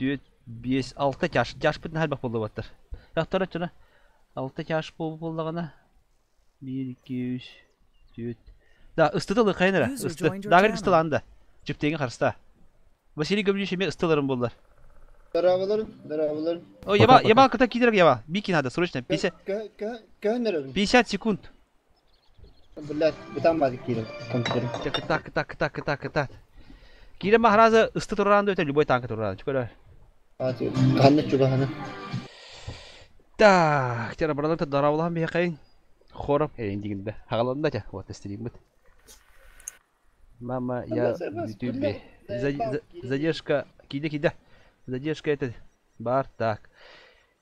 4, 5, 6 тяж. Тяжпыт наһаа элбэх буоллубаттар. Яхтара чына 6 тяж буоллаҕына 1, 2, 3, 4. Да, ыстыты ылыаххайын эрэ. User Ысты. joined your Дагер channel. ыстылаан да. Чиптиэҥи харыстаа. Василий Гаврильевич эмиэ ыстыларын буллар. Дорооболорун, дорооболорун. О, яба, яба кыта киирэр яба. Бики надо, срочно. 50, Көһөн эрэбин. 50 секунд. Блядь, бытан баатык киирэн компьютерым. Так, так, так, так, так, так. Киирэн махаразы ысты тураран да любой танка тураран. Чукара. Ханна чугаһана. Так, тера баралар дарабылахан биһэкэйин. Хором эйин дигинде. Хагаланда тя, вот стриммит. Мама, я в ютубе. Задержка, киде киде. Задержка это бар так.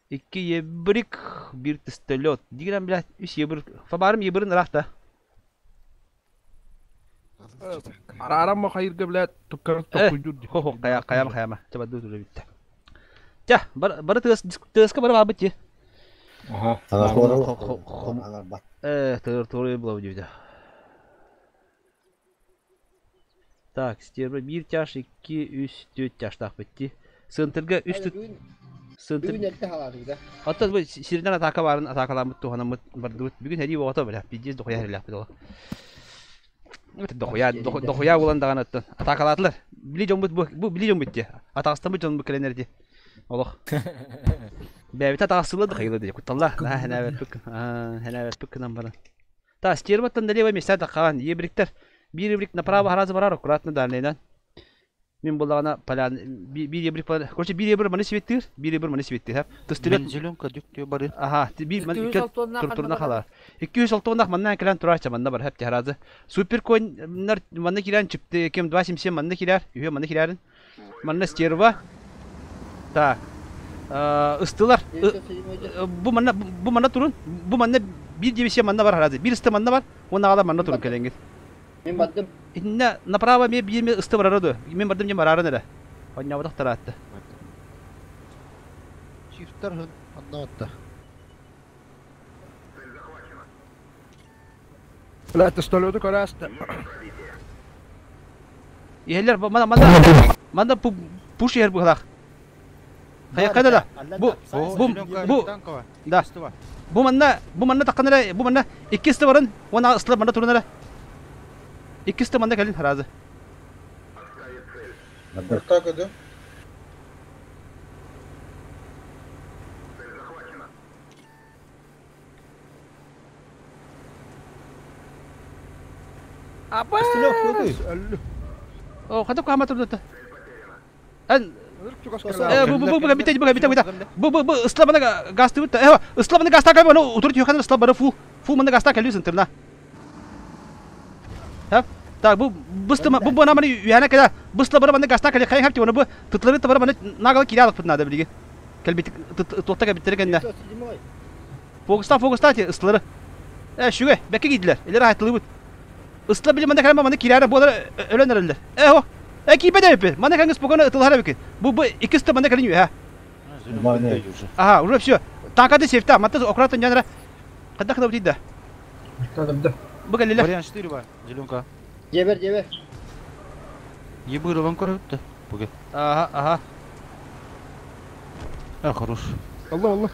Икки ебрик, бир тестолет. Дигран, блядь, үс ебрик. Фабарым ебрин рахта. Араарам хайырга блядь туккар токуйдур ди. Хо-хо, кая, каяма, каяма. Чаба ду тура битте. Тя, бар, бары тыас, тыаска бары бабыт ти. Ага. Э, тыр туры була дибде. Так, стерва бир тяж, икки, үс, төрт тяжтаах битти. Сынтырга үс түт сынтыр Бүгүн эрдэ халаатык да. Оттон бу сиринэн атака баарын атакаламмыт туһанаммыт бардыбыт. Бүгүн һэрии оҕото бля, пиздец дохуя һэрилээхпит ол. Дохуя, дохуя буолан даҕаны оттон атакалаатылар. Били дьоммут бу, бу били дьоммут дии. Атаҕастаммыт дьон бу кэлэн эрди. Олох. Бэйэбит атаҕастыылар да хайыла дии кутталла. Наһаа хэнээбэппит, хэнээбэппит гынан баран. Та стерваттан налево места таххан ебриктер. Биир ебрик направо харазы барар аккуратно дальнейдан. Мин буллаҕына полян биир ебрик короче биир ебр маны сибеттир, биир ебр маны сибеттир хап. Тыстырет. Зеленка дүктүө бары. Аха, биир турна хала. 206 манна кэлэн тураача манна бар хап харазы. Супер коннар манна кирэн чипти кем 277 манна кирэр, үһө манна кирэрин. Манна стерва. Так. Ыстылар. Бу манна бу манна турун. Бу манна биир дивизия манна бар харазы. Биир ысты манна бар. Уонна аҕала манна турун кэлэҥҥит. Мин бардым. Итиннэ направо эмиэ биир эмиэ ысты барара дуо? Мин бардым дьэ бараарын эрэ. Онньооботох тараатты. Чифтер хын аннаатта. Блядь, тестолету көрөөстө. Иһэллэр мана мана мана пуш иһэр быһылаах. Хайа да бу бу бу да бу манна бу манна таххан эрэ бу манна икки ысты барын уонна ыстылар манна турун эрэ. Икки ысты манна кэлин харазы. Так это? О, хата кама турдута. Эн бу бу бу бите бу бите бите. Бу бу бу ысла мана газ тыбыт. Э, ысла мана газ такай мана утур түйхан ысла бары фу. Фу мана газ такай лүсүн тырна. Хап. Так бу бысты бу бу наманы үйәнә кәдә. Бысла бары мана газ такай хай хап тибаны бу тытлары табары мана нагал киралык бит надо билиги. Кэлбит туохта кэлбиттэрэ кэннэ. Фокуста фокуста ти ыстылары. Э, шүгэ, бэкке киирдилэр. Илер айтылыбыт. Ыстыла били манда кэлэн маны киирээрэ буолар өлөн эрэллэр. Э, о. Э, киирбэт эбиппит. Мана кэлэн спокойно ытылар эбиккин. Бу бу икки ысты манда кэлин үһэ. Ага, уже все. Танкады сефта, матта аккуратно нянра. Когда когда утийда? Бу кэллилэр. Вариант 4 бар, зеленка. Дьиэбэр, дьиэбэр. Ебырылан көрөттө. Буге. Ага, ага. А, хорош. Алла, алла.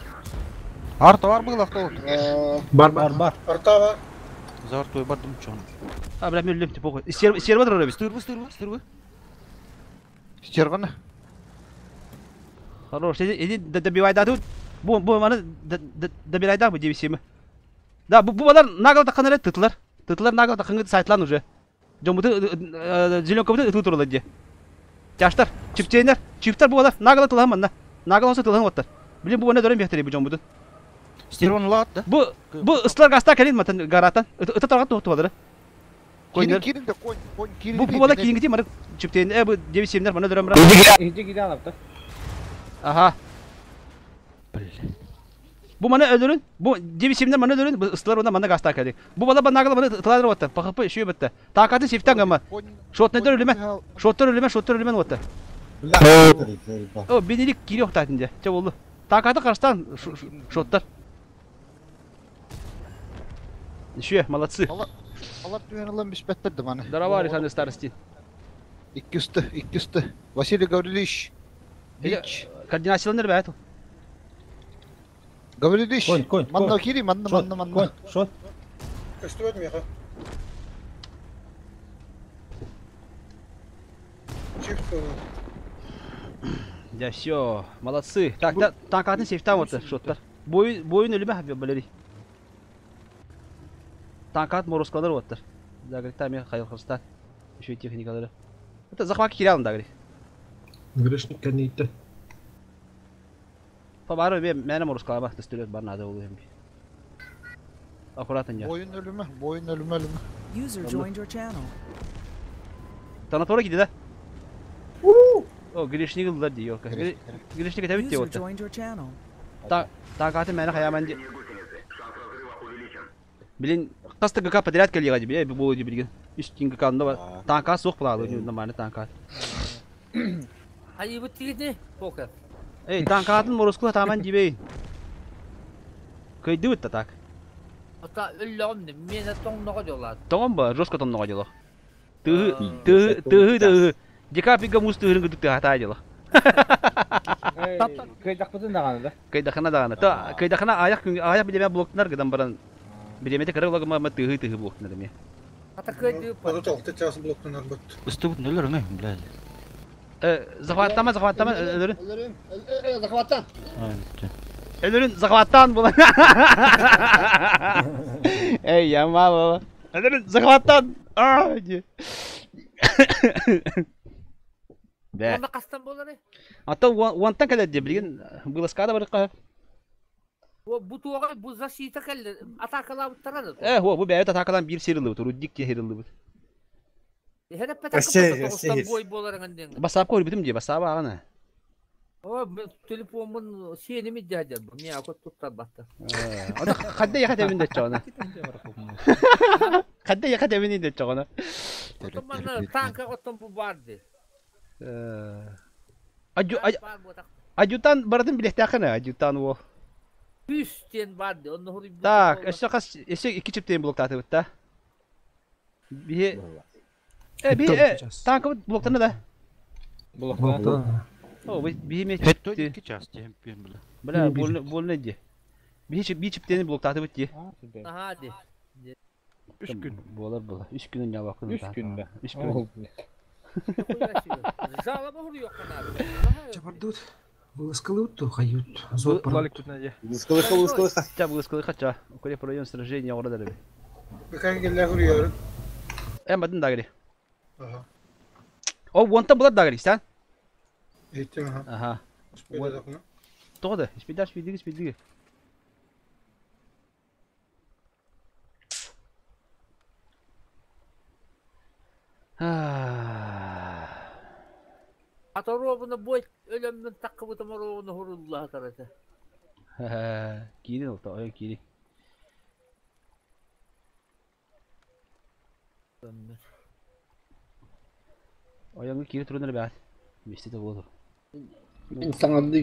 Арта бар был авто. Бар бар бар. Арта бар. За артой бардым чон. А, бля, мен өлөм типа. Сервер сервер рабит. Стырбы, стырбы, стырбы. Стерваны. Хорош. Иди добивай да тут. Бу бу маны добирай да бу 97. Да, бу бу балар нагал таккан эле тытлар. Тытлар нагал таккан сайтлан уже. Жомбуту зеленка буту ытыы туралар дии. Тяштар, чиптейнер, чиптер бу балар нагал тылаһын манна. Нагал онсо тылаһын оттар. Билин бу манна дөрөн биэхтери бу жомбутун. Стерван лат да? Бу бу ыстылар гаста кэлин матан гаратан. Ыта таргат туохту балары. Кирин, кирин да конь, конь, кирин. Бу бу бала киингити мары чиптейн э бу 97-лер манна дөрөн бара. Иһдьи киирэн алапта. Аха. Блин. Бу маны өлөрүн, бу 97-лер маны өлөрүн, бу ыстылар онда манна гаста кэлин. Бу бала нагал маны тылар отта. ПХП үшү бетте. Такаты сифтан гама. Шотнедер өлүмэ. Шоттор өлүмэ, шоттор өлүмэ отта. О, бенелик кири охтатын де. Че болду? Такаты карштан шоттар. Еще, молодцы. Алар түһэн ылан биспэттэр да маны. Здорово, Александр Старостин. Икки ысты, икки ысты. Василий Гаврилович. Координацияланыр бэт. Гаврилович, Конь, конь, манна конь. кири, манна, Шот, манна, манна. конь, шот. Көстүбэт миэхэ. Чип Да все, молодцы. Так, да, танкатын сейфтан вот шоттар. Бой, бойын өлүмэ Валерий. Танкат мороскалар оттар. Да, говорит, там я хайыл Еще и техникалары. Это захват кирялым, да, говорит. Грешник кәнейтті. Побары бе, мәне мороскала бах, тестөлөт бар надо болу hem. Аккуратно я. Бойын өлүмэ, бойын өлүмэ өлүмэ. User joined your channel. Танатора киди да? О, грешник ылдар ди, ёлка. Грешник это бит User вот. joined your channel. Танкаты мәне хаяман ди. Блин, қасты ГК подряд келеға ди, бе, болу ди билген. Үш тин ГК нда бар. Танка соқ булады, нормально танка. Айыбы тигини покер. Эй, танкатын мороскула таман дибей. Көйді өтті так. Ата өллөҕүм миэнэ тоҥноҕо дьолаат. Тоңон ба, жестко тонноға дело. Тыһы, тыһы, тыһы, тыһы. Декапига мус тыһырын күтүк тыһата дело. Кыйдахпытын даҕаны да. Кайдахана дағана. Та, кайдахана аяқ күн аяқ билеме блоктунар гыдан баран. Билемете кыры лагыма ма тыһы тыһы блоктунар эме. Ата кыйды 36 час блоктунар бит. Ыстыбыт нөлөр ме, блядь. Захваттама, захваттама, өлөрүн. Өлөрүм. Захваттан. Өлөрүн захваттан була. Эй, яма баба. Өлөрүн захваттан. А, ди. Бә. Онда кастан болары. Ата уантан кэлэр ди билген быласкада барыкка. Бу туоҕа бу защита кэллэ атаакалаабыттара да. Э, бу бэйэт атакадан бир серилыбыт, рудник те серилыбыт. Эһэрэ бой боларыңын диэн. Басап көрбүтүм ди, басап аганы. О, телефонмун сиэними дядя, мне акот туттар батта. Ата хадда яха тебин де чоғана. Хадда яха тебин де чоғана. Оттон танка оттон бу барды. Адъютан бардын билехтахана, адъютан во. Үстен барды, онны хури. Так, эссе кас эссе икки чиптен блоктаты битта. Би би танк блоктаны да. Блоктан. О, би ме Хетто 2 час чемпион бля. Бля, больно больно ди. Би чип би чиптен блоктаты битти. Аха ди. 3 күн. Болар болар. 3 күнүн я бакын. 3 күн да. 3 күн. Жалоба хури yok канары. Чабардут. Выласкалы хайют. Зот Лалик тут найди. Выскалыха, выскалыха. Ча выласкалы хача. Укреп район сражения орада деби. Бекан келле хуриярын. Эм бадын дагри. Ага. О, вонтан булар дагри, сен? Еттим аха. Аха. Спейда Тоғды, спидер, спидиги, спидиги. Аторобуна бой өлөммүн таккыбытым оробуна хурулла тарата. Киирин олта, ой киирин. Ояңы кири турунар бәт. Местете болду. Мен саңарды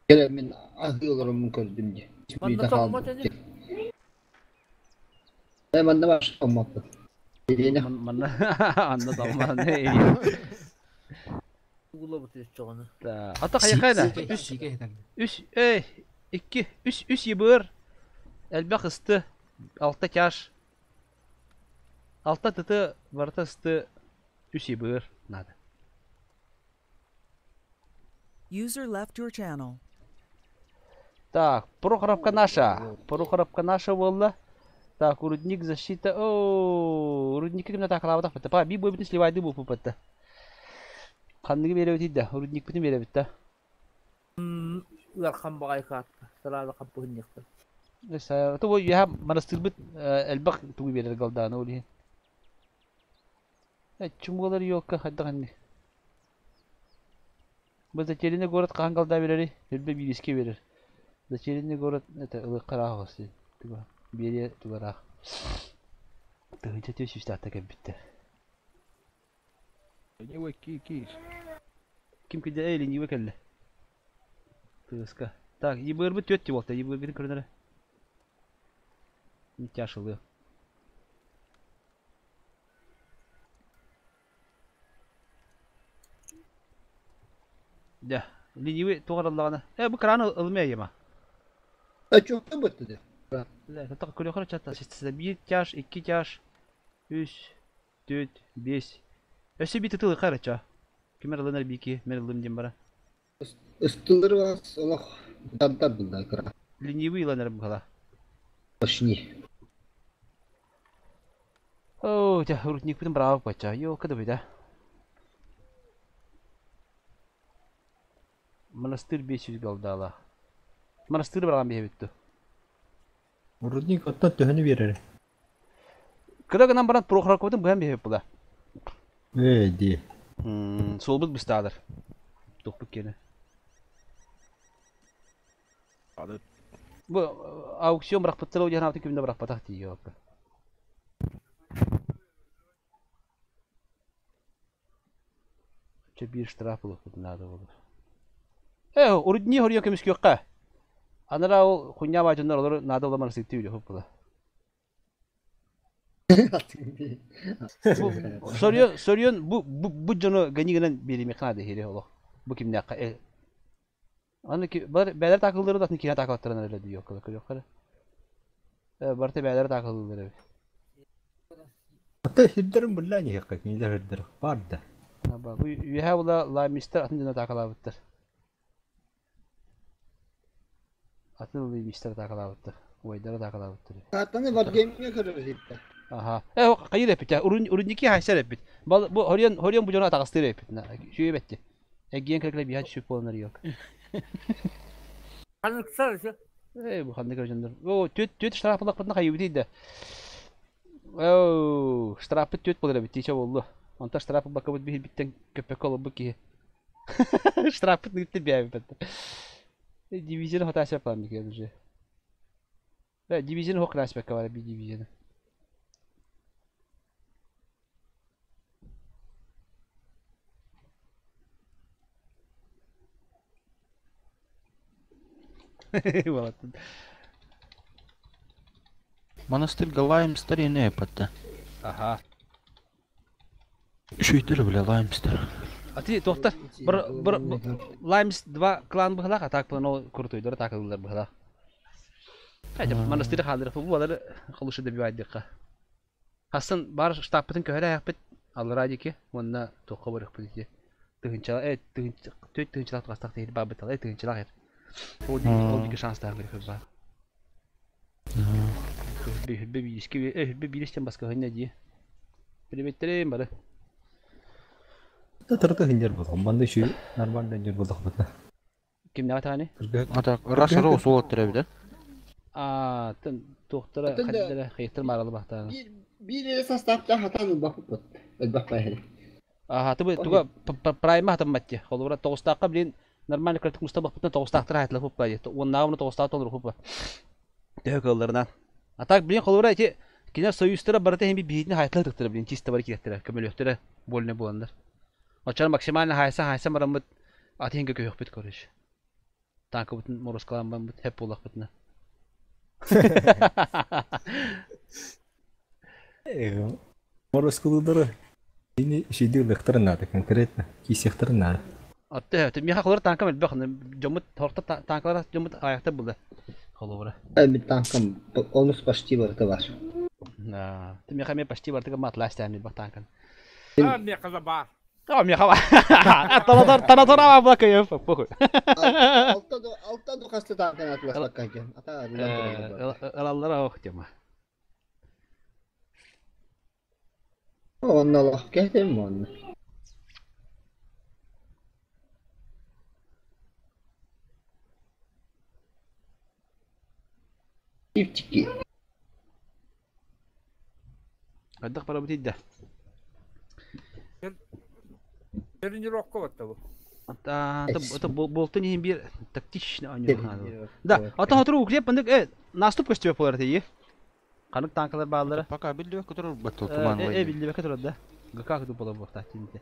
келе мен ахыларымын көрдүм ди. Манна токмот эни. Э манна баш томмаппын. Эне Манна анна тамман. Угула бутыр чоғаны. Ата кайкайда. 3 3 эй 2 3 3 ебыр. Элбэх ысты. 6 тяж. 6 тыты барта ысты. 3 ебыр надо. User left your channel. Так, Прохоровка наша. Прохоровка наша была. Так, рудник защита. О, рудник ким так лавдах бит. Па, би бой битин сливайды бу пупатта. Ханныгы бере бит да, рудник битин бере бит да. Уархан багай кат. Саралы капы хынныкты. Эса, то я монастырь бит элбах тугу берер галданы оли. Э, чумгалар ёлка хадда ханны. Бу затерянный город кахан галда берери, элбе бириске берер. Затерянный город это ылы карагысы. Туга бере тугарах. Тыгынча төс үстә кебитте. Ленивый ки ки. Ким киде эй ленивый келди. Тыгыска. Так, ебыр бит төт болты, ебыр бит көрүнөр. Тяшылы. Да. Ленивый туох араллаҕына. Э, бу краны ылымай айыма. Чуохта быттыды. Тата көрөхөр чата систисе 1 тяж, 2 тяж, 3, 4, 5. Өссө бит ытыл ыкар ача. Кимер ылынар бики, мер ылым дем бара. Ыстылыр вас олох дандар булда кыра. Ленивый ыланар быхала. Башни. О, тя, рудник бүтүн браво пача. Йо, кыды быда. Монастырь 500 голдала. Монастырь барган биһэбитту. Рудник оттон төһөнү биэрэр? Кыра гынан баран Прохоровкабытын быһан биһэбит була. Ээ, дии. Суолбут быстаалар. Тухпут киэнэ. Бу аукцион бырахпыттара диэн аатын күмдэ бырахпатах тиийэ оппа. Чэ биир штраф ылыахпытын наада буолар. Э, урудни хоруйан көмүскүөххэ. Анараа ол хунньаа баадьаннар олору наада була марсыктыы үлэ була. Сорьон, сорьон бу бу бу дьону гани гынан биэримиэххэ наада иһири олох. Бу кимнээххэ Аны бар бээлэр таакыллары да атын киһи таакылаттаран эрэ дии көрүөххэ эрэ. Барыта бээлэр таакыллылар эбит. Ата сирдэрин буллаан иһиэххэ кинилэр сирдэр баар да. Бу үөһээ була ламистар атын дьоно таакалаабыттар. Атын ламистар таакалаабыттар. Убайдара таакалаабыттар. Тааттаны варгеймҥэ көрөр иһиттэ. Аха. Э, хайыр эппит. Урунники хайсар эппит. Бу хорион хорион бу дьону атаҕастыыр эппит. Үчүгэй бэтти. Эгиэн кэлэ биһа түсүп буоланар yok. Ханыксар ise. Э, бу ханнык дьоннор. О, түөт түөт штраф буллахпытына хайыбытый да. Оо, штрафпыт түөт буолар эбит, тиичэ буоллу. Онтон штраф ылбаккабыт биһирбиттэн көппөккө олорбут киһи. Штрафпыт ныгытты биэбиппит. Дивизияны хотаасыа план уже. Дивизияны хох класс бэккэ бара би дивизияны. Монастырь Галаем старинный эпатта. Аха. Үчүгдэр бля Лаймстер. Ати туохтар бір бір Лаймс 2 клан быһылаах атак план ол куртуйдары такылылар быһылаах. Хайда монастырь хаалдыр бу балар холушу добивайдыкка. Хасан бар штабпытын көһөрө аяқпыт аллара дики уонна туохха барыхпыт ити. Тыһынчала э тыһынча төт тыһынчалаах тугастах тиһир баабыт э тыһынчалаах эр. Ол дики ол дики шанстаах бирих баар. Хүббе бииски э хүббе биилистен баскаһынна дии. Билибиттерин бары. Тырты хинжер болдum. Манды şu нормально хинжер болдuk бутна. Кимнәгә тани? Ата Рашаро суолаттар эбит. А, тын туохтара хаддара хайыттар маралы бахтаана. Биир эрэ састааптаах хатаан ылбаппыт. Ылбаппай. Аха, тубы туга прайма хатамматти. Холура тоҕустаахха блин нормально кыртык муста бахпытна тоҕустаахтар хайтла хуппа дии. Уоннааҕы тоҕустаах толору хуппа. Төһө кылларынан. А так блин холура эти кинер союзтара барыта хем биһитин хайтла тыктыра блин чисто бар киэттэрэ көмөлөхтөрө больно буоланнар. Оччоно максимально хайса хайса бараммыт атыһын көкөһөхпүт короче. Танкыбытын мороскалаан бараммыт хеп буоллахпытына. Мороскулудары Ини шиди лыктар надо конкретно. Кисехтар надо. Атты, миха холор танкам элбэх, жомут торта танкалар жомут аякта булды. Холовра. Мен танкам онус почти барыта бар. Да. Ты миха ме почти бартыга матлас тәмил бак танкан. А, меха за бар. А, миха ба. Танатор танатор ама блака ёп, похуй. Алта до алта до хаста танкан атлас бакка Ата Ылаллара ох тема. Онна лох кәтем онна. Ипчики. Хайдах бара бутидда. Тренировка вот того. Ата это болтын иһин бир тактично оонньуу. Да, ата хотору укреп мындык э наступ көстүбэ болар тии. Ханык танкалар бааллара. Пока биллибэккэ турар баттал туман Э биллибэккэ турар да. ГК кутуп болар буохтаах тиинте.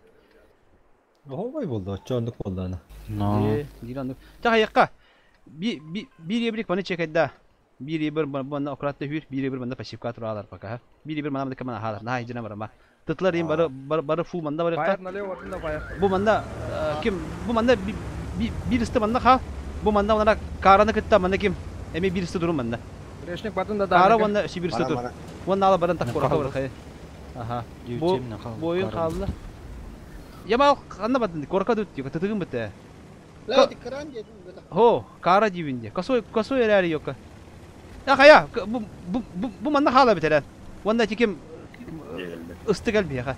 Оһобай болду, оччондук болду ана. Но. Э, диир оннук. Чэ хайыахха. Би би биир ебрик маны чекайда. Биир ебир манна аккуратно хүр, биир ебир манна пассивка туралар пока. Биир ебир манна мана хаалар. Наһаа индьина барама. Тытлар им бары бары фу манна барыахха. Фаер налево, налево фаер. Бу манна ким бу манна Биир ысты манна хаал. Бу манна уонна Караны кытта манна ким? Эми биир ысты турун манна. Решник батын да Кара дааны. уонна өссө биир ысты Бара тур. бара. Уонна ала баран так Не курака хаалла. барахай. Аха. Бу Девятемне хаалла. бойун хаалла. Ямал ханна батын курака дут тига тытыгын бите. La di kıran dedim bu da. Хо, кара дивинде. Косой косой эрәри йока. Я хая, бу бу бу бу манна хаала битерен. Уонна тиким ысты кел бияха.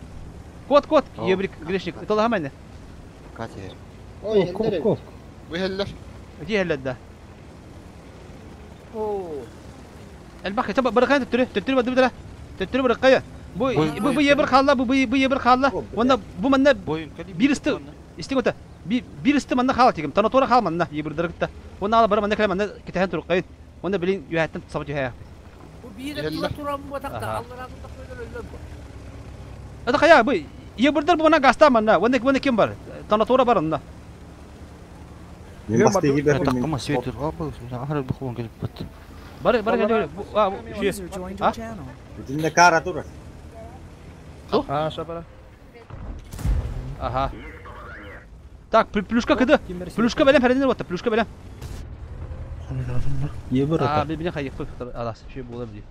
Кот кот, ебрик грешник. Итала хамайны. Катя. Oy Коп, коп, eller. коп. Bu heller. Дии да. О, Элбах таба баракан төттөрү, төттөрү бады битера. Төттөрү баракая. Бу бу бу ебир хаала, бу бу бу ебир хаала. Уонна бу манна Бойун кали. бир ысты истиң ота. Бир ысты манна хаала тигим. Танатора хаал манна ебир дырыкта. Уонна ала бара манна кэлэ манна китэхэн туруккайын. Уонна билин юһәттен сабат юһә. Bu bir Eller. turan bu takta. Aha. Allah'ın da koydular öyle bu. Ата хая бу ебирдер бу манна гаста манна. Уонна уонна ким бар? Танатора бар онна. Мен басты егер Таккама свет ырга Ахыр бухуан келип бат. Бар бар кэлэ. А, шүйе. User joined А? your channel. Бүтүнде кара турар. А, шапара. Ага. Так, плюшка кыды. Плюшка белем хәрден отта, плюшка белем. Ебір А, ата. бил хайы алас, шүй була били.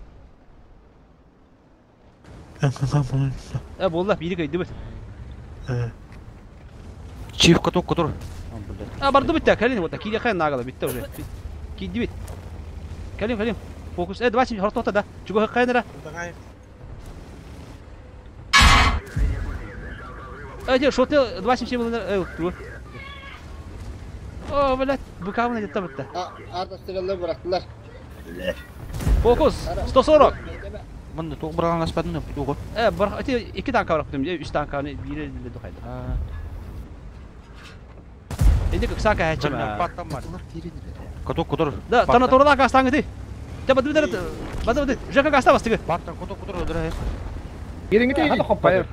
Э, була, бири кайды бит. Чиф каток котор. А, барды бит, калин вот, киди хай нагала битте уже. Киди бит. Калин, калин. Фокус, э, 20 хортота да. Чуго хайнера. Э, де, шоты 27 булды, э, ту. О, блядь, букавны где-то битте. Arda sıraları bıraktılar. Фокус, 140. Мында тоқ бираган аспадын туго. Э, бар, эти iki танка бар, 3 танка, бири биле духайды. Эди кыксака хачма. Каток котор. Да, тана торла кастаңы ты. Та бады бады бады бады. Жака каста бастыгы. Баттан коток котор өдөрө. Ириңи Хата хоппа.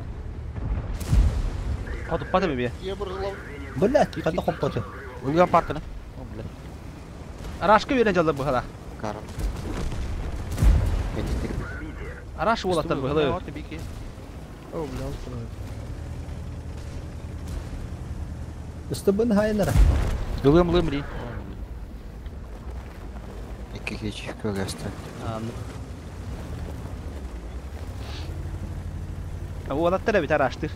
Хатып пата бе. Блядь, хата хоппа. Өлгөн партаны. Арашка берен жалды бу хала. Кара. Араш болаттар бу хала. О, бля, устроит. Ыстыбын хайнара. Ылым ылым ри. Икки чиф көгөстө. Болаттар бит араштыр.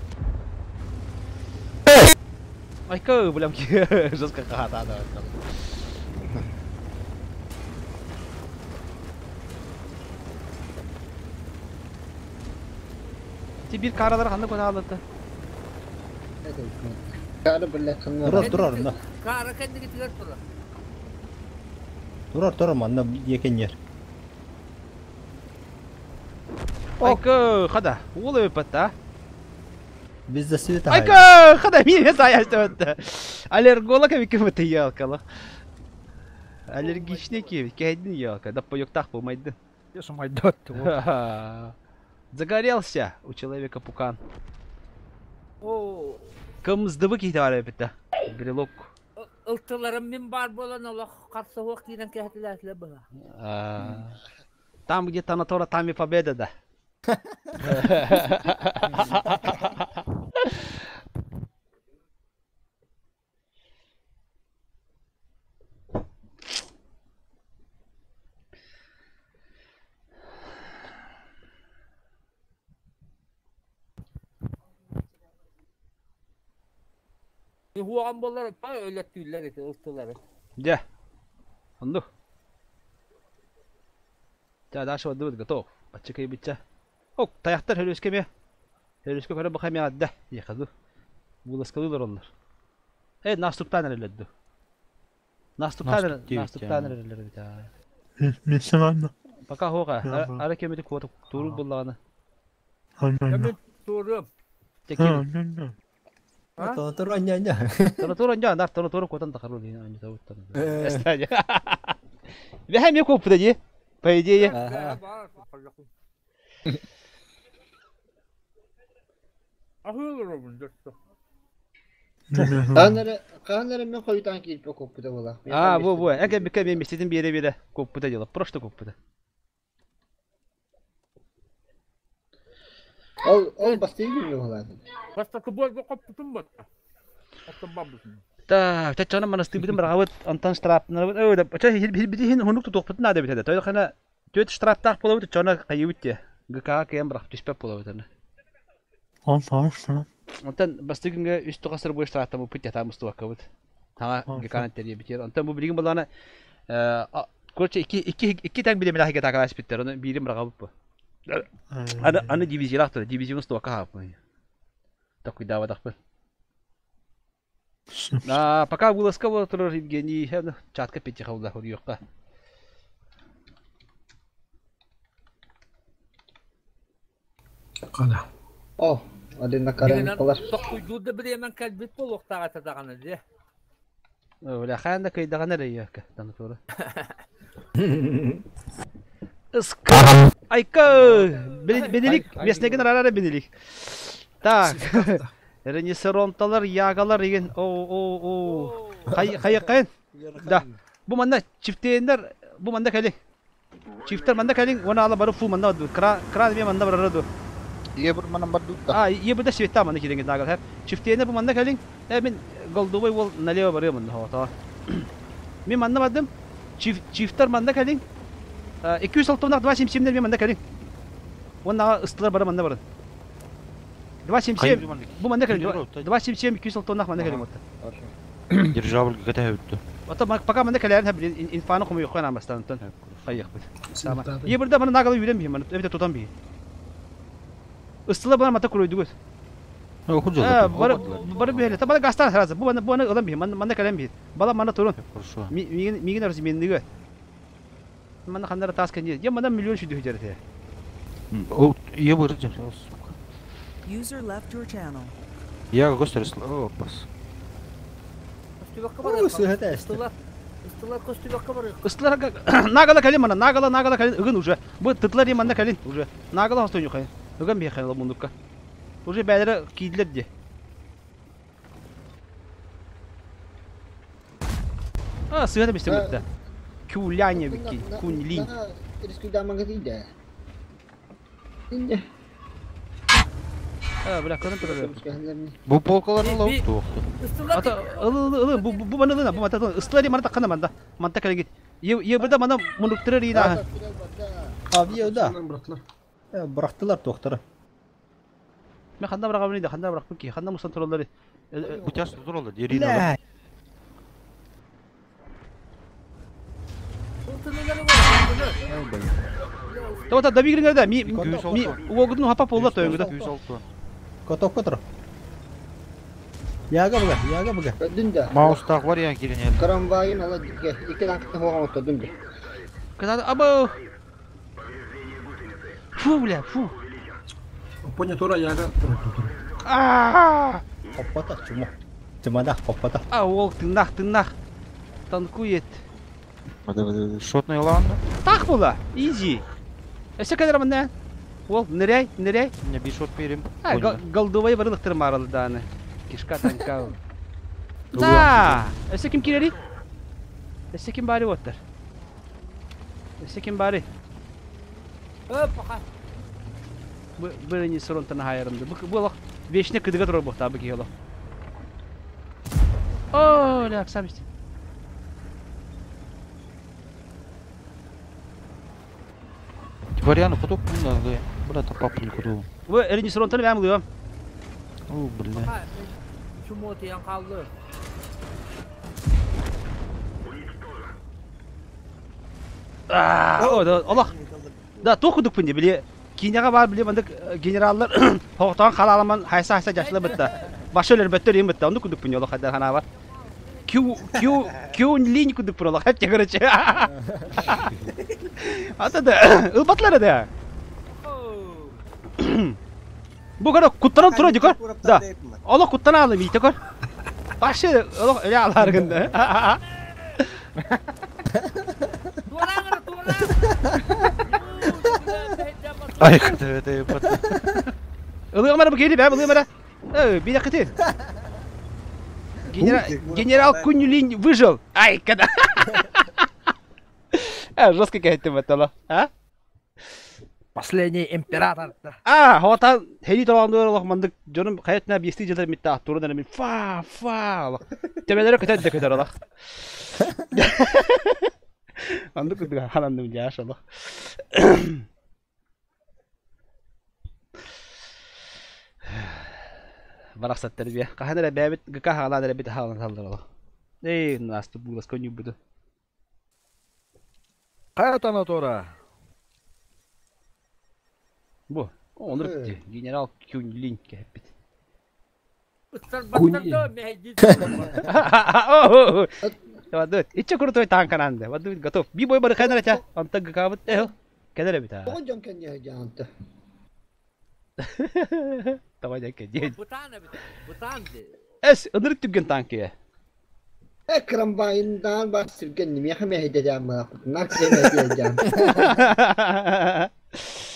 Айка булам ки жестко хата да. Ти бир каралар ханны кона алды. Kara bile kanlar. Турар, турар, мына. Kara kendi gidiyor turan. Турар, турар, манна екен ер. Айка хада. Ула өпөтта. Bizde света хайна. Айка хада мин саяшты өттө. Аллерголог эми ким өттө ялкала. Аллергичный ки, кәйдин ялка, да поёктах болмайды. Я сумайдат. Загорелся у человека пукан. О, Кымыздыбы кейті бар өпетті. Брелок. ıltılarım min bar bolan Allah karsa vak diyen kehtiler bana. Там, где Танатора, там и победа, да. Huan bollar pa öyle tüyler eti ıltıları. Где? Онду. Та дальше вот готов. Ачыкай битча. Ок, таяқтар хөрөскө ме. Хөрөскө көрө бакай ме адда. Яхаду. Буласкалылар олар. Э, наступтан эледди. Наступтан наступтан эледди бит. Пока хога. Ара кемеди квота туру буллаганы. Ben soruyorum. Текин. Тур аня аня. Тура тура нар тура тура котан тахару дин аню тавуттан. Бәһәм юк купты ди. По идее. Ahıyorum dostum. Kanları kanları men koyutan kelip koppuda bola. А, бу бу. Әгә бикә мен местедин бере бере купты дело. Просто купты. Ол ол бастый bilmiyor bola. Başta kubol bu koptum bak. Hatta babasın. Так, чаччана манастыыбытын быраҕабыт, онтон штрафтанарбыт. Өө, да, ча хирбитиһин хунук тутуохпутун наада эбит этэ. Тойхана түөрт штрафтаах буолабыт, чона хайыбыт дии. ГК кыйан бырах түспэт буолабыт аны. Онтон бастакы күҥҥэ үс тоҕус сыр штрафтаммыппыт тятаан мустубаккабыт. Таҥа ГК-ны тэрийэбитигэр. Онтон бу билигин былаана короче икки икки икки тэҥ билимэлээх ГТА испиттэр, ону биирин быраҕабыт бу. Аны аны дивизиялаах турар, дивизияны устубакка хаалбыппын. Токуйдаабатахпын. А, пока вылазка буола турар Евгений, чатка петиха була хоруйуохха. Хана. О, один накарен палар. Токуйдуур да бириэмэн кэлбит буолуохтаах этэ даҕаны дии. Бля, хаан да кыйдаҕана эрэ ийэккэ, таны туора. Ыска! Айка! Бенелик, местнеген арара бенелик. Так. Ренесеронталар, ягалар деген. О, о, о. Хай, хайыккайын. Да. Бу манна чифтейнер, бу манна кэлиҥ. Чифтер манна кэлиҥ, уонна ала бары фу манна ду. Кра, кра эмиэ манна барара ду. Ие бу манан бардут да. А, ие бу да света манна кириҥ нагал хэп. Чифтейнер бу манна кэлиҥ. Э мин голдубай уол налево барыа манна хоото. Мин манна бардым. Чиф, чифтер манна кэлиҥ. 206 277 мен манна кэлиҥ. Уонна ыстылар бары манна барын. 277 бу манна кэлин 277 206 манна кэлин отта. Дирижабль кэтэһэ бүттү. Ото пока манна кэлэрин блин инфаны хомуйуохха наамастан онтон хайыахпыт. Ие бирде маны нагалы үйрен бихи маны эбите тутан бихи. Ыстыла бұлар мата куруйдугут. Бары бары бихи та бала гастан сразу бу маны бу аны ылан бихи манна кэлен бихи. Бала мана турун. Хорошо. Мигин мигин арсы менниге. Манна ханнара таас кенди. Я мана миллион шүдү жерде. О, ие быр User left your channel. Я көстөр о, бас. Ыстылар нагала калин мана нагала нагала калин ыгын уже. Бу тытлар манна калин уже. Нагала хостойну калин. Ыгын бихе мундукка. Уже бәлере кийдилер де. А, сыгата бистем битте. Кюляне бикки, кунлин. А, бля, көрөн турар. Бу полкаларын лау Ата, ылы ылы ылы, бу бу мана ылы, бу мата ыстылар мана таккана манда. Манта калин. Е е буда мана мунуктырар ина. Авиа да. Бырахтылар тоқтары. Мен ханда бырагам иде, ханда быракпын ки, ханда мустан тураллар. Бу тяс тураллар, дерина. Тота да бигриңер да, ми ми уогдун хапа полла тойгуда. Коток котор. Яга буга, яга буга. Дүнде. Маустақ бар ян кирин Карамбайын ала ике танкты хоған отты дүнде. Каза аба. Фу, бля, фу. Поня тура яга тура тура. А! Хоппата чума. Чумада хоппата. А, ол тыннах, тыннах. Танкует. Шотный ланда. Так була. Изи. Эсе кадер мында. Ол ныряй, ныряй. Не би шот берем. А, голдовай барылыктыр маралы даны. Кишка танка. Да! Эсе ким кирери? Эсе ким бari оттар? Эсе ким бari? Пока. Бу бирини сорон хайырымды. Бу бу вечне кыдыга турар бу табы киело. О, ля, сам исти. Вариант кутуп, да, брат, папа куту. Бу эрини сорон тана бәм лыам. О, бля. Чумоты ян қалды. А, о, да, Аллах. Да, тохудук пинди биле. Киняга бар биле мандык генераллар хоқтан халаман хайса хайса жашлы битте. Башөлөр бөттөр им битте. Онду кудук пинди Аллах хадар хана бар. Кю кю кю линь кудук пур Аллах хеп короче. Ата да, ылбатлар да. Бу кара куттан тура дикор. Да. Аллах куттан алым ите кор. Башы Аллах эле алар гында. Ай, кыты, кыты. Ылы амара бу келип, ылы амара. Э, бия кыты. Генерал генерал Кунюлин выжил. Ай, когда. А, жестко какая-то а? Последний император. А, хотан хери толондур олох мандык дьонум хаятына биэсти жылдар митта аттурун эрэ фа фа олох. Төбөлөрө көтөр да көтөр олох. Андык курдук хананным дьааш олох. Барахсаттар бия. Хаһан эрэ бэйэбит ГК хаалаан эрэ бит хаалан саллар олох. Эй, насты буласка ньуйбуту. Хайа тора? Бу, онур битти. Генерал Кюнлин кэппит. Вадут, ичче крутой танк ананды. Вадут готов. Би бой бары хайнар этя. Онта ГК-быт эхо. Кэлэр эбит аа. Тоҕо дьон кэнниэ дьаанта. Давай дьэккэ диэн. Бутан эбит. Бутан ди. Эс, ынырык түргэн танкия. Э крамбайындаан бар сүргэн немеха мэһэйдэтään мыахпыт. Нар кэмэдиэдьаан.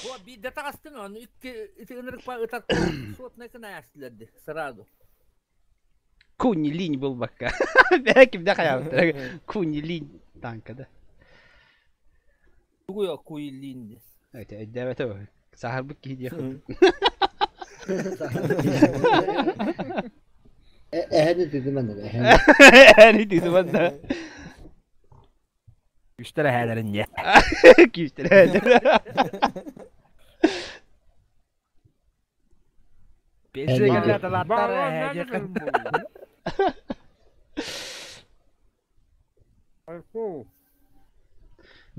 Бу биирдэ таҕыстым ону икки ити ынырыкпа ытар сотнай кына астыларды сразу. Куни линь был бакка. Бэйэ кимдэ хайаабыттара. Куни линь танка да. Тугуя куи линь. Это өйдөөбөтө. Саһарбыт киһи диэх. Эһэни тытыман эһэни. Эһэни тытыман да. Күүстэр эһээлэрин не. Күүстэр эһээлэрин. Пенсия талааттар эһээдиэх.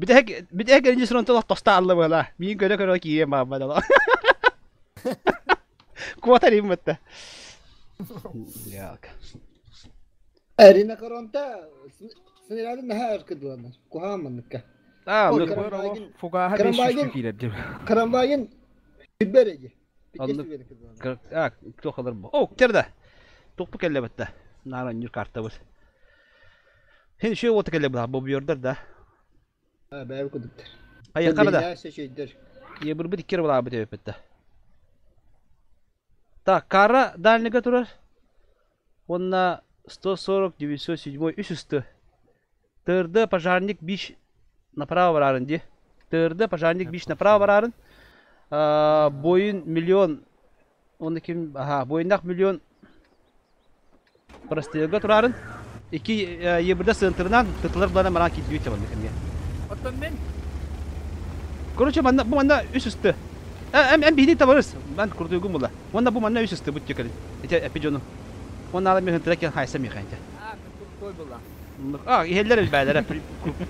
Бүтэһик бүтэһик режиссерон толох тоста алла буола. Миин көрө-көрө киирэн бааммат ала. Куотар им бытта. Як. Эрина коронта снаряды наһаа өр кыдыланар. Куһаан манныкка. А, ну Фугаха 500 киирэр дим. Карамбайын сүрбэр эди. А, кто халар бу? О, керда. Тохпу келле бытта. Нара нюр карта бут. Хин шөй оты келле була, бу бьордар да. А, бәйб кудуктар. Айы карада. Е бір бит кер була бит өпетте. Так, кара дальныйга турар. Онна 140 907 үс үсті. Тырды пожарник биш направо барарын ди. Тырды пожарник биш направо барарын. Бойын миллион оны ким аха бойындақ миллион простыга турарын. Ики ебірде сынтырынан тытылар булана маран кидбүйт табанды кемге. Оттон мен Короче, манна бу манна үс үсті. Эм эм бихни табарыс. Мен курдуйгум була. Онна бу манна үс үсті бут текер. Эте эпижону. Онна ала мехын тыракен хайса механте. А, крутой була. А, иһэллэр бээлэрэ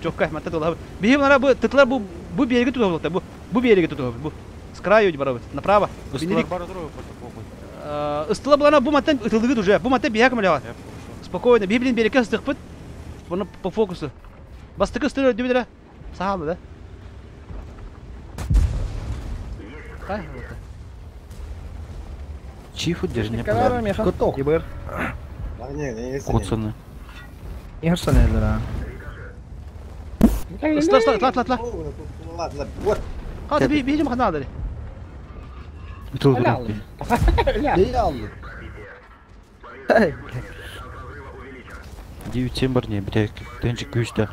чокка матта тула. Биһи мана бу тытылар бу бу береги тутуһулта бу. Бу береги тутуһу бу. С краю барабыт. Направо. Ыстылар бара туру просто похуй. Ыстыла булана бу маттан ытылдыгыт уже. Бу маттан биһа көмөлөҕө. Спокойно. Биһи билин берекке ыстыкпыт. Буну по фокусу. Бастыкы ыстыр өрдүбүдэрэ. Саһаалы да. Хай, вот. Чифу держи не Карара меха. Готов. Ебыр. Коцаны. Ихарсан эллер а. Ыстла, ыстла, ытла, ытла, ытла. Хаты би бихи махна алары. Ытыл туру. Neyi aldın? 9-7 бар не, битек. Тенчик күүстэ.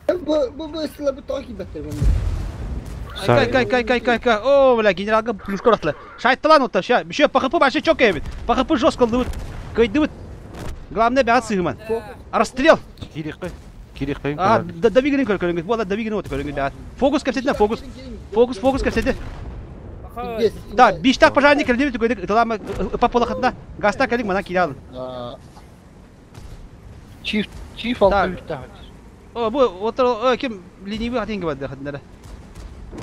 Bu bu bu ısla bu takip ettir bunu. Кай, кай, кай, кай, кай, кай. О, бля, генералга плюшка ратла. Шайтталан отта, ща. Еще по ХП вообще чё кэбит. По ХП жестко лдыбыт. Кайдыбыт. Главное, бягат сыгыман. Расстрел. Кирихкай. Кирихкай. А, да давигин көр көрүнгүт. Була давигин от көрүнгүт бягат. Фокус кепсетине, фокус. Фокус, фокус кепсети. Да, биштак пожарник кирдибит көдүк. Ытылама паполахатна. Гаста калик мана киралын. Чиф, чиф алты үстә. О, бу отыр ким ленивый хатин кебе хатнара.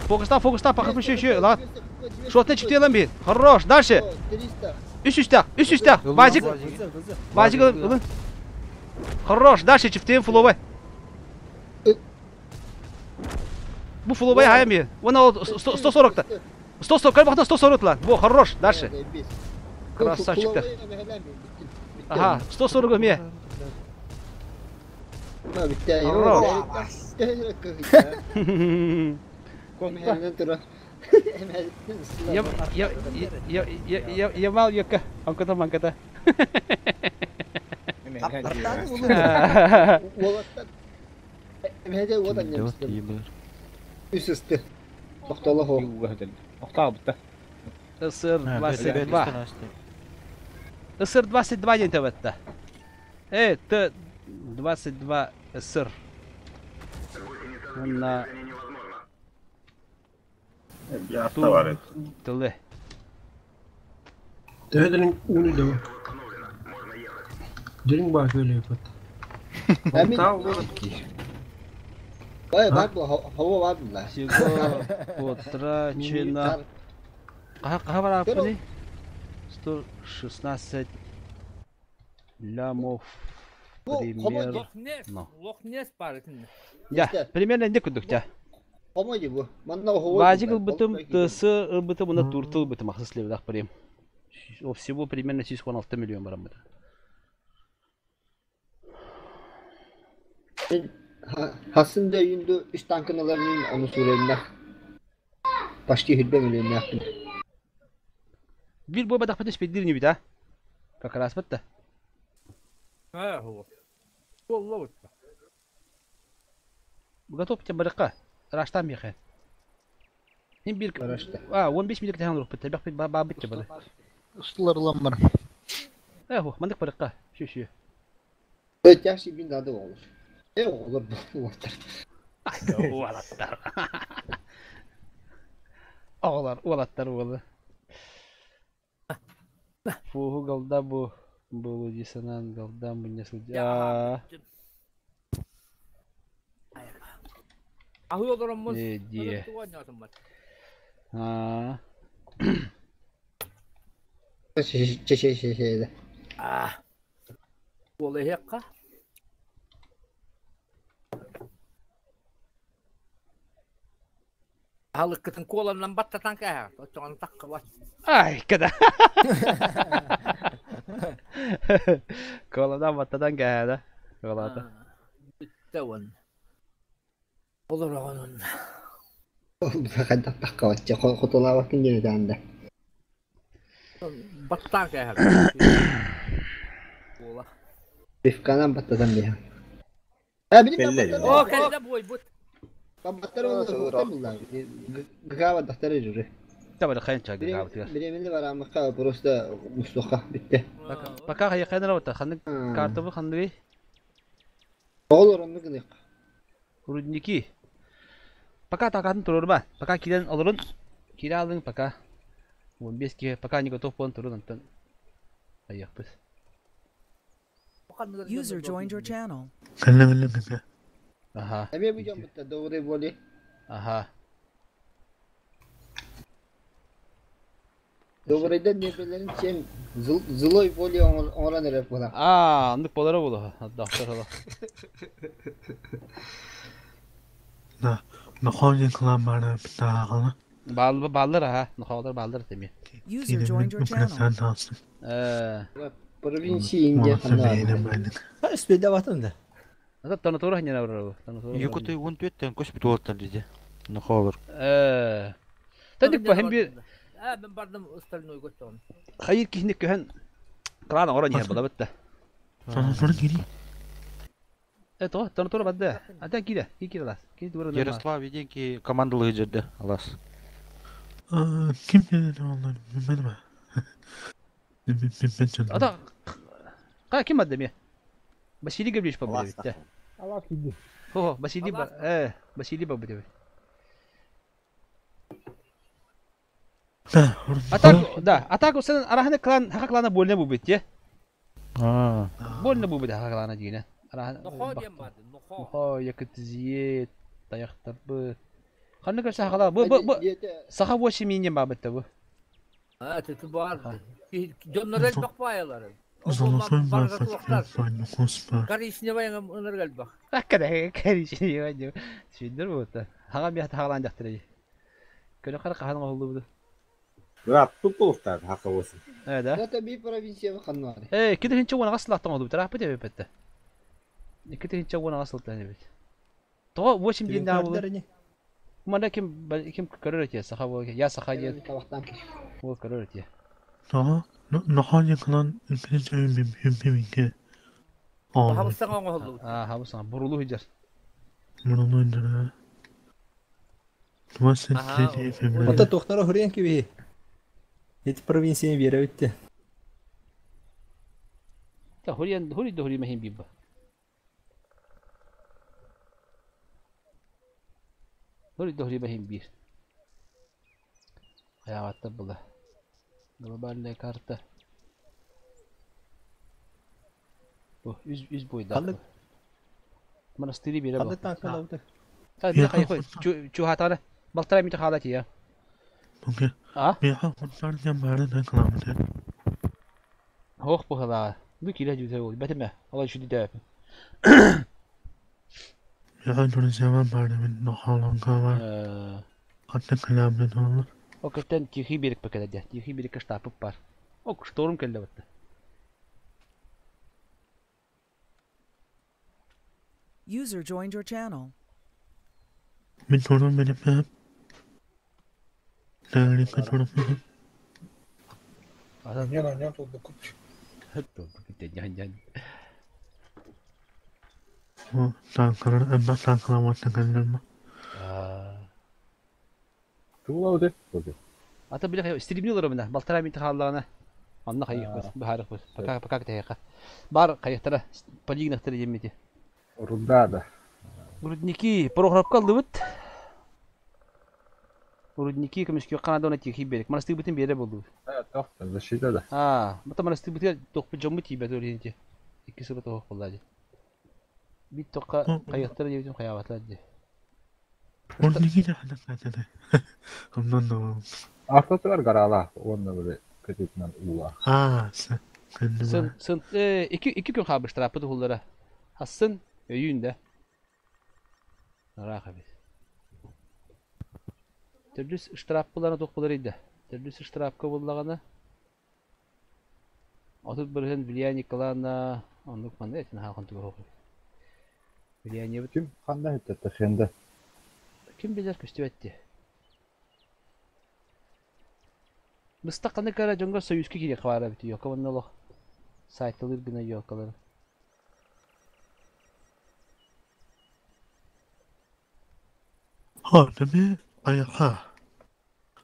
Фокуста, фокуста, по ХП еще, еще, ладно. Шотны чүктелен бир. Хорош, дальше. 300. Үс үстә, үс үстә. Базик. Базик ылын. Хорош, дальше чифтеем фуловай. Бу фуловай хайым бир. Вона ол 140 та. 140, калбакта 140 лан. Бу хорош, дальше. Красавчиктер. Ага, 140 ме. Bitti. Хорош. Я я я я я я мал якка. Анката манката. Üst üste. Тохтоло хо. Охтаабытта. СР 22. СР 22 диэн төбөттө. Э, Т 22 СР. Уонна тылы. Төһө дириҥ ууну да Дириҥ баа күөлү бат. Эмин. Бай бар бу хава бар була. Всего потрачено. Каха бар аппыны? 116 лямов примерно. Лохнес бар итиннэ. Я, примерно инде күндүк тя. Хомо ди бу. Манна хова. Бажик ылбытым, ТС ылбытым, уна турты ылбытым, ахсыс левдах прем. Всего примерно 116 миллион бараммыта. Хасын да үйүндө үс танкыналарын onu сурайыннар. Почти хүрбе миллионнаахпын. Бир бой бадахпыт испеддир не бит, а? Как раз бытта. А, хо. Болла бытта. Готов тем барыкка. Раштан мехе. Хим бир... А, 15 минут тәһән рух битте. Бак бит ба битте бары. Устулар улан бар. Э, хо, мандык барыкка. Шү шү. Өтяши бин дады olur. Э, olur bu уолаттар. Уолаттар. Оҕолор, уолаттар уолу. Фуһу голда бу булу дисанан голда мунья сылдьа. Ахы олороммун. Э, дие. А. Че че че че. А. Ол эхекка. Халыккытын коланнан баттатан кэһэ. Очоҕон такка бат. Ай, када. Коладан баттадан кэһэ Колата. Бүттэ уон. Олороҕонун. Хайдах такка бачча хотолаабаккын диэн этаанда. Баттаан кэһэ. Буола. Пивканан баттатан биһэн. Э, билим О, кэллэ буойбут. Баттар ол булла. Гава дактар жүрү. Табы хайын чагы гава. Биреминде барамыкка просто мустуха битте. Пока хайы хайын работа. Ханны карта бу ханны. Оғыл оронну гынык. Рудники. Пока такатын турурба. Пока килен олорун. Кире алдың пока. 15 ке пока не готов пон турун антан. Аяқпыз. User joined your channel. Ага. Эме бу жон битте добрый боли. Ага. Добрыйдан небелерин сен злой воли оңорон эреп була. А, андык болары болу. Доктор ола. Да, нохони кламара птагана. Бал баллар аха, нохолар баллар теме. User joined your channel. Э. Провинция Индия ханна. Үспеде батым да. Ата тонатура хнена барар. Тонатура. Якуты он төттен көш бит олаттар диде. Нохолор. Э. Тадык бахым бир А, мен бардым остальной көттөм. хайыр кихник көһөн клан орон яһ була битте. Тонатура кири. Э, то, тонатура бадды. Ата кире, ки кире лас. Ки дура. Ярослав Веденки командалы жерде алас. Ким dedi onlar? Bilmedim. Ben Ата Ка ким бадды ме? Василий Гаврилович побуду битте. Алас киди. Хо, Василий ба, э, Василий побуду. Атак, да, атак сен арахны клан, хака клана больно бу битте. А. Больно бу бит хака клана дигене. Арахны. Нохо диэн барды, нохо. Нохо якытзие таяктар бу. Ханны көрсө хакала бу бу бу. Саха 8 минен ба битте бу. А, ты барды. Дьоннор элбэх баайалары. Золотой Барга туохтар. Коричневый ыныр элбэх. Аккада коричневый деп. Сүндүр бу та. Хага бия хагалан жактыр. Көрө кара кахан олду бу. Брат, туп болуктар хакы болсун. Э да. Это би провинция ханна. Э, киде хинче уна гасылаттан олду бит. Рахмет деп битте. Киде хинче уна гасылаттан бит. То 8 ден да болду. Манда ким ким көрөр эте саха бол. Я саха ден. Ол көрөр эте. Daha нохони клан үмпин Хабыстан оңолду. А, хабыстан бурулу хиджар. Бурулу хиджар. 23 февраля. Ота туохтара хуруйан кибиһи. Ити провинция биэрэбит Та хуруйан хуруй да хуруй махин бибба. Хуруй да хуруй махин бир. Хайаҕаттар була. Глобальная карта. Бу үс үс буйдаах. Ханнык Монастыри биэрэ бу. ханнык таҥкалабыты? Та бile хайы чуһаатаҕына балтараа мүтэ хаала тиийэ. Окей. А? Миэхэ хонтаар диэн баарын таҥкалаабыта. Ох быһалаа. Бу киирэ дьүтэ ол. Бэтимэ. Ала жүдү Миэхэ друзьяма баарын мин нохолонго бар. Ханнык кылаабыт буолла. Ол кэттэн Тихий берег кэлэ Тихий берегке штапып бар. О, шторм кэллэ батта. User joined your channel. Мин турун билиппэм. Лэгликкэ туруппутум. Анньан анньан турбуккут. Ньан-ньан. Бу таҥкалар элбэх таҥкаламматтан кэллэрмэ. Тугу Ата бile стримни олоробуна балтараа минут хааллаҕына онно хайыахпыт быһаарыахпыт пока пока кэтэһиэххэ бар хайыахтара полигнахтара диэммити Руда да. Рудники Прохоровка ыллыбыт Рудники көмүскүөххэ наада уонна Тихий берег монастырбытын биэрэ буоллубут Защита да. Аа, бата монастырбытыгар туохпут дьоммут тиийбэт ол иһин икки сыл тоһох буолла дии Бит тоққа хайыахтара диэбитим хайаабатылар дии Рудники да ханнык наадата. Оннон да Автотугар гаралаах уонна били кытыытынан уулаах. Аа, кэннибэ. Сын сын икки икки күн хаалбыштарааппыт уһуллара. Хассын өйүүн да. Ыраах эбит. Төрдүс штрафпыларына туох буолар да. Төрдүс штрафка буллаҕына 30% влияние клана оннук манна этин хахан тугу хоҕуй. Влияние Ким ханна иһиттэ хенде. Ким билэр көстүбэт дии. Быстах ханнык эрэ дьоҥҥо союзка киириэххэ баара эбит ёлка уонна олох сайталыыр гына ёлкалары. Хоотуми айха.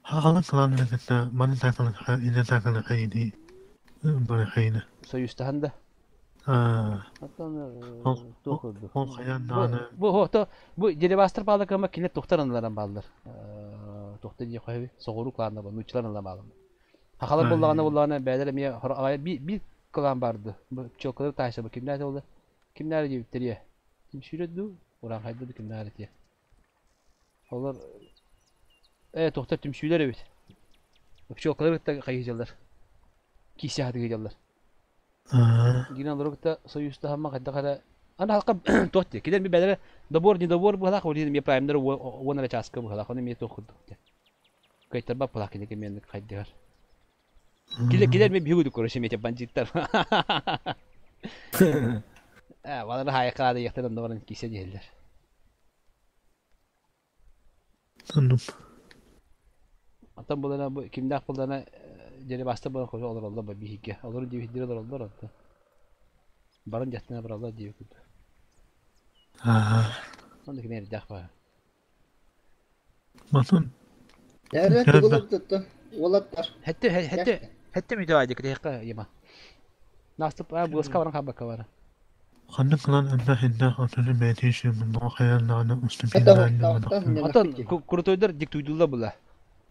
Хаҕалан кылаан кытта маны таакалыха илэ таакалыха ини барыхайна. Союзтаһан да. Аа. Оттон Ол туох курдук. ол хайаан даҕаны Бу бу бу деревастар бааллар кинилэр туохтар аныларан бааллар. Туохта диye хоһуй соҕуруу кланна бу нууччалар анылар бааллар. Хахалар буллаҕына буллаҕына бэйэлэр эмиэ биир клан барды. Бу пчелкалар таайса бу кимнээх ол кимнээх диэбиттэриэ. Ким сүүрэ дуу, урааҥхайда дуу кимнээх этиэ. Олор ээ туохтар түмсүүлэр эбит. Пчелкалар кытта хайыһыдьаллар. Киисэ хатыгыдьаллар. Гина олору кытта союзтаһамма хайдах эрэ аны халка туох дии килэр ми бэлэрэ добор недобор быһалаах ол иһин эмиэ праймнар уон эрэ чааска быһалаах ону эмиэ туох курдук диэн кыайтарбат быһалаах кинигэ эмиэ хайдыһар килер килер ми биһиги короче эмиэ бандиттар э балары хайыкка да яхтар онно баран кисе диһэллэр Оннук. Оттон булана бу кимнээх булана дерибаста буолан хойу олороллор ба биһигэ. Олору диэбиттэр олороллор онтон. Баран дьахтана бараллар диэбит курдук. Аа. Онно кини эрдээх баа. Матын. Эрэ тугулуптутtu. Уолаттар. Хэтте хэтте хэтте ми даа дик дехка яма. Настып а буска баран хабакка бара. Ханнык кылан элбэх иннээх отону бэйэтин сүүмүн хайаан даҕаны устун киирдэҕин Оттон курутойдар диктуйдулла була.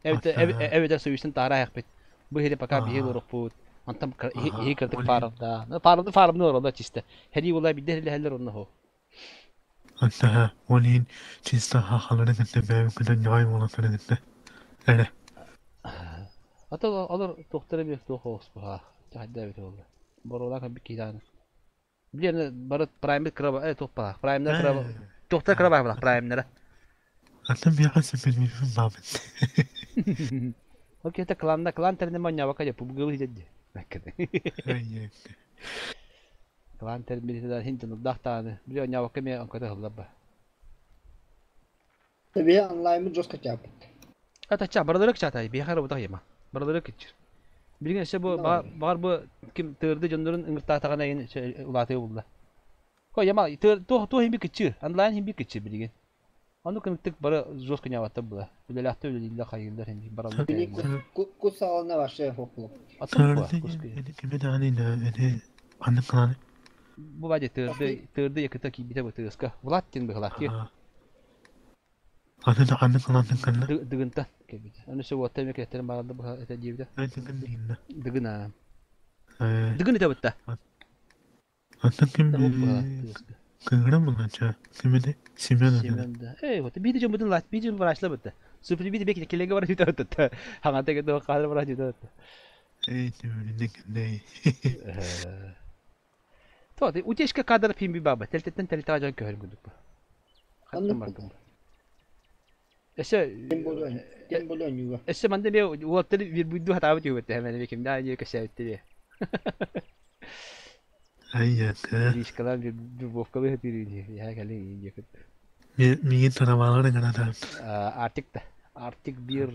Эбэтэр союзтан таара айахпыт. Бу хири пока биһи олорохпут. Онтон иһи кырдык фармда. Фармды фармны оролла чисто. Хери була бидде хеллер онно хо. Аттаха ол иһин чисто хахалары кытта бэйэбин кытта ньаҕай буолаттары кытта. Эрэ. Ата олор туохтара биир туох оҕуспуха. Тахайда эбит буолла. Боруолаах бик киһи Билиэн бары праймит кыра э туох баах. Праймнар кыра туохтар кыра баах праймнара. Атын миэхэ сиппин баабын. Ол киһитэ кланна клан тэринэ манньабака дьэ пубгылы дьэ. Клан тэринбитэ хин дьонурдаах тааны. Били онньабакка эмиэ онкото ыһыллар ба. Биһи онлайммыт жестко чааппыт. Ата ча барылары чатай биһи работа яма. Барылары кичир. Билигин өссө бу баар бу ким тыырды дьоннорун ыҥыртаатаҕына эн улаатыы булла. Ко яма тыыр туох туох химби кичир. Онлайн химби кичир билигин. Ону кыныктык бары жестко няваттар була. Үлэлээхтэр үлэлииллэр хайыыллар хин бараллар Били кэлэллэр. кус саҕалана вообще хохлук. Атын буа Тыырды куска. эти кими даҕаны да эти ханнык кылааны Бу бади тыырды тыырды якыта киирбитэ бу тыаска. Влад диэн быһылаах ки. Аны да ханнык кылаантан кэллэ? Дыгынтан кэлбит. Аны сөп уотта эмэ кэлтэрин баарда быһа этэ диэбитэ. Дыгын дигиннэ. Дыгын аа. Дыгын этэ бытта. Антон ким кыҥыран булганча ким эти Семен ата. Семен да. Эй, вот биир дьон лат биир дьон бараачла бытта. Супер биир бек келеге бар жүтө бытта. Хаңата кете каалар бар жүтө бытта. Эй, Семен кендей. То, утечка кадр пимби баба. Телтеттен телтага жан көһөр гүдүк бу. Хаттым бардым. Өссө Тем более нюга. Өссө манна бе уоттары бир хатаабыт юбетте хэмэн бе кимдаа не көсөбүттэ. Ай, Лишкалан бир вербовкалы хатырыни. Я калин индия кыт. Мигин таравалары гана Артик та. Артик бир.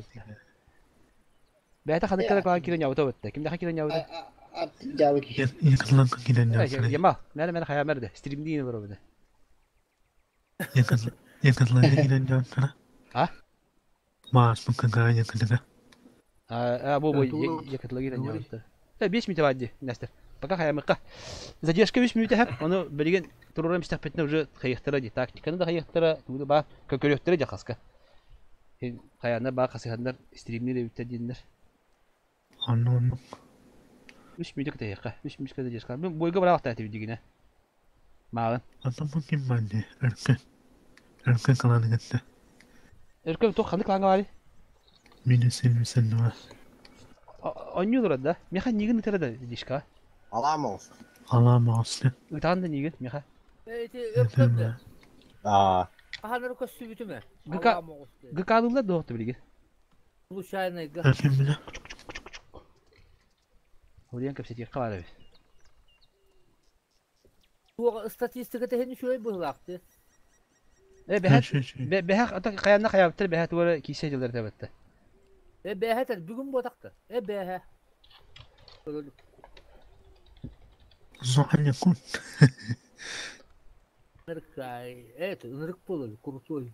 Бәйті ханыккада клан кирен ябыта бытты. Кимде ха кирен ябыта? Артик жабы ки. Якынлан кирен ябыта. Ямал, мәре мәре хая мәрде. Стримдейін бар обыда. Якынлан кирен ябыта. А? Маас муккага якынлага. А, бу бу якынлан кирен ябыта. 5 минут бадди, Нестер. Пока хаямыкка. Задержка 5 минут хәп, оны билген турурам истәпетне уже хайыктыра ди. Тактиканы да хайыктыра, тугы ба көкөрөктөрө жакаска. Хин хаяна ба касыхандар стримни де үттә диннер. Анны онны. 3 минут көтә 3 минут задержка. Мен бойга бара вакыт әтеп дигенә. Магын. Atan бу ким банди? Өркөн. Өркөн каланы гетте. Өркөн тох ханды кланга бары. Мине сен дуа. Онню да. Меха нигин үтәрә да дишка. Аламос. Аламос. Үтән дә нигин меха. Эти өркөн. Аа. Аханыр көссүбүтүмө. ГК ГК-лылар доқты билге. Случайно га. Өркөн биле. Хулиан кепсетик кабары бит. Туга статистика тehini şöyle быһлакты. Э бәһәт бәһәт ата каянна каяптыр бәһәт туара кисе жылдар табатты. Э бәһәт бүгүн ботакты. Э бәһә. Зохан якун. Ынырыкай. Это ынырык болор, крутой.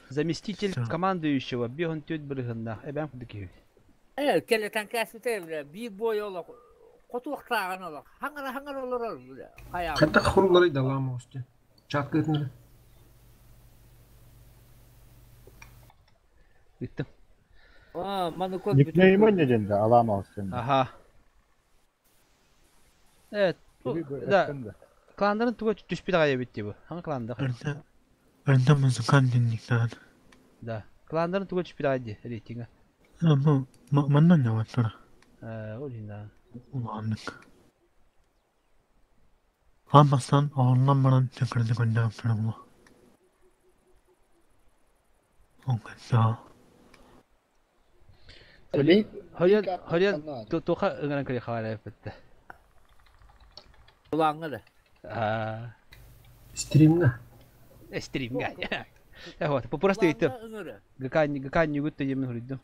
Заместитель командующего бегон төт биргында. Э бәм кудыки. Э келетен кәсүтә биле бир бой олок. Котуктаган олок. Хаңара хаңара олор биле. Кая. Хатта хурулары да ламосты. Чат кытны. Биттим. А, маны код Никнеймы не денде Аламос сен. Аха. Evet. Да. Кландарын туга түшпү дагы битти бу. Хаңы кланда. Өрдө музыкант денниктан. Да. Кландарын туга түшпү дагы рейтинга. Бу маннан яваттара. Э, ол инда. Уланнык. Амасан ооннан баран төкөрдө көндө бу. Оңгаса. Хойон хойон тоха ыңгыран көрө хабар битти. Улаңы да. А. Стримга. Стримга. Э вот, просто иттим. ГК ГК не гутта емен хуридим.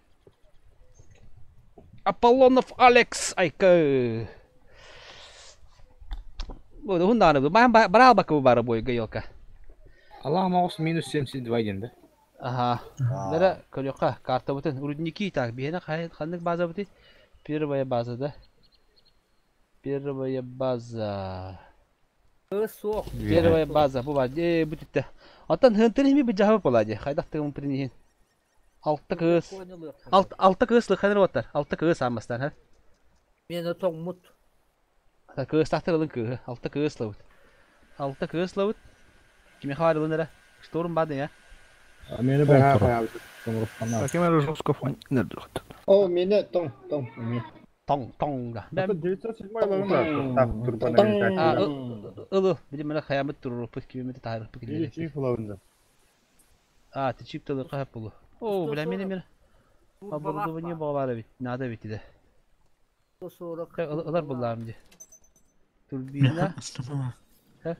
Аполлонов Алекс айка. Бу хундан бу. Бан барал бакы бары бойга елка. Аламос минус 72 денде. Ага. Бера көрөкка карта бутын. Рудники так бихена ханнык база бути. Первая база да. Первая база. Первая база бу бар. Э бутитте. Аттан хынтыр хими бу жабы болади. Хайдак тыгым принихин. Алты кыз. Алты кыз лыханыр оттар. Алты кыз амастан ха. Мени тоңмут. Кыз тахтыр кыз. Алты кыз лабыт. Алты кыз лабыт. Кими хабар ылын Штурм бады я. Мени бәһә каябыт. Кемер жестко фон. О, мени тоң, тоң. Тоң, тоң да. Это 907 лавын да. Так, турбо Ылы, билим мене хаямыт турur, пыт кибемете тарых пыт Или чип лавын А, ты чип тылы кахап булу. О, бля, мени мени. Оборудование бар бит, надо бит иде. Ылар булларым ди. Турбина. Ха?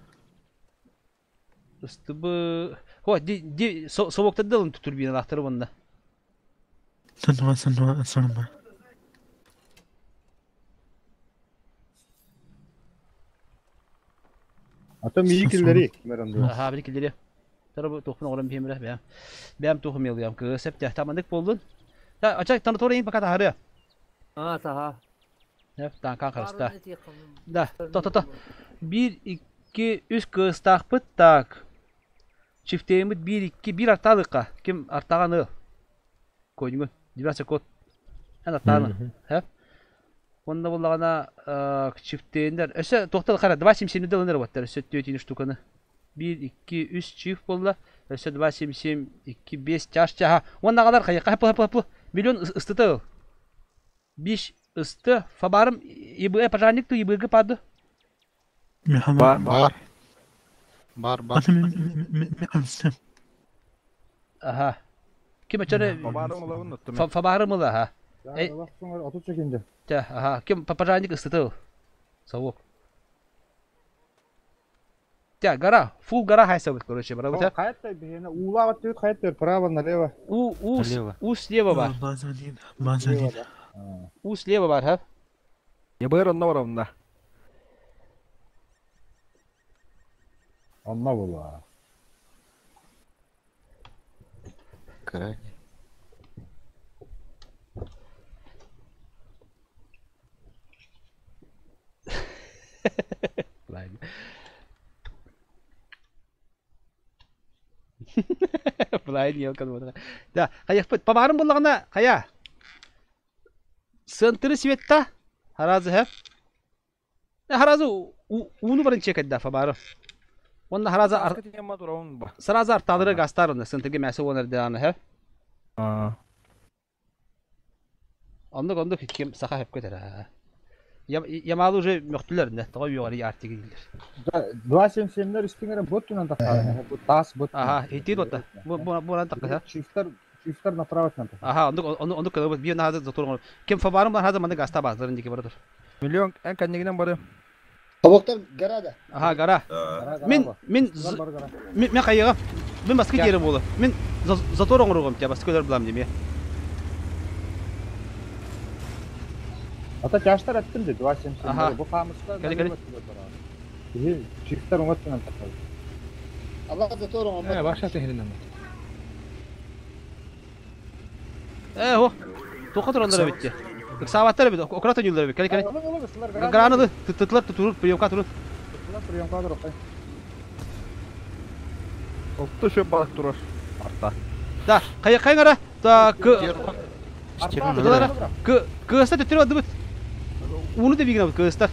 Ыстыбы. Хо, ди ди совокта дылын турбина лахтыры бунда. Сандыма сандыма сандыма. Ата мии киллери. Аха, бир киллери. Тара бу туохпун оҥорон биһиэм эрэ бэйэм. Бэйэм туохум мелыам кыыс сөптөөх таманнык буоллун. Та ача танатора ин пока таһарыа. А, таһа. Неп таанкаан харыста. Да, то то то. Биир, икки, үс кыыстаахпыт так. Чифтеймит биир, икки, биир артаалыкка. Ким артаҕан ыл. Коньгун. 12 код. Эн артааны. Хэп. Онно буллаҕына чифтейнер. Өссө туохтан хара 2.77 ылынар буоттар. Өссө 4 штуканы. Биир, икки, үс чиф буолла. Өссө 2.77, 2, 5 чаш чаһа. Уонна аҕалар хайыха хапы хапы хапы. Миллион ыстыта ыл. Биш ысты фабарым ИБ пожарник ту ИБГ паду. Бар, бар. Бар, бар. Аха. Ким өчөрө Фабарым ыла, аха. 30 секунда. Аха, ким пожарник ыстыты ыл. Совок. Тя, гора, фул гора хайсабыт, короче, барабыта. Хайаттай биһиэнэ уулаабат түбүт хайаттыр право налево. У, у, у слева бар. База один, база один. У слева бар, ха? Ябыр онно бар онно. Онно була. Крайне. Ладно. Былай не вот. Да, хайахпыт. Пабарым буллаҕына хайа. Сыантыры светта. Харазы хэп. Харазы ууну барын чекайда фабары. Онна харазы сразу арталары гастар онна сыантырга мәсе онар дааны хэп. Оннук оннук ким саха хэп көтөр. Ямалы уже мөхтүлөр не тоҕо үөҕэри артиги дииллэр. 2.77-лер үстүңэрэ бот түнэн тахсаары. Бу таас бот. Аха, итир отта. Бу бу бу тахса. Чифтер чифтер направо түнэн тахса. Аха, оннук оннук оннук кылыбыт биир наһазы затур. Ким фабарым бар хазы манны гаста баздарын дики баратыр. Миллион эн кэннигинэн бары. Тобоктор гора да. Аха, гора. Мин мин мин мен хайыга. Мин баскы киэрим буолу. Мин затор оҥоругум тя баскы өлөр булам диме. Ата чаштар аттым де 2.77. Аха. Бу хаамыска. Кели кели. Чифтер оҥот түнэн тахсар. Allah затор оҥорбот. Э, баша tehrinden. Э, хо. Тоқа тураллар битти. Ыксаабаттар бит, ократа ньуллар бит. Кели кели. Гранады тытлар турur, приемка турur. Приемка турur. Отто шөп балык турар. Арта. Да, кая кайгара та к К кыста төттөр бардыбыт. Уну да бигин кыста.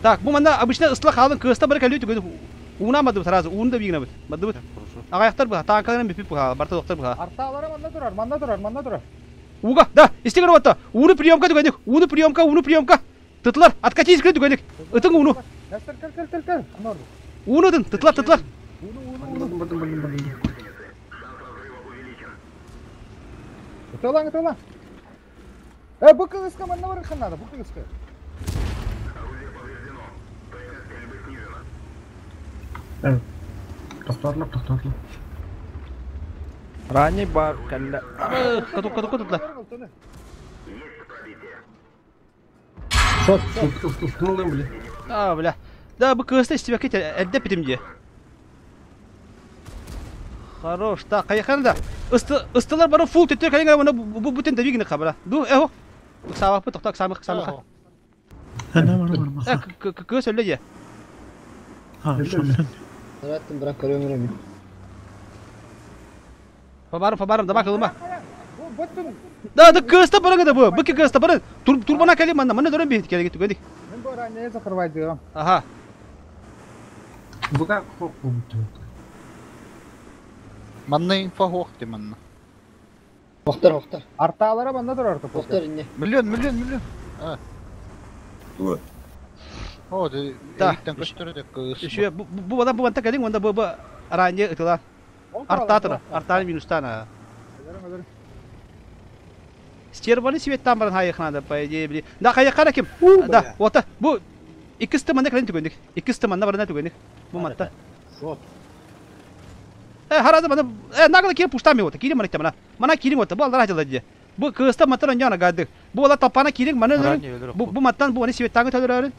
Так, бу манна обычно ысла халын кыста бар кэлүү түгөн уна мадыбыт сразу уну да бигин бит. Мадыбыт. Агаяктар бу танкаларын бипип бу барта доктор бу. Арталары манна турар, манна турар, манна турар. Уга, да, истигер батта. Уну приемка түгөнүк. Уну приемка, уну приемка. Тытлар, откатись кирет түгөнүк. Ытың уну. Кел кел кел кел. Уну дын, тытлар, тытлар. Ытылаң, ытылаң. Э, бу кыска манна бар ханада, бу кыска. Тохторлап, тохторлап. Ранний бар кэллэ. Кату кату кату Шот, шот, шот, бля. А, бля. Да, бу кыста истибе кете, эрде питим де. Хорош, та, кайхан да. Ысты, ыстылар бары фул төттөр кайгара мына бу бүтүн да бигин кабара. Ду, эхо. Сабак бу токтак самык самык. Ана бар бар. Э, кы сөйле же. Ha, şampiyon. Араттым бірақ көрөмүрөм. Фабарым, фабарым, да бакылма. Да, да кыста барың да бу. Бу кыста бары. Тур турбана кели манна, манна дөрөн бит келе түгөдик. Мен бу ранее закрывать Аха. Буга хок бу. Манна инфа хоқты манна. Охтар, охтар. Арталары манна турар топ. Охтар инне. Миллион, миллион, миллион. А. Вот. О, да, Да. эриттен көстөрө кыз. Еще бу бу бу бу банта келиң, онда бу бу ранее ытыла. Артатыр, артаны минустан. Стерваны светтан баран хайыхнада, по идее, били. Да, хайыхана ким? Да, вот бу иккисти манна кэлэн түгөнүк. Иккисти манна барана түгөнүк. Бу матта. Шот. Э, харазы мана, э, нагла кири пуштами вот, кири мана мана. Мана кири вот, бу алдар хажала ди. Бу кыста маттан онжана гады. Бу ола тапана кири мана бу бу маттан бу аны светтаңы төлөрөрүн.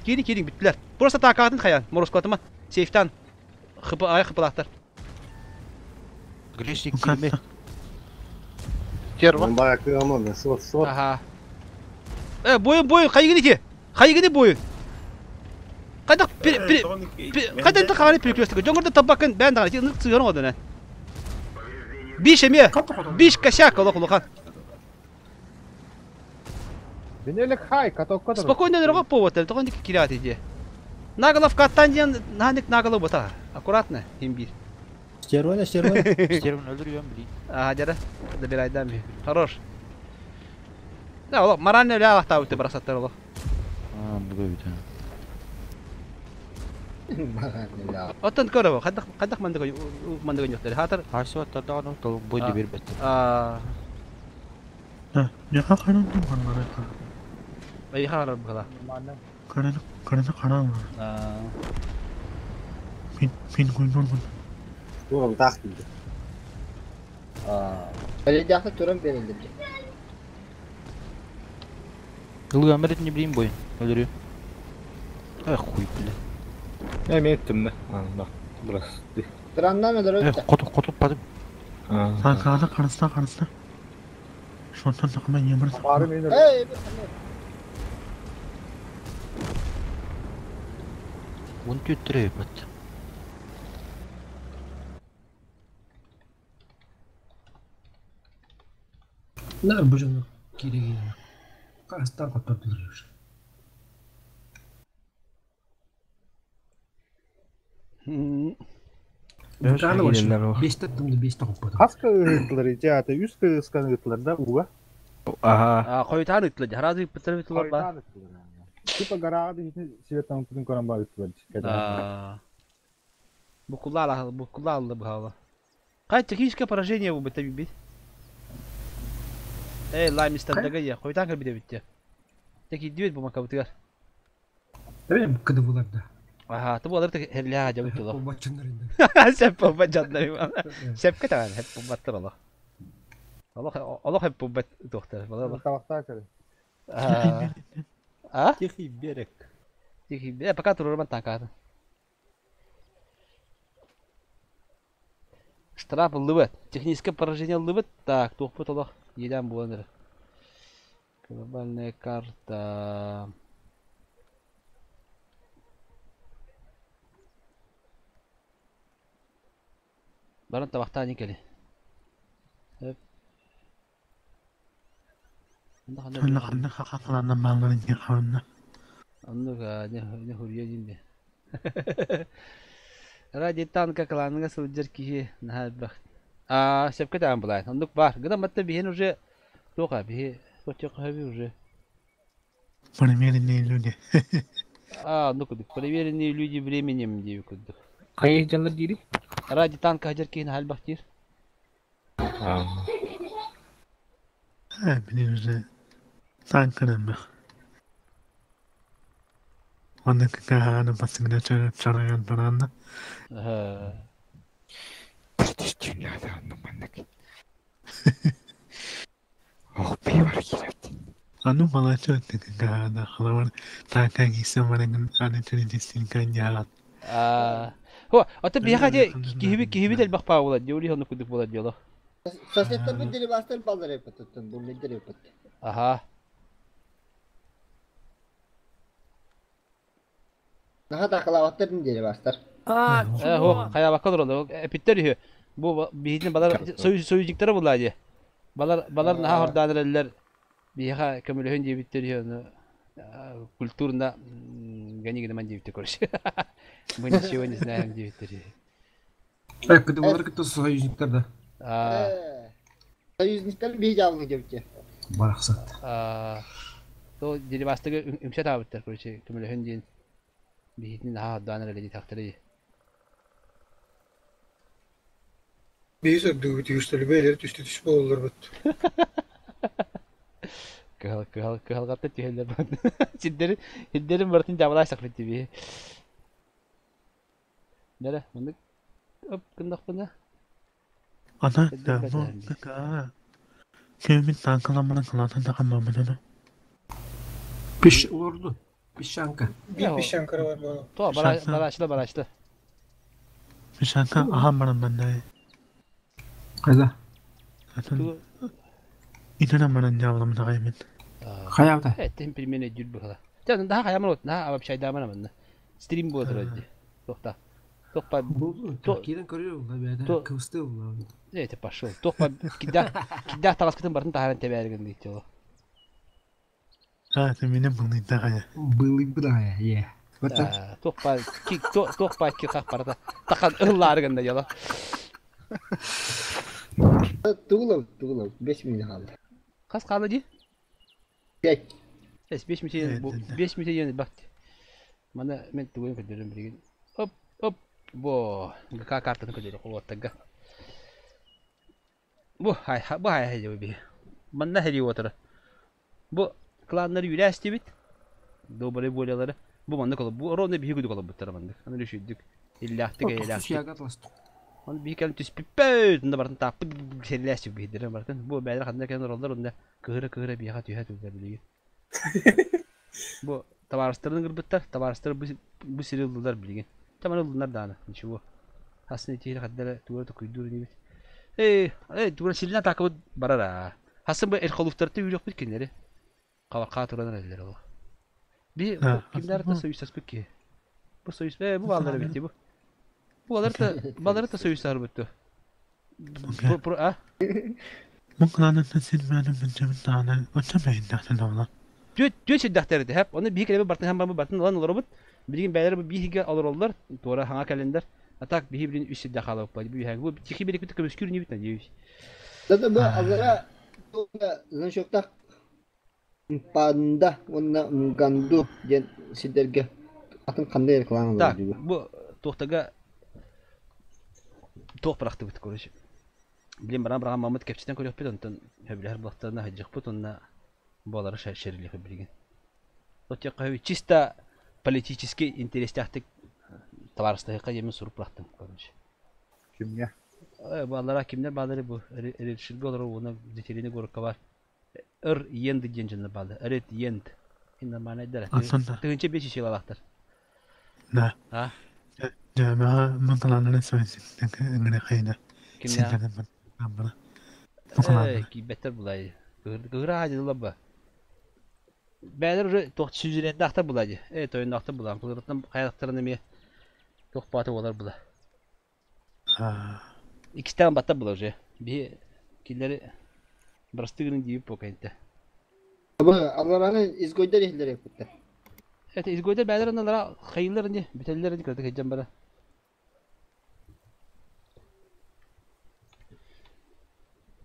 Кири кири биттилер. Просто такатын хаян, мороскотума. Сейфтан. Хп ай хплахтар. Грешник килме. Стерва. Бара кыамон, шот, шот. Ага. Бойын, бойын, хайгини ки? Хайгини бойын? Кайда кайда хаганы перекресток. Жоңгорда табакын бән дагы нык цыган одына. Биш эме. Биш косяк олох улахан. Бенелек хай, каток. Спокойно дорога повод, только не кирят иди. Наголов каттан наник наголов бота. Аккуратно, имбирь. Стервана, стервана. Стерван öldürüyorum блин. Ага, дядя, добирай дам. Хорош. Да, олох, морально ля алахта өте бросаттар олох. А, буга бит. Оттон көрөбө, кайдах кайдах мандыга мандыга ньоктер. Хатыр. Хайсы аттарда аны тол бойду бербет. А. Я ханан ханан. Ай ханан бала. Карана карана каран. А. Пин пин гуйнон. Турам тах дейді. А. Әле турам берилди. Ылган берет не билейм бой. Öldürüyor. Ай хуй бля. Я имею да. А, да. Здравствуйте. Тураннан өлөрөт. Котуп котуп бадым. Сакада карасына карасына. Шонтон такма емір. Эй, Он төттүрө бат. Нар бу жана киреги. Кастан котордур. Бутаны var. Беште тымды беште коппады. Хаска ыттылар ити үс кыскан ыттылар да уга. Ага. А, койтан ыттылар. Харазы ыттылар ыттылар ба. Типа гарага дихни светан путин коран ба ыттылар. А. Букулала, букулала бхала. Кай техническое поражение бу бит бит. Эй, лаймистер дагая, койтан кабиде битте. Теки дибет бу макабытыгар. Эми кыды булар да. Ага, ту булар тек херля жабыт тула. Бачындар Сеп бачындар. Сепке таган, хеп баттыр алла. Аллах, Аллах хеп бат доктор. Бала. Табакта кere. А? Тихий берег. Тихий берег. Пока турурман танкаты. Штраф лыбыт. Техническое поражение лыбыт. Так, тухпут Аллах. Едем буланыр. Глобальная карта. Баран табақтан екелі. Ханна ханна хахалана малын ханна. Анныга не хурье динде. Ради танка кланга сылжыр кихи нахабах. А, сепке там булай. Ондук бар. Гына матта бихен уже тока бихи сотек хаби уже. Проверенные люди. А, ну кудык. Проверенные люди временем дейби кудык. Кайы жанлар дири? Ради танка хажар кихин халбах дир. А, блин, уже танканым. Онда какая басыңда чарып чараган баранда. Ага. Ану малачо какая халавар танка гисен баранган аны тридистин канья. А, хо, ата бияха де кихиби кихиби дел бак паула, диули хону кудук була диоло. Сосеттер бу дили бастыр балдар эпеттен, бу лидер эпет. Ага. Наха такалаваттыр дили бастыр. А, хо, кая бакалар олду. Эпиттер ихе. Бу бихитин балар союзниктер була ди. Балар балар наха хорданыр бияха көмөлөһөн диэбиттер ихе культурно ганигин ман диэбиттер короче. Мы ничего не знаем диэбиттер. Э, кыды булар кыты союзниктер да. А. Союзниктер бии жабылы диэбитте. Бараксат. А. То дерибастыгы үмсә табыттар, короче, көмөлөһөн диэн бихитин наха хорданыр эле тахтары. Биз өдүгү бээлер түштү түш бололор бут. Кыһал кыһал кыһалгатта түһэллэр бар. Сиддери сиддерин бартын жабылай сакпыт би. Нере, мындык оп кындак бына. Ана да бу какая. Кемин танкаламан кланан да камамын. Пиш олорду. Пищанка. Бир пищанка бар бу. То, бара барачлы барачлы. Мишанка аһаан баран манна. Хайда? Атын итинэн баран дьаабыламмыт аҕай мин. Хайаабыта? Эттин пельмени өйдүүр быһыла. Чэ, наһаа хайаман от, наһаа вообще манна. Стрим буола турар дии. Туохта. Туохпа Киирэн көрүө буолла бэйэтэ. Кыбысты буолла. Это пошел. Туохпа кидах кидах таҕаскытын бартын таһааран тэбээригин диэти ол. А, ты меня былыйда хайа. Былыйбыт аҕай, е. Туохпа ки туохпа ки хах барата. Тахан ыллаарыгын да яла. Тугулав, тугулав. 5 минут қалды. Хас қалды ди? 5. Эс 5 минут 5 минут ен бак. Мана мен тугуйын көдөрөм билген. Оп, оп. Бо, ГК картаны көдөрө колоттага. Бу хай бу хай хай би. Манна хери отыра. Бу кланнары үрәстибит. Добрый волялары. Бу манна коло. Бу ровно биһи күдү коло буттара маннык. Аны решидик. Иллахтык элахтык. Он биһи кэлэн түспүппөт. Унда бартын таппыт серләсүк биһидер бартын. Бу бәйләр ханна кэлэн роллар унда кыһыра-кыһыра биһа түһә түлдер билиги. Бу товарыстарын кырбыттар, товарыстар бу сири ылдылар билигин. Таман ылдылар дааны, ничего. Хасны тиһи хаддара тугара токуйдуур нибит. Эй, эй, тугара силина такыбыт барара. Хасын бу эрхолуфтарты үйрөкпүт кинилери. Кабакка туранар эллер ол. Би кимдер та союздаспыт ки. Бу союз, бу балдары битти бу. Бу балары балары та союздар битти. Бу а? Түөт сиддахтар хеп. Оны биһи келеби бартын хам бартын алан олоробут. Билигин бәйләр бу биһиге алыр олар. Тура хаңа календар. А так биһи билин үс сиддах алып бу биһи. Бу тихи билик бит көмөскүр не бит надеюсь. Да бу азара значокта Панда онна Мганду ден сидерге атын кандай реклама Так, бу тохтага тох быракты бит короче. Билин баран баран мамыт кепчитен көрөк бит онтон хөбүләр булактарына хаҗык бит онна балары шериле билген. Вот я чисто политический интерес тахтык товарыстыгы емен суруп бырактым короче. Кимге? Балара кимдер балары бу решилге олар оны ветеринар горка бар. Ыр енди ден жына балы. Рет енд. Инна мана дара. Тыгынча беш ишел алактар. Да. А? Жама мынкаланын сөйсүн хайна. Кимне? Кибеттер булай. Кыгыра хадылар ба. Бәлер уже тох сүзүренде ахтар булай. Тойында ахтар булай. Кылырыттан каяктарын эме тох баты болар була. Икистен батта була уже. Би киллери Брастыгын дип покайнта. Бу алараны изгойдер ихлер япытты. Это изгойдер бәлер аналара хайыллар инде, битәлләр инде кырдык хәҗәм бара.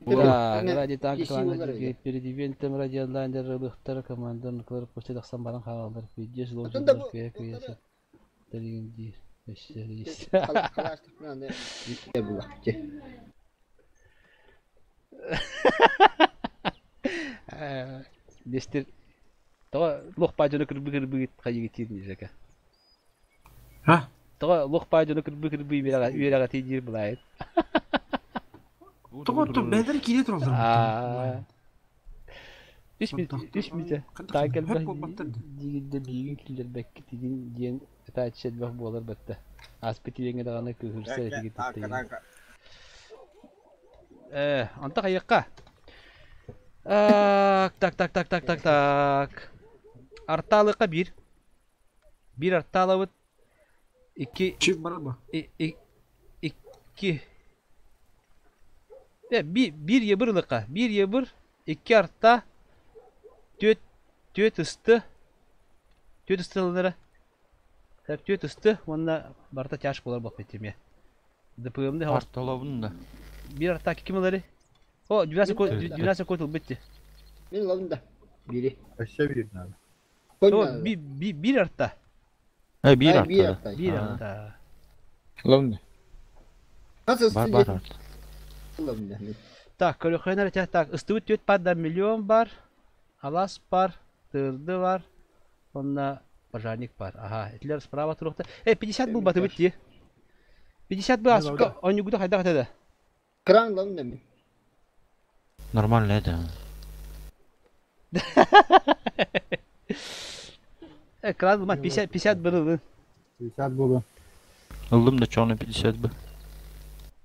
Да, ради танк клана перед ивентом ради онлайн рылыхтар командан кылыр почти 90 баран хаалар. Видишь, должен кая. Талин ди. Дестер Тага лох пажоны кырбы-кырбы хайыгы тирни жака. Ха? Тага лох пажоны кырбы-кырбы үерага тидир булайт. Тога то бәдер киле торалар. Үш минут. Тагыл дигинде бигин килдер бәкки тидин диен этачет бах болар бетте. Аспи тигенге даганы күрсә тиги титте. Анта кайыкка. Так, так, так, так, так, так, так. Арталыка bir. Bir арталабыт. İki. Чип бар ба? İki. Bir ебыр ылыка. Bir ебыр. İki арта. Төт, төт ысты. Төт ыстылары. Так, төт ысты. Онна барта тяж болар бак бетирме. ДПМ-ды. Арталабын да. Bir арта ким алары? О, 12 котыл битти. Мен лабын да. Бири. Өссө бир надо. Bir арта. Bir арта. Bir арта. Лабын. Бар бар арта. Так, көрөхөнөр так, ыстыбыт төт падда миллион бар. Алас бар, тырды бар. Онна пожарник бар. Ага, этлер справа турукта. 50 был баты битти. 50 был, сука, он югуда хайда хатада. Кран лабын да мен. Нормально это. Кран булма 50 50 был. 50 булды. Ыллым да чону 50 бы.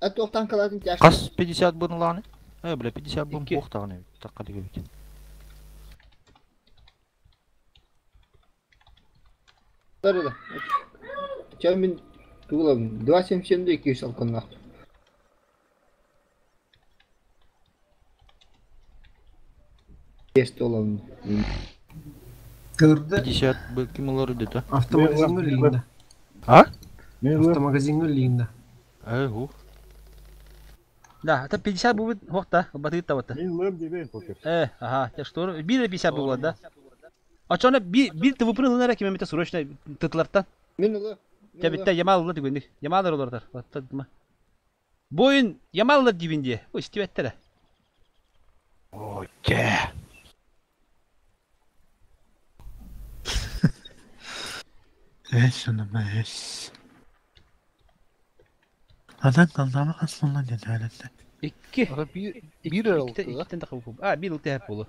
А туохтан калатын тяжко. Хас 50 бын ылааны? Э, бля, 50 бын буохтаҕын эбит. Такка дигибит. Да. Ча мин тугулабын 2.77 да 200 алканнаах. Тест олабын. Көрдө. 50 бы ким ылар деді? Автомагазиҥҥа үлэлиигин да. А? Автомагазиҥҥа үлэлиигин да. Э, ху. Да, это 50 будет, хохта, батыт табыта. Ага, те что, бир 50 было, да? А что она бир ты выпрыгнул на реке, мемете срочно тытлартан. Мин ылы. Тебитте Ямал ылы түгүнүк. Ямал олордар. Баттадма. Бойын Ямал ылы дибинде. Ой, стибеттере. О, те. Эс онума эс. Адам kaldıma aslında celalette. Икки. Бир ылты. Иккитен да А, бир ылты хәп болу.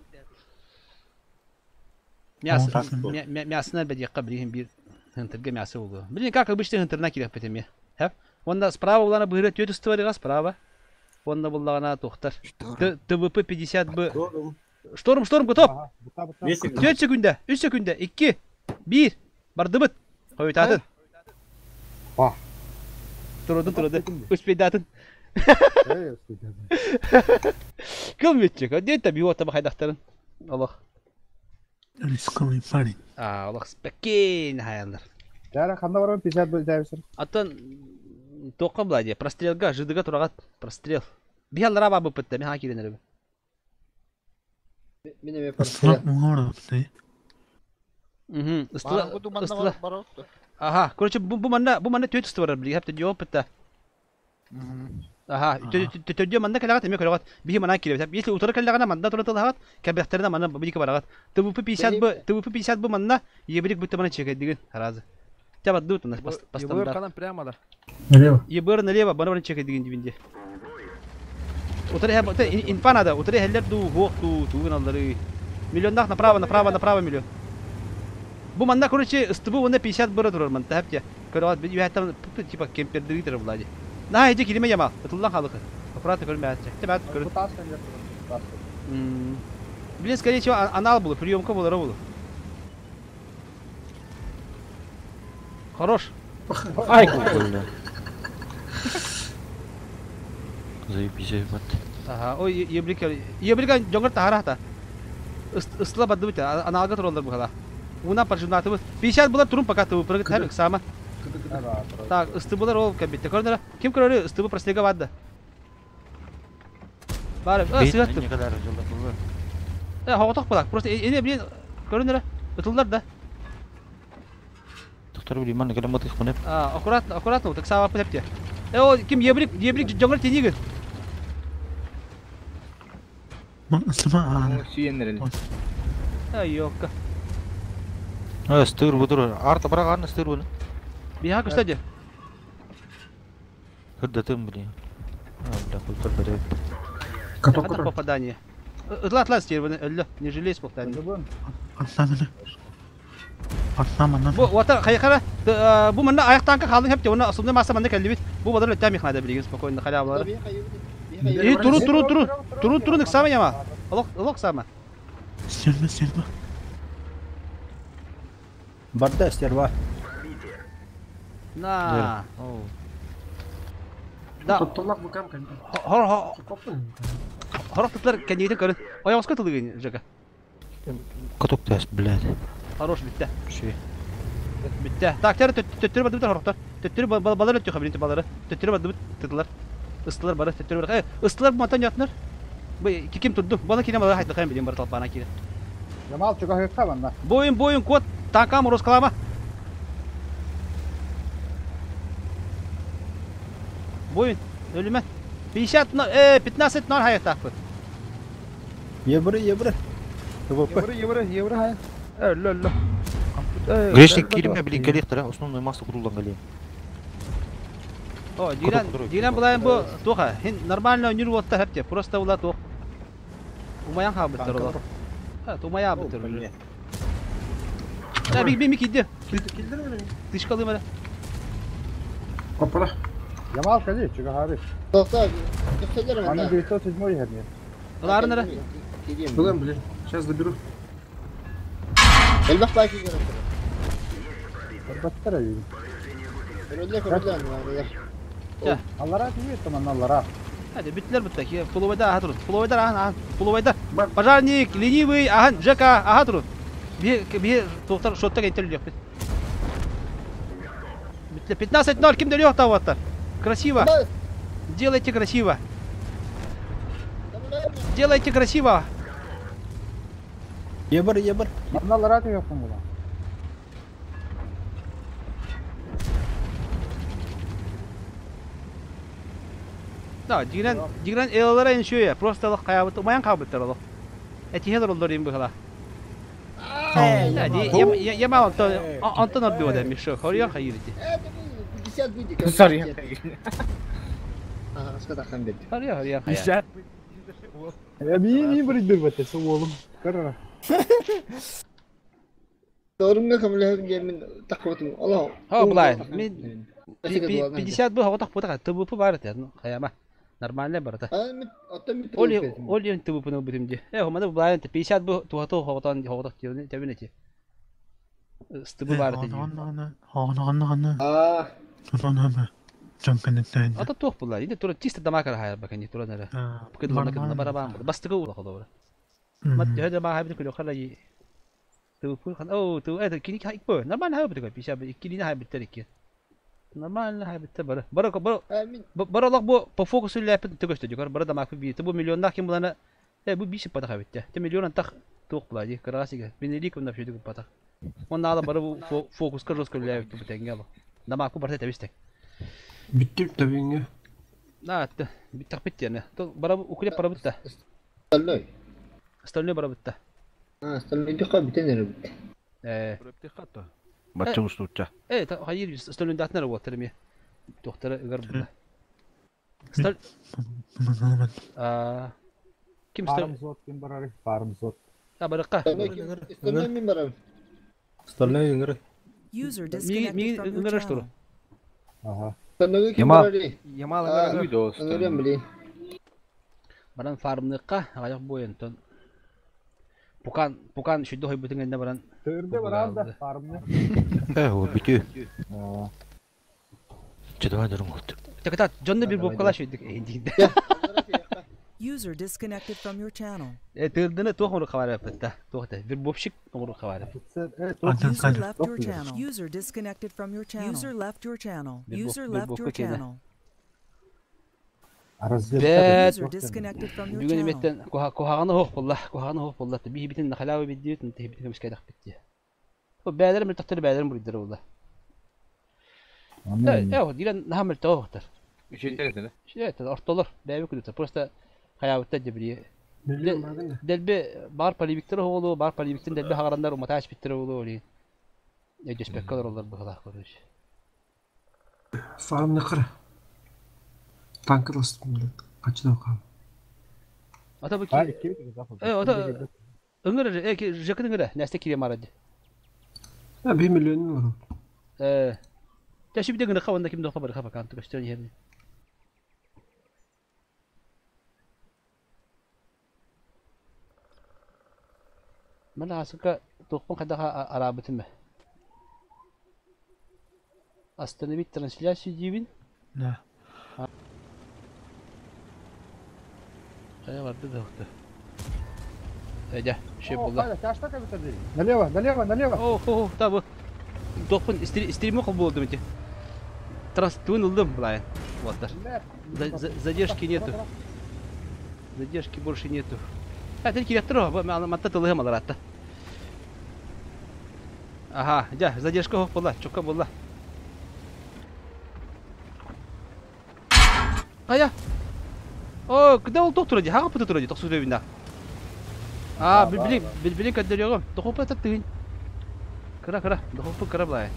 Мясо, мясына бәдиякка билген бир хынтырга мясо болу. Блин, как обычно хынтырна кирәк бит Хәп. Онда справа булана быһыра төт үсті справа. Онда буллагана тохтар. ТВП 50 б. Шторм, шторм готов. 4 секунда, 3 секунда, 2, 1. Бардыбыт. Койтатын. Турудun турудun. Успейдатын. Кыл метчик. Дет та биота бахайдахтарын. Аллах. Рисковый парень. А, Аллах спокойно хаялар. Жара ханда барам 50 б жайбысыр. Аттан тоққа була прострелга жыдыга турагат прострел. Бихаллара ба быппытта, мен ха киренер. Мин эме прострел. Мгм. Ыстыла. Ыстыла. Ага, короче, бу манна төт ысты бар, били, хәп төдө опытта. Ага, төдө манна калагат, эме калагат. Бихи мана киребет. Если утыры калагана манна туры тылагат, кәбәхтерне манна бики барагат. ТВП 50 б, ТВП 50 б манна ебрик бутта мана чекет деген разы. Тяба дут у нас по ЕБР канам прямо да. Налево. ЕБР налево, бана бана чекет деген дибинде. Утыры хәп, инфа надо, утыры хәлләр ду, хок ду, тугын аллары. Миллионнах направо, направо, направо миллион. Бу манна, короче, СТБ онда 50 бұры тұрар ман, тәп те. Көрі бит там типа кемпердiri тұрар булади. На, иди килиме ямал. Ытылдан халыкы. Аккуратно көрмө атчы. Теп ат көрүн. Блин, скорее всего, анал было, приемка была, было. Хорош. Ай, бля. Заебись, ебать. Ага, ой, ебрика, ебрика жоңгор тахара Ыстыла бады бит, аналга туралар бу хала. Уна паржунаты 50 булар турун пока ты выпрыгать хәбик сама. Так, ысты булар ол кәбитте. Көрдүлөр. Ким көрөрү ысты бу прослега барды. Бар, сыгатты. Не kadar жылда булды. Хоготок булак. Просто эне блин көрүнөр. Ытылдар да. Доктор билим, ман келем батык мына. А, аккуратно, аккуратно, так сама пытапте. О, ким ебрик, ебрик жоңгор тенигин. Ман ысыма. Сүйеннер. Ай, ёкка. Стыр бутур. Арта барак аны стыр буну. Биха кстати. Хырдатым блин. А, бля, культур берет. Каток попадание. Ытла атла стерваны, өллө, не жалей споктан. Бу вата хайкара бу манна аяк танка халдың хепте, оны основной масса манна келди бит. Бу бадар өтә мехнада билген спокойно халябалар. И туру туру туру туру туру ник сама яма. Алок алок сама. Стерва, стерва. Барда стерва. На. Да. Тоттолак бу кам кам. Хор хор. Хорох тутлар кәнейтен көрін. Ой, оска тылыгын, Жека. Каток тәс, блядь. Хорош битте. Ши. Битте. Так, тәрі төттөрү барды битер хорохтар. Төттөрү балары өттү хабринти балары. Төттөрү барды тытылар. Ыстылар бары төттөрү бар. Ыстылар матан ятнар. Бу ким турду? Бала кире балары хайтла кайын билем бар талпана кире. Ямал чуга хыкка банда. Бойын бойын кот танкам роскалама. Бойын ölüme. 50 15 0 hayat takı. Ебры, ебры. Ебры, ебры, ебры хай. Өллө, өллө. Грешник кириме билин келиктер, основной масса курулган келе. О, Дилан, Дилан булайын бу тоха. Хин нормально өнүр отта хепте. Просто ула тох. Умаян ха биттер ола. Ха, умая биттер. Да, би би ми киде. Тышкалым әле. Хоппала. Ямал кали, чугахары. Тоқта, көстөлөр Аны манда. 907 иһэр. Ыларын эрэ. Блин, блин. Сейчас доберу. Элбэх баки көрөттөр. Баттар эбит. Көрөллөр, көрөллөр аны. Ча. Аллара тиийбит манна аллара. Hadi bittiler bitti. Фуловайда аха турун. Фуловайдар ахан ахан. Фуловайдар. Пожарник, ленивый, ахан, Жека, аха турун. Би би тоқтар шотта кетер бит. Биттилер 15-0 ким дөлүөх таваттар. Красиво. Делайте красиво. Делайте красиво. Ебар, ебар. Манна аллара тиийбит була. Да, дигрен дигрен элалара иншуя. Просто алах каябыт, умаян кабыттар алах. Этихелер олдор им быхала. Да, я я мал Антон Антон ордуа Миша, хорьян хайырды. 50 будет. Сорри. Ага, скада хамбет. Хорьян хорьян хайыр. Я мин мин бір бір бәтесі олым. Көрі. Doğrumga көмөлөһүм диэмин тақпытым. Алла. Хо, булай. Мин 50 бу хоготох бутака ТВП бар эте. Хаяма. Нормально бар это. Оли оли ТВП ну бутим ди. Э, хомада булай 50 бу тухато хоготон хоготох тибин тебин эти. Стыбы бар эте. Аа. Ата тух булай. Инде тура чисто дамакар хайр бакани тура нара. Букет лана бара бам. Бастыгы ула ходора. Мат хәдә ма хайбит күлө халай. ТВП хан. О, ТВ это кини хайк бу. Нормально хайбит күлө. 50 кини хайбит терики. Нормально хайбит бара. Бара бара. Бара лак бу по фокусу ляпит төгөстө дигәр. Бара дамак би. Бу миллионнар ким булана. Э бу биш пата хайбит. Те миллион тах тух була ди. Карасига. Бенелик унда шөйдү пата. Онна ала бара бу фокуска жестко ляпит бу тәңгә. Дамак бу барта табисте. Bitti tabii. На, бит бит яны. Бара укреп бара битте. Остальной. Остальной бара битте. А, остальной дөхө битен эре битте. Э. Бачча устуча. Э, хайыр остальной датнар вот ми. Доктора ыгар буда. Сталь А ким сталь? Фармзот ким барары? Фармзот. А баракка. Остальной мин барам. Остальной үңір. User Ми disconnected from your үңір channel. туру. Ага. Остальной ким Ямал. барары? Ямал Ыңырым билин. Баран фармныкка аяк боентон. Пукан пукан шүдө хой бүтүнгенде баран. Төрдө барар да фармны. Э, о, бүтү. Чыдыга дурун болду. Так жонды бир болуп кала шүйдүк эндигинде. User disconnected from your channel. Э, тырдыны туох муру кабар эппет Туох да бир бопшик муру кабар. User left your channel. User disconnected from your channel. User left your channel. User left your channel. Бэт. User disconnected from your Бүгүн channel. эметтен кухаганы хоох булла, кухаганы хоох булла. Би битин нахалавы биддиют, те битин мискайдах битти. Бу бәдер мил тахтыр бәдер муриддер булла. Э, э, дилен нахамыл тоохтар. Үшентересин, Ши это ортолор, бәбе күдүтө. Просто хаябытта дебри. Делбе бар полевиктер оолу, бар полевиктен делбе хагарандар уматач биттер оолу оли. Э, дөспеккалар олар бу короче. Фарм ныкыр. Танкы ластым, блядь. Качыда кал. Ата бу ки. Э, ата ыңыр э жакын ыңыр, нәрсе кире марады. Ha 1 milyonun var. Э. Та ши биден гына кабанда ким дохла бар хаба кан түгөстөн yerine. Мана асыка тохпон кадаха арабытым. Остановить трансляцию дивин. Да. Кая барды да. Эдя, ши булла. Налево, налево, налево. О, хо, та бу. Тохпон стриму кыл болду мити. Транс туын ылдым булай. Вот. Задержки нету. Задержки больше нету. А, ты киректор, матта тылыгым алар атта. Ага, жа, задержка хок була, чокка була. Кая? О, куда ол доктор ди? Хага пыты тура ди, токсуз бебинда. А, билбилин, билбилин каддерёгом. Дохопа таттыгын. Кыра, кыра, дохопа кыра булай.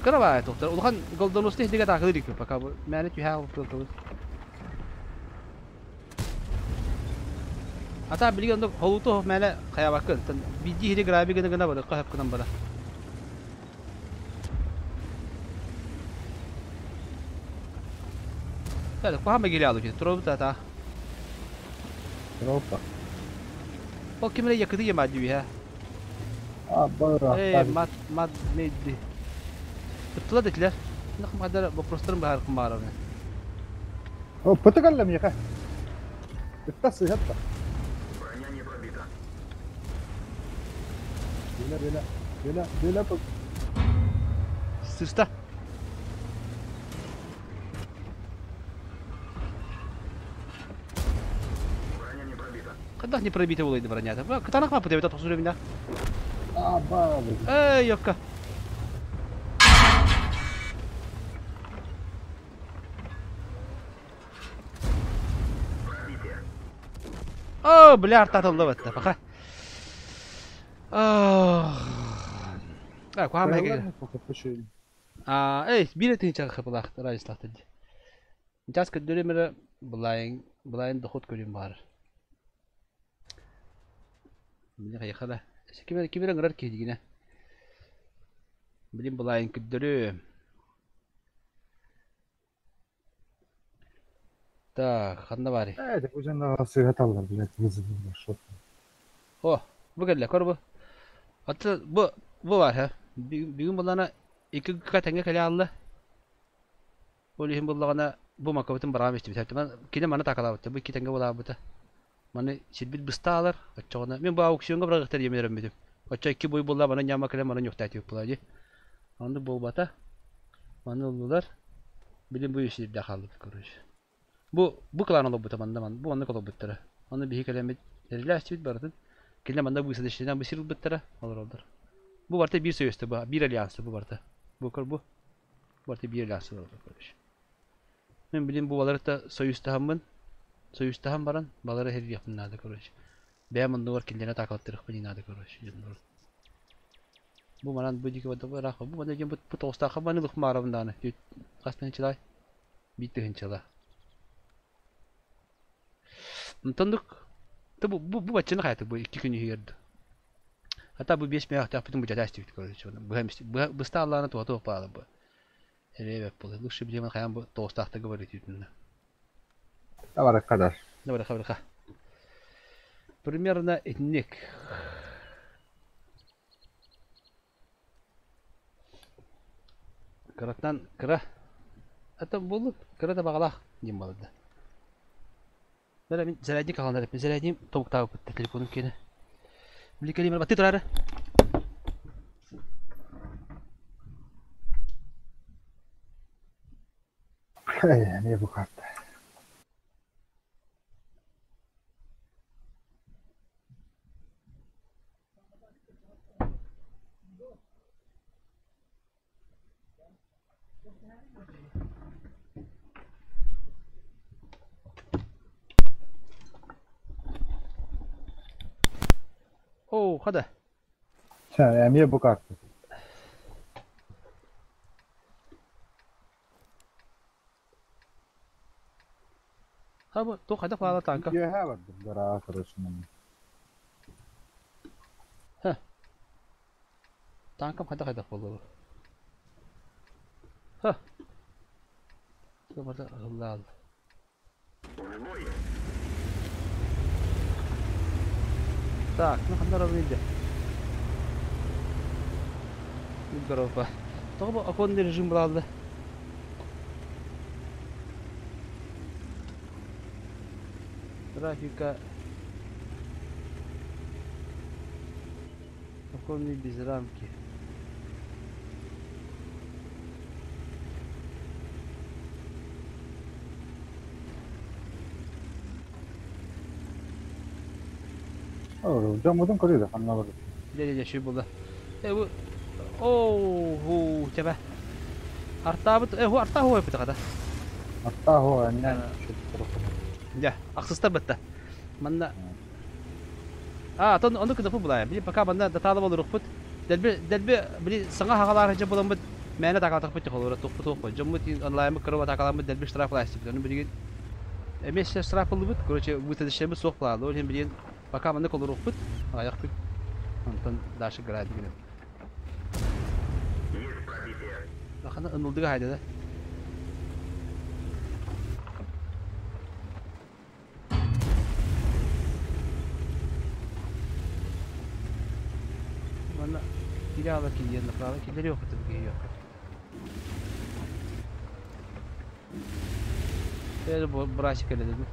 Кыра бай, доктор. Улхан голдоносты диге тагы пока бу. Мәне түһә алып. Ата билген док холуто мәне кая бакын. Биди хири граби гына гына бара, кахап кынан бара. Куһаҕан бэгиэлээх алыы туруорбут ата. Опа. Ол ким эрэ якыты ема дии А, Эй, мат, мат, нейди. Ыттыла дэтилер. Нахмадар вопростарын баһаркым баарабын. О, пытыгалла миэхэ. Ытта сыһатта. Била, била, била, била. Сыста. Хайдах не пробита буолай бронята? Кытаанах маппыт эбит тохсур эбинэ. А, Эй, ёпка. О, бля, артатылды батта, пока. А, куһаҕан бэһигэ. А, эй, биир тыынчаҕа хапылаах радислахтар дии. Сейчас көрдөрүм эрэ былайын, былайын доход көрүм баар. Билин хайыха да. Ким ким эрэ ыҥырар киһи дигинэ. Билин былайын көрдөрүм. Так, ханна баарый? Э, бу дьонно сыһаталлар, блядь, вызовы шот. О, бу кэллэ, көр бу. Аты бу бу бар ха. Бүгүн буллана икки күккэ тэҥҥэ кэлэ алла. Ол иһин буллаҕына бу макабытын бараам истибит. Кини маны такалаабыта, бу икки тэҥҥэ булаабыта. Маны сирбит быстаалар, оччоҕуна мин бу аукционҥа быраҕыахтар диэмин эрэммитим. Оччо икки буй булла, маны ньаама кэлэн маны ньухтаатыбыт була дии. Оннук буолбата. Маны ыллылар. Билин бу сирдэ хааллыбыт короче. Бу бу клан олорбута манна ман бу оннук олорбуттара. Ону биһи кэлэммит тэрилээччибит барытын. Кинилэр манна быысадыщинан бу сир ылбыттара олороллор. Бу барыта биир союзта бу биир альянса бу барыта. Бу көр бу барыта биир альянса олорор короче. Мин билин бу баларыта союзтаһаммын союзтаһан баран балары хэрриэхпин наада короче. Бэйэм оннугар кинилэри атаакалаттарыахпын наада короче дьоннору. Бу манан бу диэки бу ыраах бу манна диэн бу тоҕустаахха маны лыхмаарабын даҕаны хас тыһыынчалаай биир тыһыынчала. Онтоннук бу бу бу баччаны хайата бу икки күн иһигэр ду. Хата бу биэс мөөхтөөхпүтүн бу дьатаастыбыт короче быһа быста аллаана туһа туох баала бу. Эрээбэт буолла. Лучше билиэмэн хайаан бу тоҕустаахтарга барытыытынна. Давай кадар. Давай хабырха. Примерно итинник. Кыраттан кыра. Это буоллун, кыра да баҕалаах диэн буолар да. Бара мин зарядник аҕалан эрэппин. Зарядник тобуктаабыппыт телефонум киэнэ. Били кэлиим баттыы турары. Эмиэ бу карта. Оо, хада. Чэ, эмиэ бу карта. Ха бу туох хайдах баала танка? Үөһээ бардым, гараа короче. Ха. Танкам хайдах хайдах буолла бу? Ха. Барда ыллаал. Так, ну ханна барабын илдьэ? Здорово. Тоҕо бу оконный режим булаалла? Графика оконный без рамки. Дьоммутун көрүү да ханна барар. Дьэ дьэ дьэ буолла. Э бу оо чэбэ. Артаабыт э артаа хуой бытаҕата. Артаа хуой аннан Дьэ, ахсыстар бытта. Манна А, тон ону кыдапы булайым. Били пока манна датаалы болурукпут. Дэлби дэлби били саҥа хагалаар дьэ буламмыт мээнэ атаакалатахпыт холура тухпут туохпут. Дьоммут онлайммыт кырып атаакаламмыт дэлби штраф лаастыбыт. Ону билигин эмиэ штраф ыллыбыт. Короче, вытащиммыт суох плаалы. Ол иһин билигин пока маннык олоруохпут. Аҕыйах күн. Онтон дальше град гынабыт. Хана ынылдыга хайда да. Кире ала кириэн направо киллэри yok киһи yok. Э брасик эле дедим.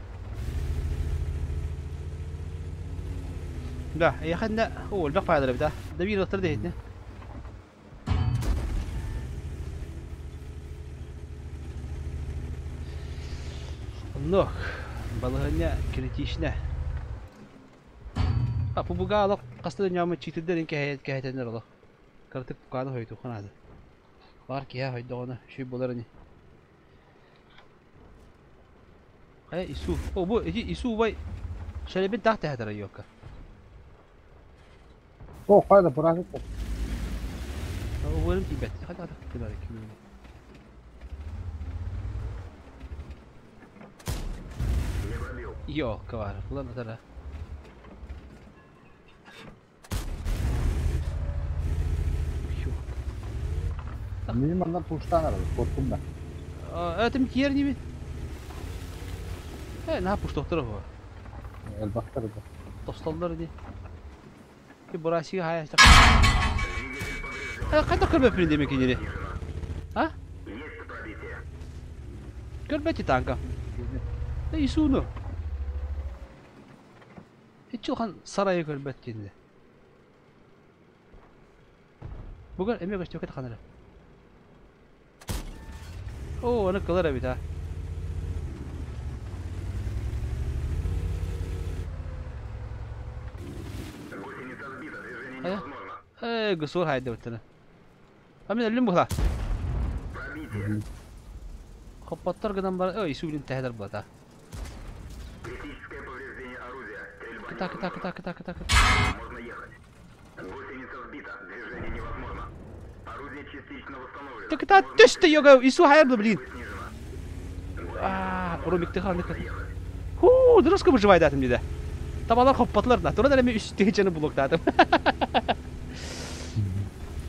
Да, яхында о элбэх файлар эбит а. Да биир ыктыр дейтне. Оннук. Балаһыанньа критичнэ. А пубуга олох хаста да ньомо чиитирдэрин кэһэтэннэр олох. Кыратык пукааны хойутуохха наада. Баар киһи хойдоҕуна үчүгэй буолар ини. Хайа Ису. О бу ити Ису убай шалебин таах тэһэтэр айуокка. О, хайда быраһык. Убайым тиийбэт. Хайда хайда кимэр кимэр. Йоо, кавар. Булан атара. Мин манна пуштан арабы, коркум да. Этим киэр нибит. Э, на пуштоқтыр го. Элбактар да. Тостоллар ди. Ки бурасига хая. Э, кайда көрбөппүн деме кинини. А? Көрбөтү танка. Э, Исуну. Иччи улахан сарайы көрбөт кинини. Бугар эмиэ көстүөккэ таханара. Оо, аны кылар эбит а. Э, э, гысур хайдыбыттана. А мен өллүм була. Хоппоттор гынан бар, ой, сүүлүн тэһэлэр буолата. Кыта, кыта, кыта, кыта, кыта, кыта. Кыта түстэ йога, Ису хайар блин. Аа, Румикты ханнык. Хуу, дұрыс выживайдатым деді. Табалар хоппатылар на. Туран әлеме үш тегечені блоктадым.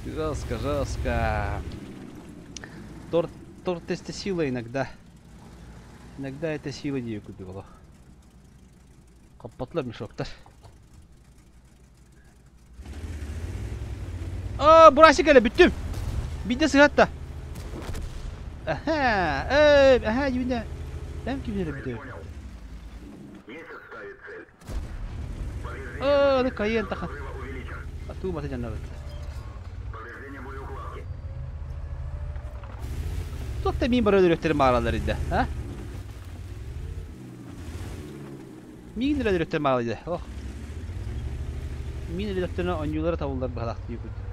Жестко, жестко. Торт, торт это сила иногда. Иногда это сила не купила. Хоппатылар мешоктар. Аа, бурасик әле бүттүм. Бидде сыгатта. Аха, э, аха, юнә. Эм кимнәре бүтү. Оо, аны кайын тахан. Атуу мата жаннабыт. Туох та мин бар өлөрөктөрүм мааралар иде, а? Мин өлөрөктөрүм мааралар иде. Ох. Мин өлөрөктөрүнө онньуулара табыллар быһалаах дии курдук.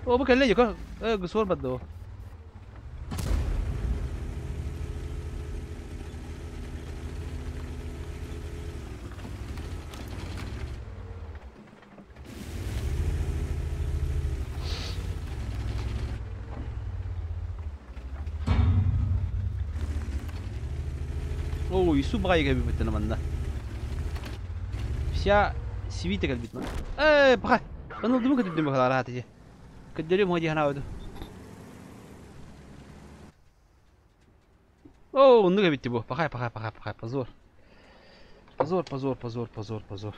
О, бу кэллэ дьэ, э, гысуор бадда о. Оо, Ису баҕайы кэлбиппиттэн манна. Вся свита кэлбит ма. Э, паха. Ынылдымы көтүрдүм бахалар ааты. Көддөрүм хо диһана оду. О, оннук эбитти бу. Пахай, пахай, пахай, пахай, позор. Позор, позор, позор, позор, позор.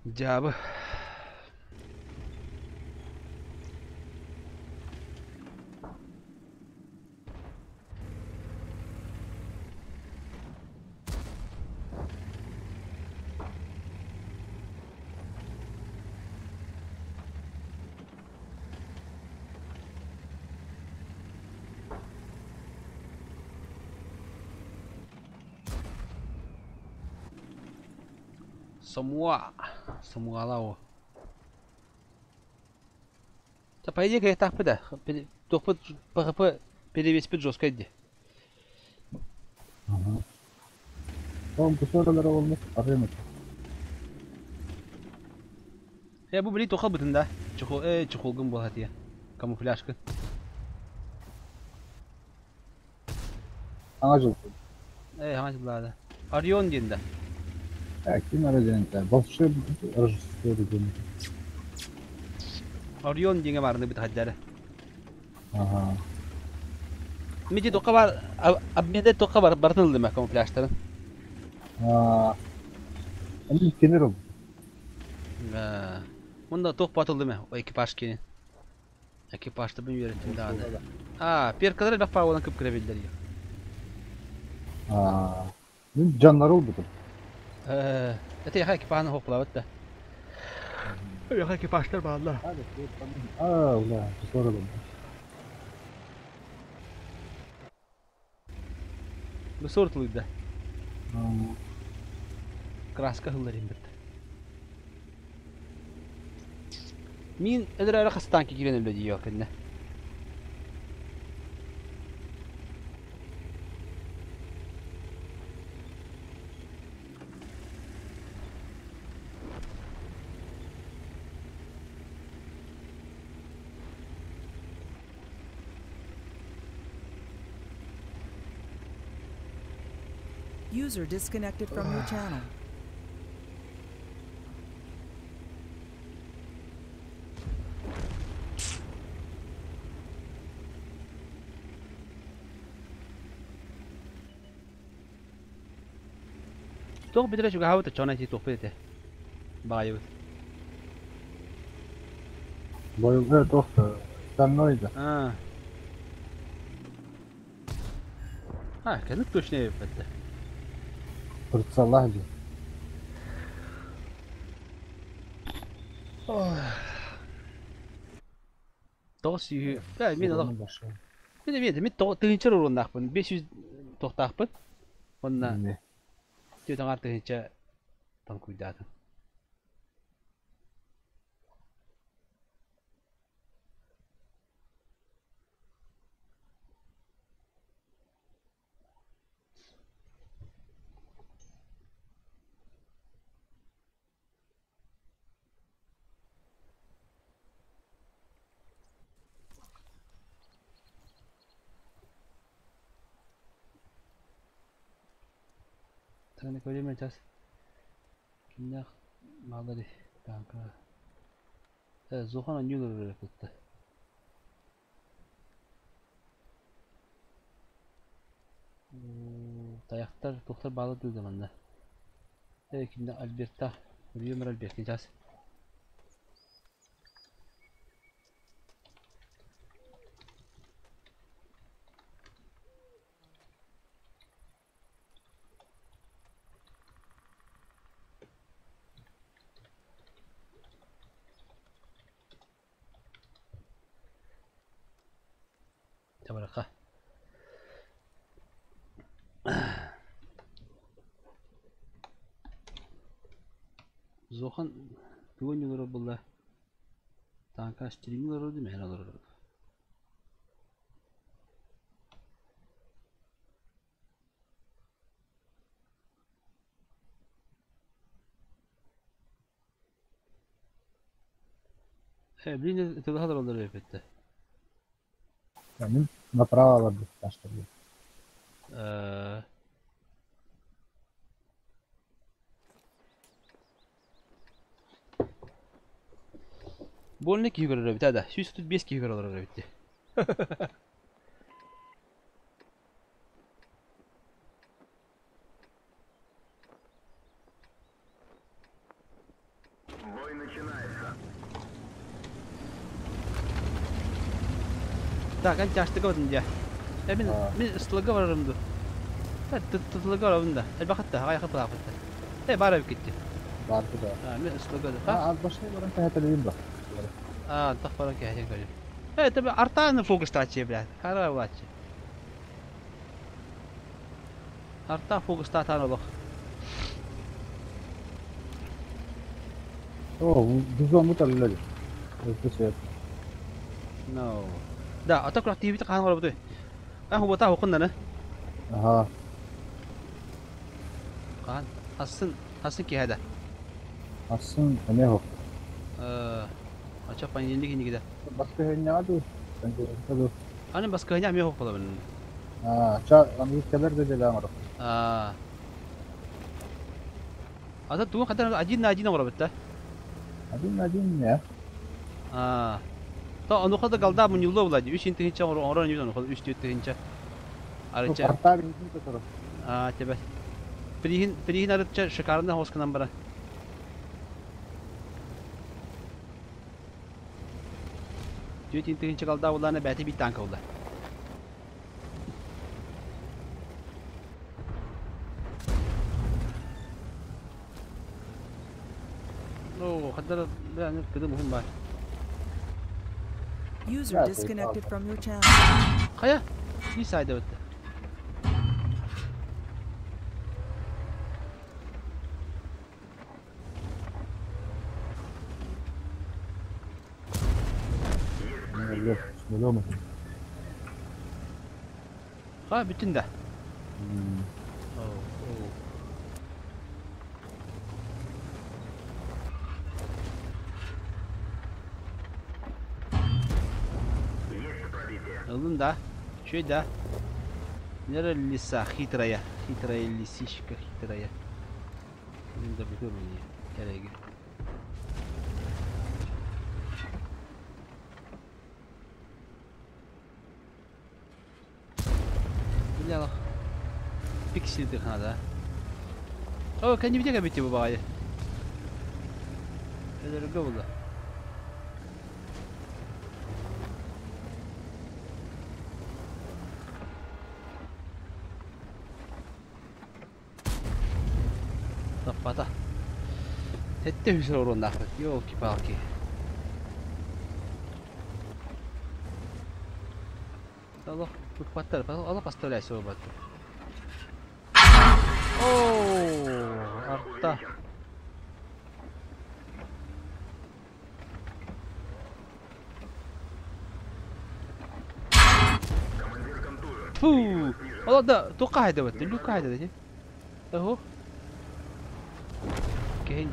Дьаабы. Самуа. Самуалау. Та по идее кайытаахпыт да. Туохпут ПХП перевеспит жестко иди. Oğlum bu sorulara olmuş arıyorum. Э, бу били тоха бытын да. Чехол, э, чехолгын буолат я. Камуфляжка. Аңа жыл. Э, хаҥа жыллаада. Орион диэн да. Э, ким арыйан Волшебный Рождество деген. Орион диэҥэ баарыны быт хаддара. Ага. Мити тоққа бар, обменде тоққа бар, бартын ылдым камуфляжтарын. Они кенер ол. Мұнда тоқ батылды ма, экипаж кенен. Экипажты бұн үйреттім дағаны. А, перкалар бақ па одан көп кіре белдер. Мен жаннар ол бұтым. Это яха экипажны хоқлабыт да. Яха экипажтар бағалар. А, ула, здорово. Bu sortuluydu. Краска hıllar indirdi. Мин эдер әрі қастан кигерен өлі дейі кінне. User disconnected from your channel. Тоқ бітірі жүгі хауыты чона ти тоқ бітірі. Бағайы бұт. Бойылды тоқты, стальной да. А, кәдік точно ебіп бітті. Прицелах же. Тоқ сүйі. Бә, мен олақ. Мен мен тығынчыр орындақпын. 500 тоқтақпын. Онна. Төтің артығынча танкуйдатын. Tane koyayım сейчас. Kimler malları kanka. Zohan Newler öğretti. Tayaklar doktor bağladığı zaman da. Evet kimde Alberta. Rüyömer Alberta сейчас. Табарака. Зохан бүгін олар бұлла. Танка стримилар oldu, мен олар oldu. Блин, это daha da etti. Yani направо аларды таштырды. Больно кигер бит да. 135 кигер алар бит. Бой начинается. Так, an тяжты кабатын дия. Мен ыстылыга барарымды. Тытылыга барарым да. Элбахатта, аяқы пылапытта. Бара бит кетти. Барды да. Мен ыстылыга да. А, башны баран кәһәтелейм ба. А, тақ баран кәһәтен көрем. Таби артаны фокус тачы, блядь. Хара влачы. Арта фокус татан олох. О, бизон муталлар. Өтө No. Да, ата курак тибит кахан барабыты. А хуба хукуннаны. Аха. Кахан асын, асын ки хада. Асын эме хок. Ача панелник инигиде. Баска хэнняду. Аны баска хэння ме хок болабын. А, ча аны келер де деле А. Ата туган кадар один на один барабыт да. Один на один не. А. Та аны хада галда мун юлла булади. 3 тыгынча орон юзан хада 3 4 тыгынча. Арыча. Арта бензин которо. А, тебе. Приhin, приhin арыча шикарно хосканан бара. Түйет интигин чыгалда улана бәти бит танка улла. О, хаддар бәне кыды мухым бар. User disconnected from your channel. Хайа, не сайда бітті. Ха, бүтүн да. Ылын да, чөй да. Нера лиса хитрая, хитрая лисичка, хитрая. Блин, да бігу мені, кереги. Бля, пиксель надо. О, кәне битә бите бу багай. Эдергә булды. Таппата. Тетте хүсэр оруннаахпыт. Ёлки-палки. Аллах, быкпаттар, Аллах поставляй свой батту. О, арта. Фу! والله ده توقع هذا بت اللي قاعد ده اهو كاين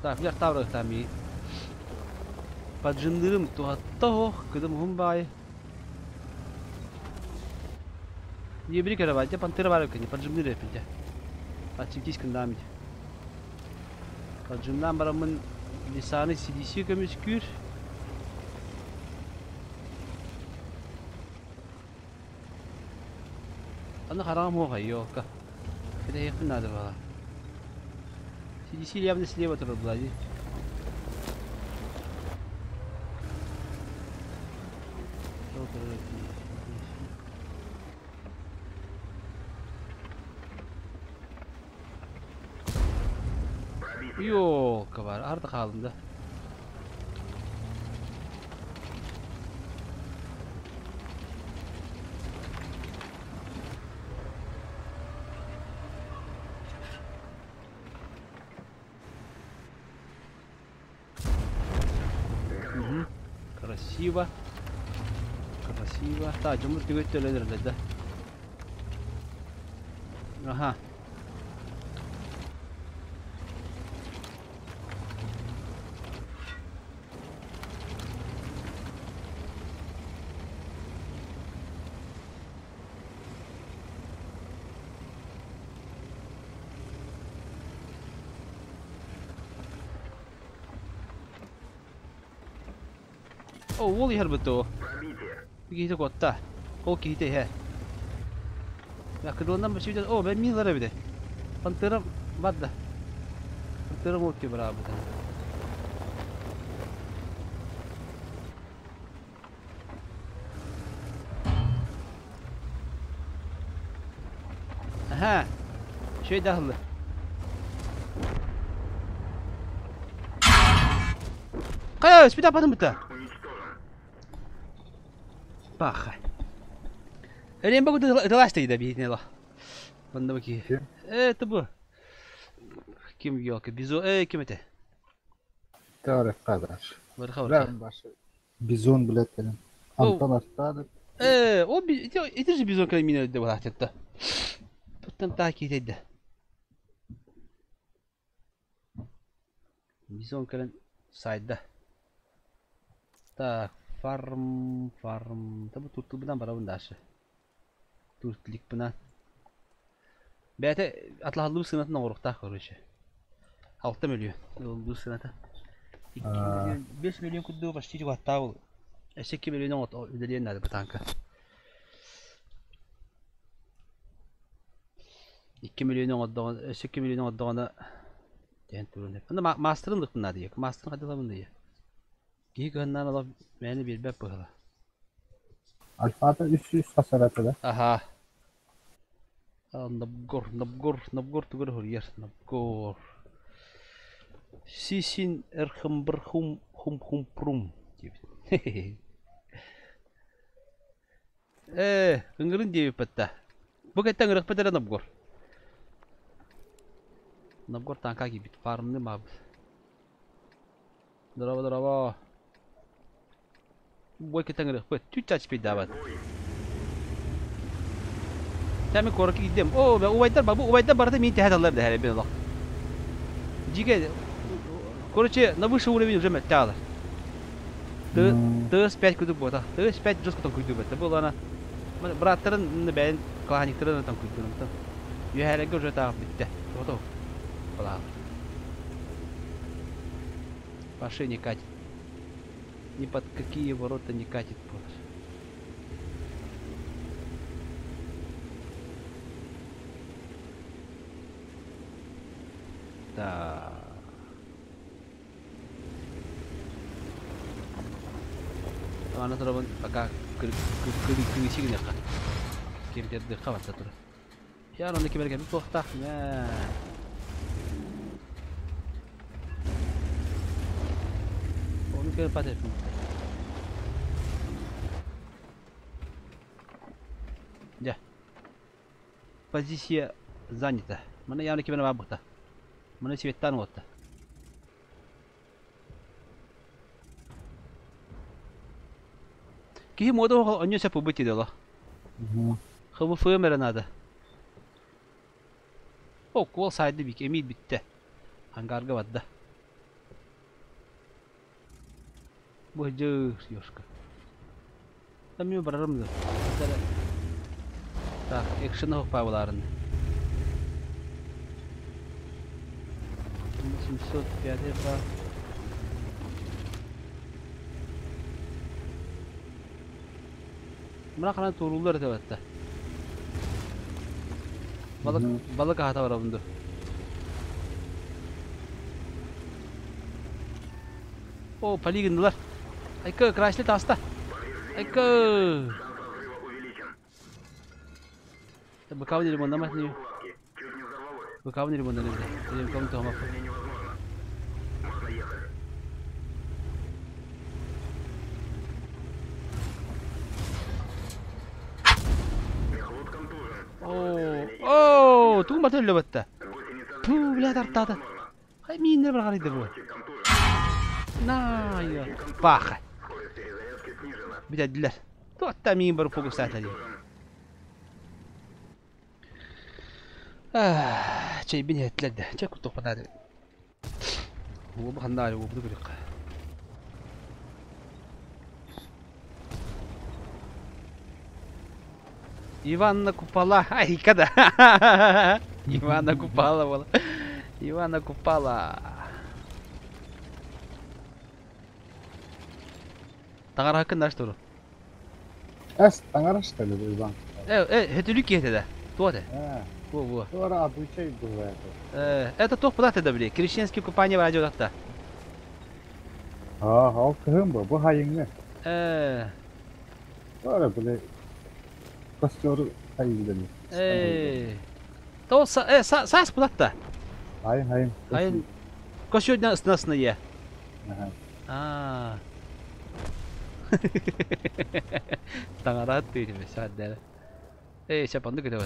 Так, я таврах там и поджинырым туаттого, кыдым хумбай. Не бери каравай, я пантера варю, не поджимныры пинте. Ачимтись кындамить. Поджимнам барамын лисаны CDC көмүскүр. Аны харам оға, ёлка. Это ехать надо было. CDC явно слева тоже была. Ёлка бар, арда қалдым да. Угу. Красиво. Красиво. Так, жумур түгөттөлөнөр да. Ага. О, ол иһэр буту. Киһи котта. Ол киһи иһэ. Я кыдылынан башыбыта. О, мен милара биде. Пантера бадда. Пантера молки бара бутан. Аха. Шөй дахлы. Кая, спида падым бута. Паха. Элем багу дылашты да битне ла. Банда баки. Это бу. Ким ёлка бизо ким это? Тарих кадаш. Барха Да, баш. Бизон, блядь, блин. Антон Астадов. О, это же бизон криминал да была это. Тут там так и да. Бизон кэлэн сайда. Так, фарм, фарм. Табы туртулбынан барабын дашы. Туртликпынан. Бәте атлахаллы сынатын оңоруктаах, короче. 6 миллион. Ыллы сыната. 2 миллион, 5 миллион курдук почти чугаттаабыл. Өссө 2 миллион үлэлиэн наада бытаанка. 2 миллион оҥордоҕуна, өссө 2 миллион оҥордоҕуна диэн туран. Аны маастарын ылыахпын наада диye. Маастарын хайдах ылабын диye. Киһи кыһыннаан олох мээнэ биэрбэт быһыла. Альфата 300 хасарата да. Аха. Набгор, Набгор, Набгор тугар хуруйар, Набгор. Сисин эрхымбыр хум хум хум прум диэбит. Ээ, ыҥырын диэбиппэт да. Бу кэттэн ыҥырыахпыт эрэ Набгор. Набгор тааҥка киирбит, фармны маабыт. Здорово, здорово. Бой кэттэн ыҥырыахпыт. Чуть чачпыйдаабат. Тәми куоракка киирдим. Оо, убайдар, бу убайдар барыта мин тэһэ таллар дэһэр бин олох. Дьигэ, короче, на высший уровень уже мөлтөҕөлөр. Тыас 5 кудук буота. Тыас 5 жестко тоҥкуйдуу бу ана бырааттарын бэйэн кланиктарын тоҥкуйдуун. Үөһээлэргэ уже таах бүттэ. Готов. Балаҕан. Паши не катит. Ни под какие ворота не катит буолар. Так. Аны турабын пока кырыйсыгын яха. Кемтердыхха барта тура. Я аны кимерге туохтаах. Оны көр пат Дьэ. Позиция занята. Маны явно кимере бар бухта. Маны светтан уотта. Киһи мода онньо сөп убыт дела. ХВФ эрэ наада. О, куол сайды бик эмиир бүттэ. Ангарга барда. Бу дьыр, ёшка. Там мен барарым да. Так, экшен хоппа буларын. 705 ба. Мына канан туурулар этебетте. Балык балык аһата барабын ду. О, полигындылар. Айка, красли таста. Айка. Быкабын ремонтламат не. Быкабын ремонтламат. Быкабын тоғымақ. О, о, тугун бата өллө батта. Ту, бля, тартады. Хай мииннер бар қарайды бу. На, я. Паха. Бүтәдилер. Туатта миин бар фокус саата дии. Чэйбин иһэттилэр да. Чэ куттуохпун Уобу ханна аайы уобуну көрүөххэ. Иванна Купала. Айка да. Ивана Купала буола. Ивана Купала. Таҥараһыккын наш туру. Эс, таҥара что ли, Иван? Э, э, хөтүлүк киһи да. Туох этэ? Во, во. Туора обычай бывает. Э, это туох була да били. Крещенский купание радио дакта. А, ол кыһын бу, бу хайыҥҥы. Э. Туора били костер хайыҥданы. Э. То са э са саас булатта. Хайын, хайын. Хайын. Костер ыстынасына е. Ага. Аа. Таҥараат тыытыме сааддара. Эй, сөп оннук өтө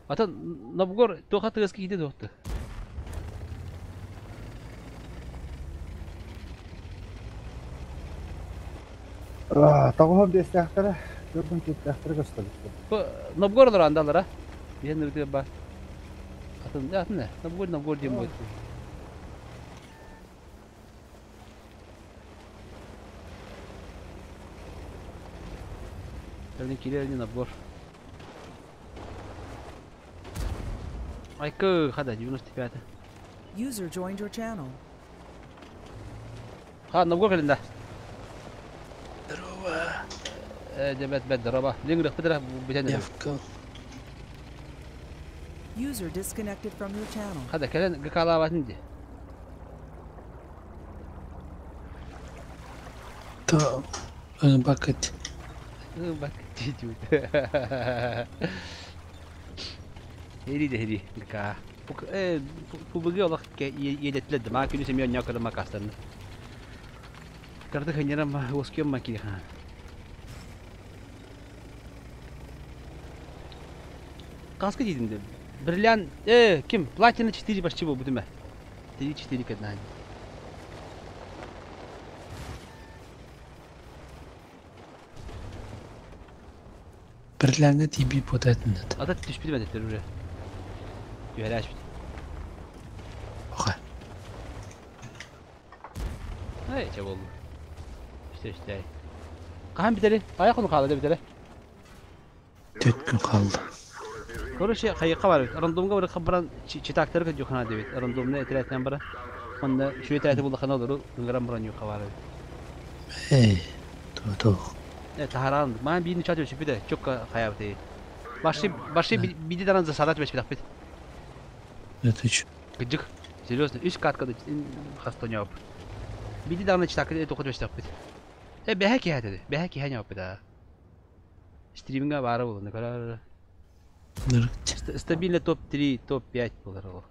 Атын Набгор туоха тыас киһитэ туохту. Тоҕуһун биэстээхтэрэ, төрдүн түөртээхтэрэ көстөбүттэр. Бу Набгор олор андалара. Биһэн ныбытыгар бар. Атын, атын не? Набгор, Набгор диэн буолт. Эбин киирэр набгор. Айкы, хада, 95. User joined your channel. Ха, Новгород кэлинда. Здорово. Дебет бет, здорово. Линграх пидра бүтэн. Явка. User disconnected from your channel. Хада кэлэн гыкалаабатын ди. То бакет. Бакет дүү. Хери де хери гыка. Пубыгы олох иэдэтлэд ма күнү семья ньокода ма кастан. Карды ханьярам оскем ма киха. Каска дейдім Бриллиант, ким? Платина 4 почти был, будем. 3-4 кадна. Бриллиант тебе подать надо. А ты түшпеді мәдеттер уже. Юхәләш бит. Оха. Ай, че болды. İşte işte. Kahan biteri? Ayak onu kaldı biteri. Төрт күн қалды. Короче, хайqa бар бит. Рандомга бір хабаран читактары көт юхана дебит. Рандомны этеләтнән бара. Онда шуй этеләте булды хана олар, ыңгыран баран юха бар бит. Эй, то. Тахаран, ман бирин чат өчүп бит. Чокка хаябты. Башы башы биди даран засадат беш бит. Это чё? Гыжык. Серьезно, үч каткада хастоняп. Биди даран читакты токот беш бит. Бәһә киһә dedi. Бәһә киһә няп бит. Стриминга бары булды. Карар. Стабильно топ-3, топ-5 булыр ул.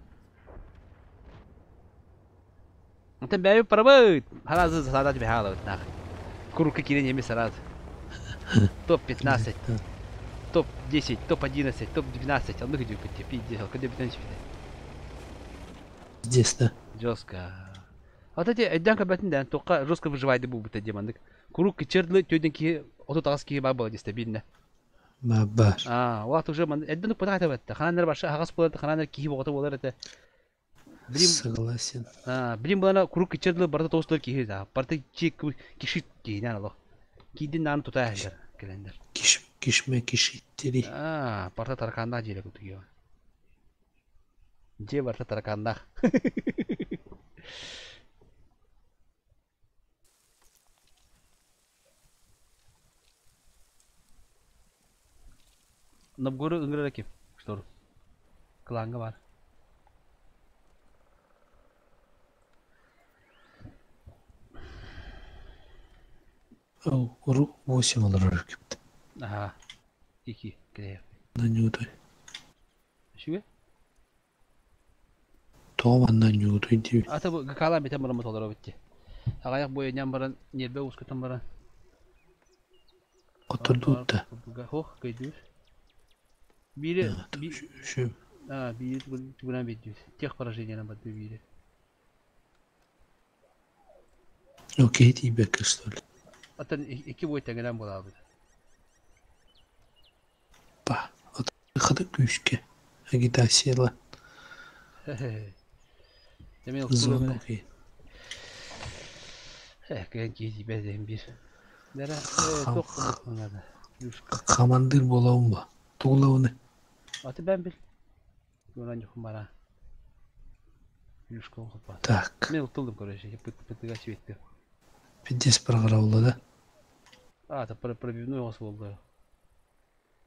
Антен бәйе парабы. Харазы засадат бәһә алып нах. Курка кирен еме сарат. Топ-15. Топ-10, топ-11, топ-12. Анны гүдү көтте. Пиздец, көдө бүтән чипте. Здесь, да. Жестко. Вот эти эддан кабатын да, тока жестко выживает бу бут демандык. Курук кичердлы төден ки ото тагыс ки бар было стабильно. Бар. А, вот уже ман эддан пытат бетте. Хананер баша хагас булат, хананер ки богото болар это. Согласен. А, блин булана курук кичердлы барда тослар ки да. Барда чи киши ки нан алох. Кидин нан тута хәлдер келендер. Киш кишме кишиттери. А, барда тарканда җиле кутугы. Же барда тарканда. Новгород ыңгырар ким? Что? Кланга бар. О, 8 олар кипти. Ага. Ики, кирәк. На нютой. Шүгә? Тома на нютой ди. Ата бу гакала битә барам толар битте. Агаяк буе ням баран, нербе ускутан баран. Отурду да. Хох, кыйдыр. Бири Şu. А, бири тугунан битти. Тех поражение нам битти бири. Окей, тебе что ли? Atan iki boy тәңгәдән була бит. Па, от хады күшке. Агитация. Демен Зона окей. Кыйын ки бәдән бир. Дәрә, ток надо. Командир болауын ба? Туглауны. Аты бән бил. Юран юхум бара. Юшка хопа. Так. Мен утылдым, короче, пытыга светти. Пиздец програула, да? А, это пробивной голос был.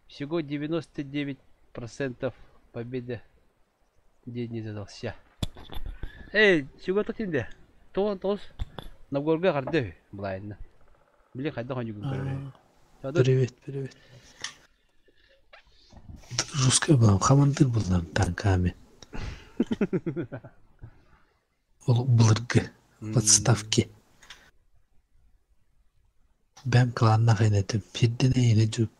Всего 99% победы день не задался. Эй, всего тут инде. То тос. Новгородга карды булайын. Биле кайда ханюгун көрөр. Привет, привет. Русская была, командир был нам танками. Ол булыргы в отставке. Бәм кланна хайнетим. Пиддене ине жүп.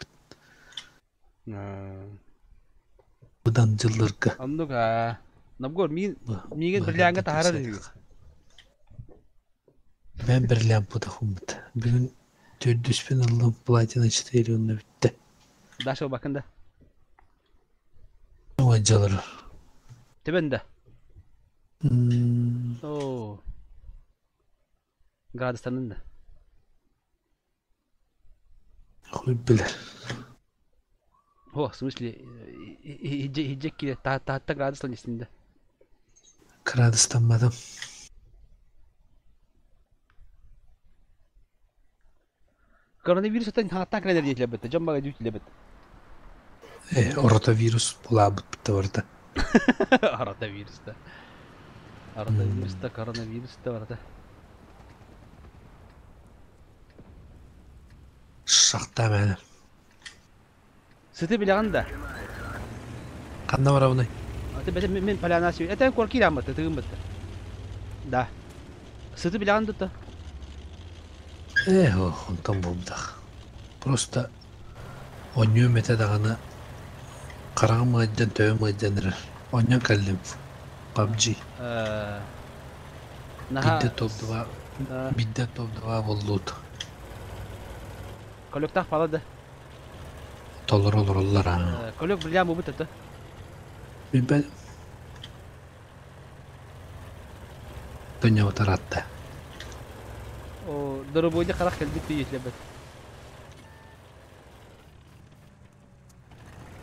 Будан жыллыргы. Аннуга. Новгород мин миген бирләңгә тахара диги. Бәм бирләм буда хумбут. Бүгүн төрдүспен алым платина 4 онна битте. Даша бакында. Оңа жалыр. Тебенде. О. Градустанын да. Хуй билер. О, в смысле, иһдьэ киирэ таһатта градус истинде. Градустамматым. Коронавирус оттон хаҥаттан кэлэн диэтилэр дьон бага дүүтүлэбит. Э, ротавирус булаабыт барыта. Ротавирус да. Ротавирус да, коронавирус да барыта. Шахта мээнэ. Сыты билэҕин да? Ханна барабыный? Аты бэтэ мин поляна сүй. Это корки раммыт, тыгыммыт. Да. Сыты билэҕин дутта? Э, онтон буолбутах. Просто онньуом этэ даҕаны хараҕым ыалдьан, төбөм ыалдьан эрэр. Онньон кэллим. PUBG. Наһаа Биирдэ топ-два, биирдэ топ-два буоллут. Коллектах пала да. Толору олороллор аа. Коллег бриллиант буолбут это. Билбэт. Көнньөбүт О, доробуойда харах кэлбит тиийитлэбит.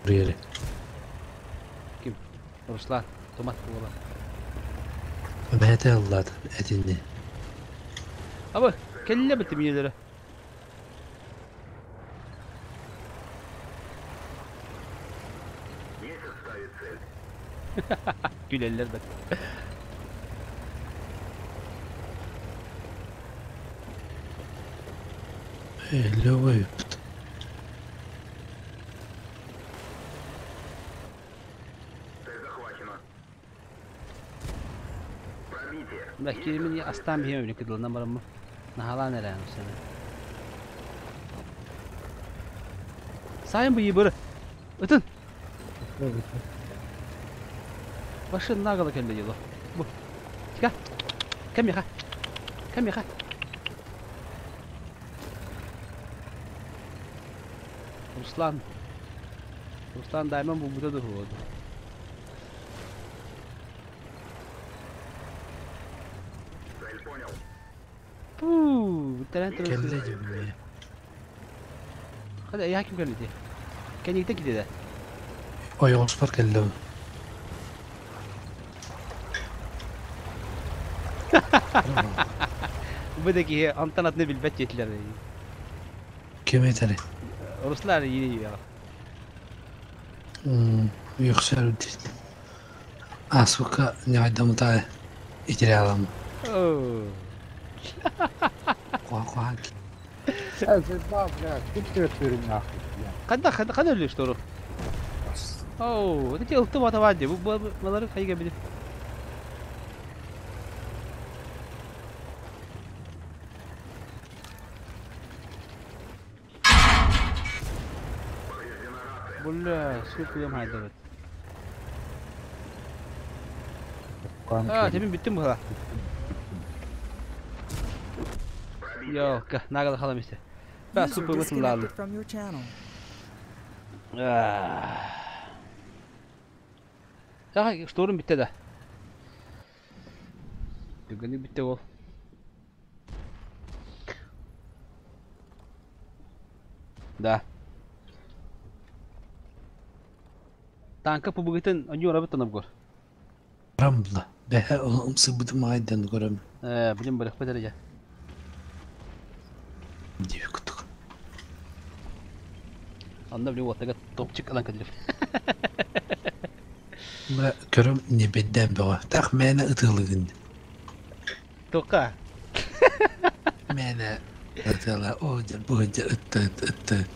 Really. Ким? Руслан. Тумат буола. Бэйэтэ ыллаат этинни. Абы, кэллэ бит миелere. Күлэллэр бит. Лёва ыппыт. Да, киримини астаан биһиэм эбит кыдылынан бараммын. Наһаалаан эрээн сені. Сайын быйыбыр. Ытын. Башын нагала кэллэ дело. Бу. Тика. Кэмиэхэ. Кэмиэхэ. Руслан. Руслан Дайман булбута дуһуоду. Пуу, бүтэрэн турар. Кэллэ дьүбүнэ. Хада я ким кэллэ дии? Кэнниктэн киирдэ. Ойоҕоспор кэллэ. Бу да киһи онтон атыны билбэт диэтилэр. Ким этэрий? Руслан иини үйэҕэ. Үөхсэр Ааспыкка ньаҕайдаммыта итириалам. Куһаҕан Ханна ханна өллүш тору? Оу, это ылты бата бар ди. Бу балары хайга билip. Бля, сколько хайдабыт. А, тебе бүттүм була. Йока, нагала халам исте. Ба, User супер бутун лалы. disconnected from your channel. Саха шторм битте да. Түгәне битте ол. Да. Танка пубугытын оньюра бытын гор. Рамбла. Бэһэ ымсыбытым аайдан көрөм. Э, билим бырых бетере. Диви кутук. Анда билим оттага топчик алан кадыр. Бэ көрөм не бедден бөҕө. Так мээнэ ытыалыгын. Тока. Мээнэ ытыала о дьэ бу дьэ ытты ытты.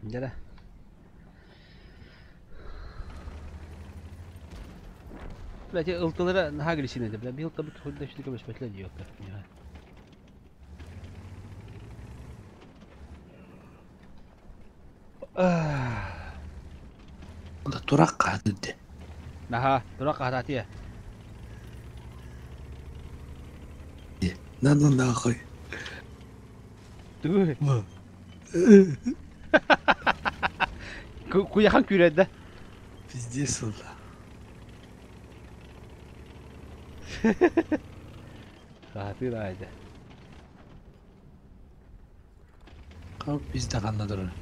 Дьэ. Бля, те ылтылара наһаа агрессивный бля, бил табыт худда шли көмөс бэтле диёка. Турак хаатыдde. Наһаа, турак хаататия. На на нахуй. Тугу. Куйахан күүрэрдэ. Пиздец ылла. Хаатыыр аайда. Хап пизда ханна турар.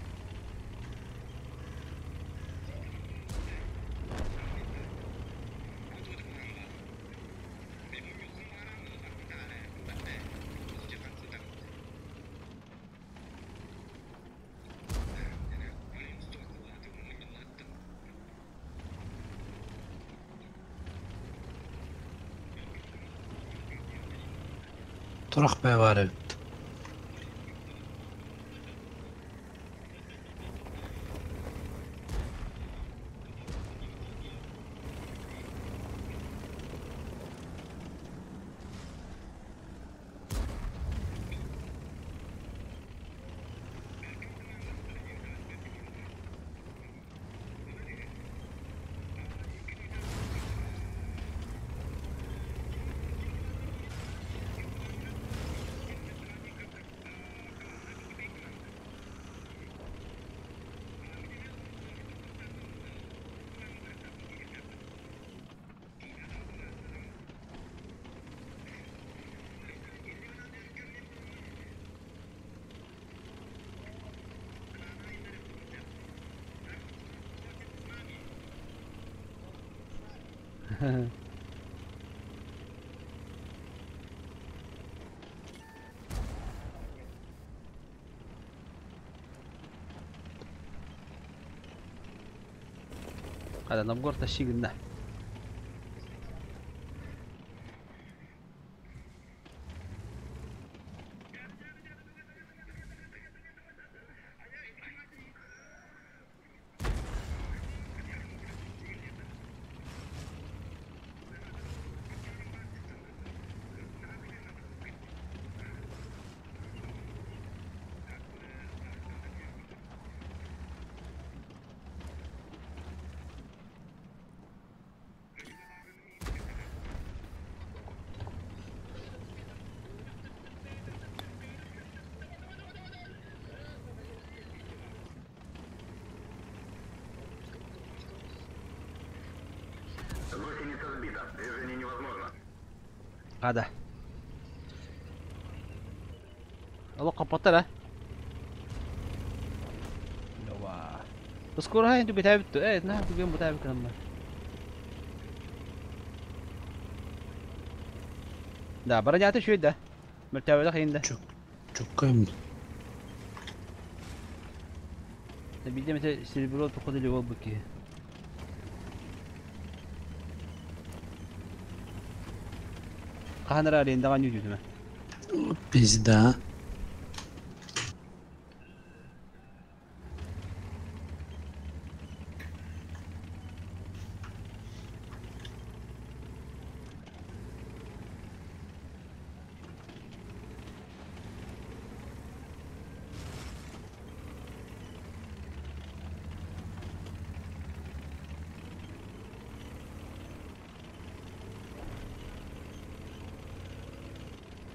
Турах бээ баар эбит. Хата Новгород тащи гынна. Гусеница сбита. Движение невозможно. Хада. Олох хоппоттар а. Йоба. Скоро хай бүтәбит. Э, на бүгүн бүтәбит кынаммар. Да, бронята үчүгэй да. Мөлтөөбөтөх иһин да. Чуккайм. Биирдэ эмэтэ серебро походу или буолбут киһи. Хаһан эрэ арендаҕа ньүүтүтүмэ. Пизда.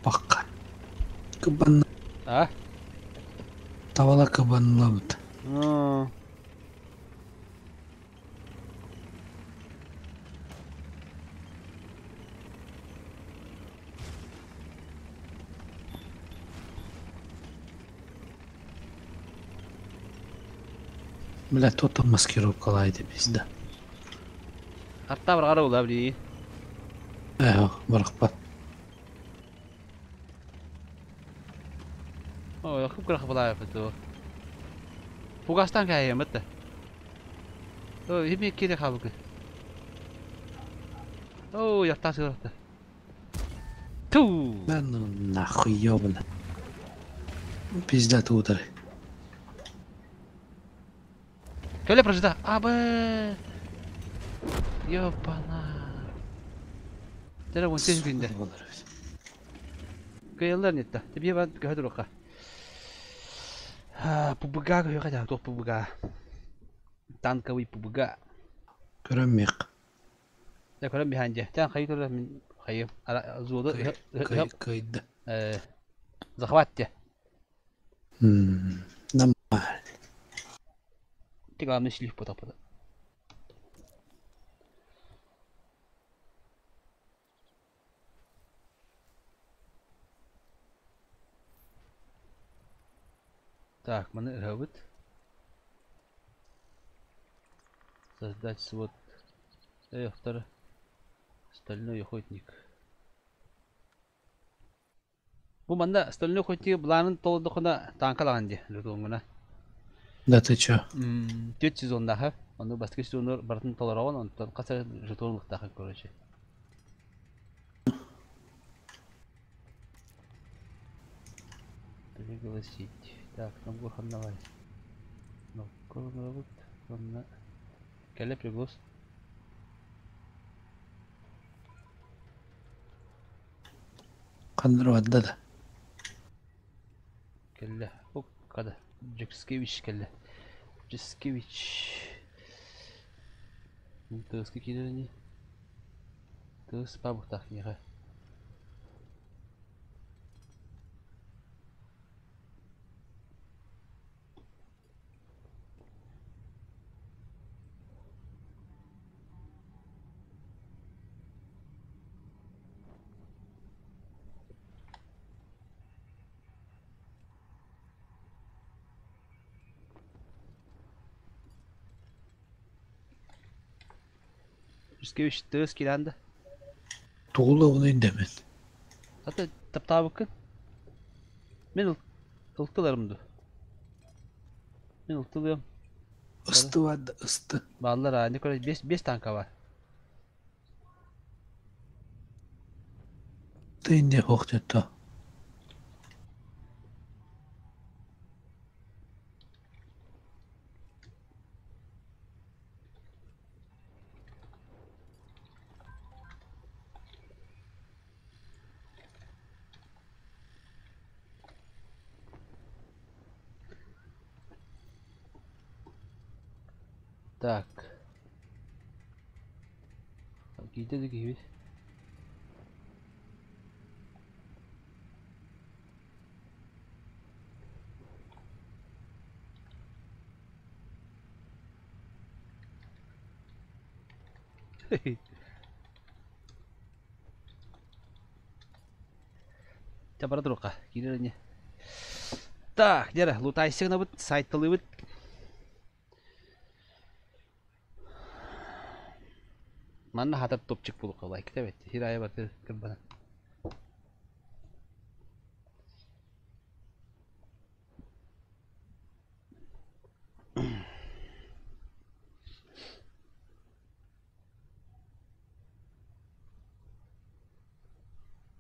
Бакка. Кыбан. А? Табала кыбанлабыт. Бля, то маскировкалайды пизда. Артта бар қара ола били. Э, барахпат. Ой, хып кыра хыпалай фото. Фугастан кайы мытты. Ой, хими кире хабык. Ой, ятта сырты. Ту. Да ну нахуй ёбана. Пизда ты удары. Кэлэ прожида. Абы. Ёбана. Тәрә он тез күндә. Кыялар нетті. Тебе бар көһөтөр оққа. ПБГ көһө қайда? Тоқ ПБГ. Танковый ПБГ. Көрөммек. Я көрөм биханже. Тән хайы турар мин хайы. Зуды. Кыйды. Захват те. Нормально. Те главное слив потапада. Так, маны ыһабыт. Создать свод. Эй, Стальной охотник. Бу манна Стальной охотник былаанын толордохуна таанкалаҕын дии, лютуоҥҥуна. Да ты чё? Түөрт сезоннааҕа. Ону бастакы сезонугар барытын толороҕун, онтон хас эрэ жетон ылыахтааххын короче. Пригласить. Так, набор ханна Ноккорунабыт. Онно кэлэ приглас. Ханна барда да? Кэллэ. Уккада. Джекскевич кэллэ. Джескевич. Тыаска киирэр ини. Тыас пабыктаах киниэхэ. Жүскевич тыас киирэн да. Тугула ону дэмин. Ата таптаабыккын. Мин ылтыларым ду. Мин ылтылыам. Ысты бар да ысты. Бааллар аа, не көрө бес танка бар. Ты не хохтетто. Так. Киитэ да киһибит. Чэ бара туруохха, киирэр ини. Так, дьэ лутайсык гынабыт, сайталыыбыт. Манна хатар топчик булуохха лайк эбит. Хир айы барты кырбана.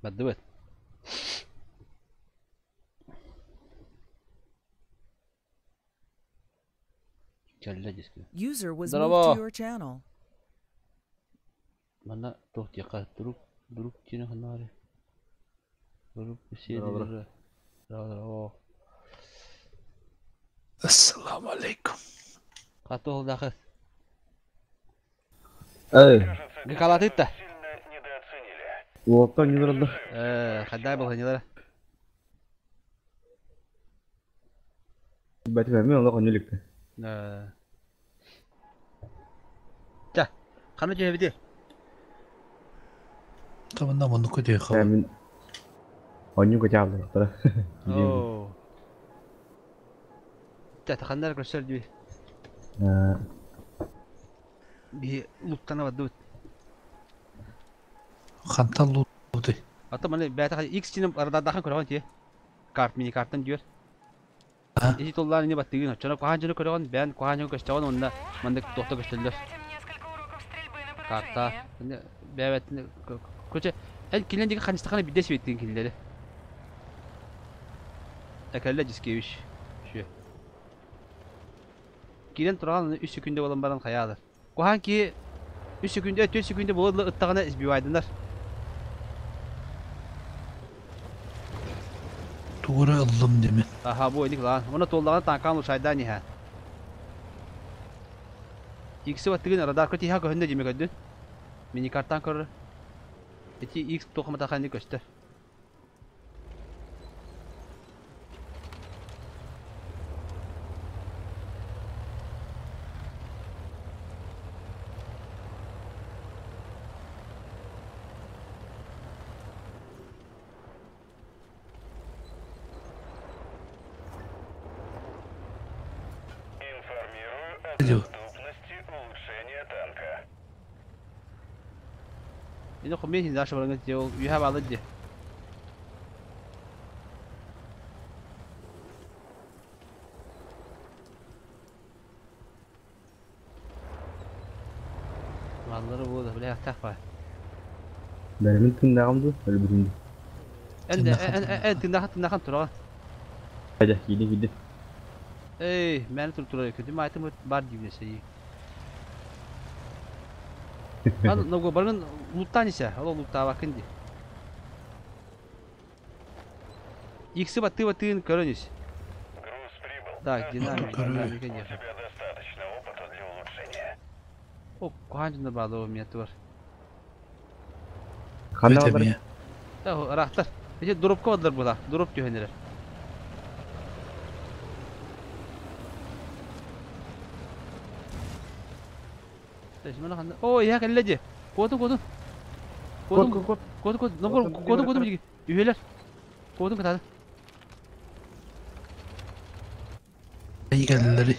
Бардыбыт. Кэллэ диск. User was moved to Здорово. your channel. Манна туох диэххэ друг друг диэни ханна баарый? Друг Здорово. беседы. Здорово. Ассаламу алейкум. Хата олдаахы. Эй, Гыкалатыт да. уоттан ньыларда. Хаддай баланилара. Бэтим олох онньуликпин. Ча, ханна түһэбити? Табынна муну көтөй хабы. Мин онньу көтөаллар. Оо. Ча, ханнар көрсөр дии. Би луттана бардыбыт. Хантан луты. Ата маны бэйэтэ X чиним ардадахан көрөҕүн тиэ. Карт мини картан дьүөр. Ити туллаан ини баттыгын оччоно куһаан дьону көрөҕүн бэйэн куһаан дьону көстөҕүн уонна маннык туохта көстөллөр. Карта. Бэйэбэтин короче эн кинилэр диэки ханыстахана биирдэ сибиттигин кинилэри. Экэллэ Дискевич. Үчүө. Киирэн тураҕын үс секүндэ буолан баран хайаалар. Куһаан киһи үс секүндэ, 4 секүндэ буола ыла ыттаҕына сбивайданар. Тугура ыллым деме. Аха, бу эник лаан. Уонна туоллаҕына таанкаан улшайдаан иһэ. Икси баттыгын радарка тиһэ көһүннэ диме көрдүн. Миникартан көрөр. Ити X туохаматаханни көстөр. Ini хомей наша баранган тиол юха балы ди. Маллары бу да бля тах ба. Бәрімін тыңдағым ду, өлбүтүм ду. Эн эн эн тыңдахан тыңдахан тура. Hadi, gidin gidin. Ey, мен тур тура көтүм айтым бар дибнесе. Ан ного барган луттан исе, ало лутта бакын ди. Икси баты батын көрөнүс. Так, динамик, динамика не. О, куанжында балы метр бар. Қандай бар? Да, рахтар. Эти дропка бадылар була, дроп түйенелер. О, я келледи. Кодун, кодун. Кодун, кодун, кодун. Ногор, кодун, кодун биги. Үйелер. Кодун катады. Келлери.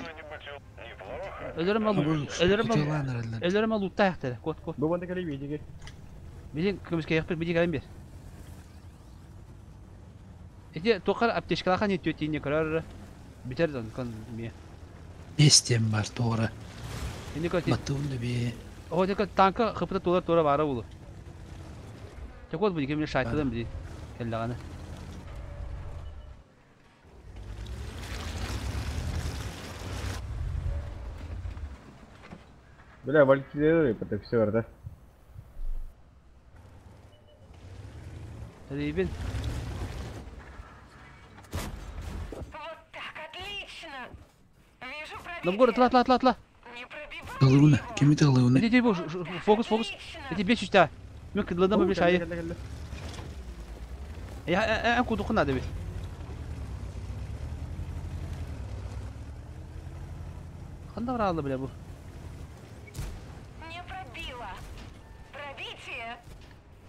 Өлөрөм ал. Өлөрөм ал. Өлөрөм ал утта яктары. Код, код. Бу банда келе биги. Бизи көмүскө якпыр, бизи келем бер. Эти токар аптечкалахан не көрөр. Битер дон кон ме. Бестем бар тоғра. Инде кот. Батуын би. О, тек танка хыпыта тулар тура бара булу. Тек вот бу кемне шайтыдан би. Келлаганы. Бля, валькирия это все, да? Рибин. Новгород, тла, тла, тла, тла. Тылыуна, кими тылыуна? Иди, иди, фокус, фокус. Иди, беш үстә. Мен кыдлыда беш айы. Я, я, куду хна деби. Ханда бар алды бля бу. Не пробило. Пробитие.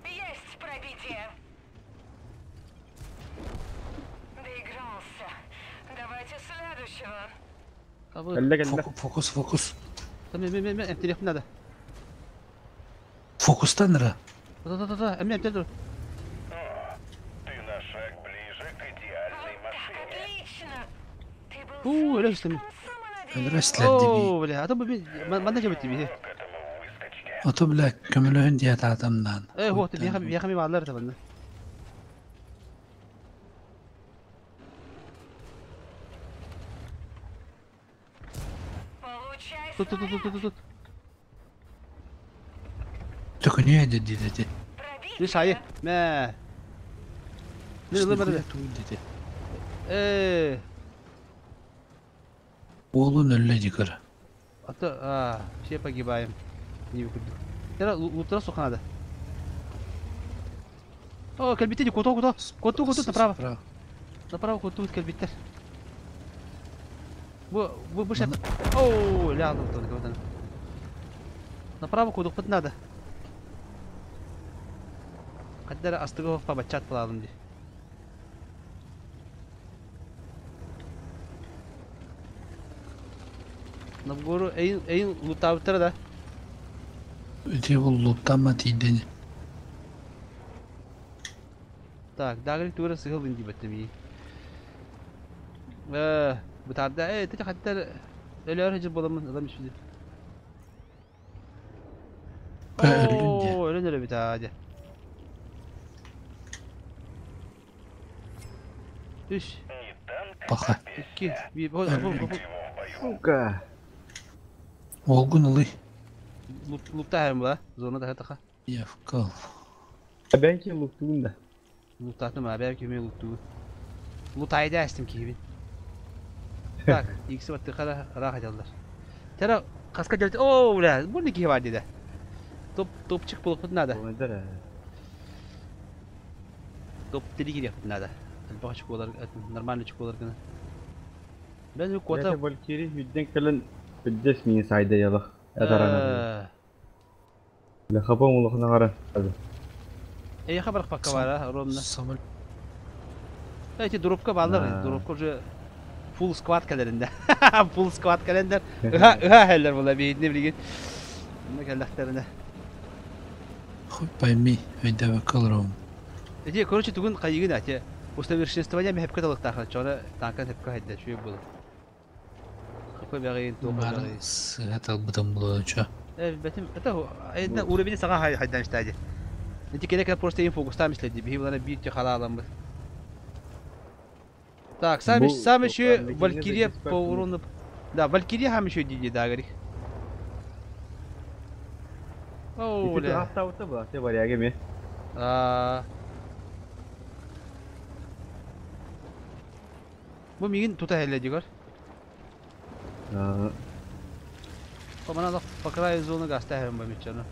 Есть пробитие. Доигрался. Давайте следующего. Фокус, фокус. Мен мен мен эмтелек надо. Фокустан ра. Да да да да, эм эмтел. Ты на шаг ближе к идеальной машине. Отлично. Ты был У, өлөстүм. Өлөстүлэр диби. О, бля, а то бу манда жебет диби. Ото бля көмөлөһүн дият адамнан. Э, вот, бияха бияха ми баллар табанды. Тут, тут, тут, тут, тут. Төкүнүө деди деди. Бир шайы. Мә. Не ылы Деди. Э. Оолун өллө дикөр. А то, а, все погибаем. Не выкуду. Тера лутра суханада. О, кельбите, кото, кото. Коту, коту, направо. Направо коту, кельбиттер. Бу, бу, бу шеп. О, ля, ну, то, то, Направо кудук пыт надо. Каддара астыгы пабачат палалым ди. Новгору эйин эйин лутабыттара да. Өте бул луттама тиидени. Так, дагы тура сыгылдын дип беттем. Бутарда э тете хаттар өлөр хежи боламын адам иши. О, өлөн бит ади. Үш. Баха. Икки, бир, бу, бу, бу. Сука. Олгун ылый. Лупта хәм була, зона да таха. Явкал. Бәнки луктугун да. Луптатым, а бәлки мен луптугун. Лутайды әстім кейбин. Так, икси батты қара рахат алдар. Тера каска делти. О, бля, бу не бар диде. Топ топчик булып надо. Топ 3 керек надо. Альбах чуколар, нормальный чуколар гына. Мен кота Валькирий видден келен биддес мин сайда ялах. Адарана. Ла хапам улахна гара. Эй, хабар пакка бар, ровно. Эти дробка балдар, дробка уже. Full squad кэлэринде. Full squad кэлендер. Ыха ыха хеллер була биһитини билигин. Онно кэллэхтэринэ. Хуй пойми, өйдөбөккө олоробун. Эти, короче, тугун хайыгын ати. Усовершенствование мехепке талыктаахын. Чоно танкан хепке хайда шуй була. Хапы бэҕиин, туох Бары бэҕиин. сыһа талбытым булуочу. Бэтим, это это уровень саҥа хайдан истээди. Ити кэлэ кэлэ просто им фокустаам ислэди. Биһи булана биир те халааламмыт. Так, сам, сам еще Валькирия по урону... Да, Валькирия хам еще диди, да, говори. О, бля. Бу мигин тута хелле дигор. Помана по краю зоны гаста хем бамичано.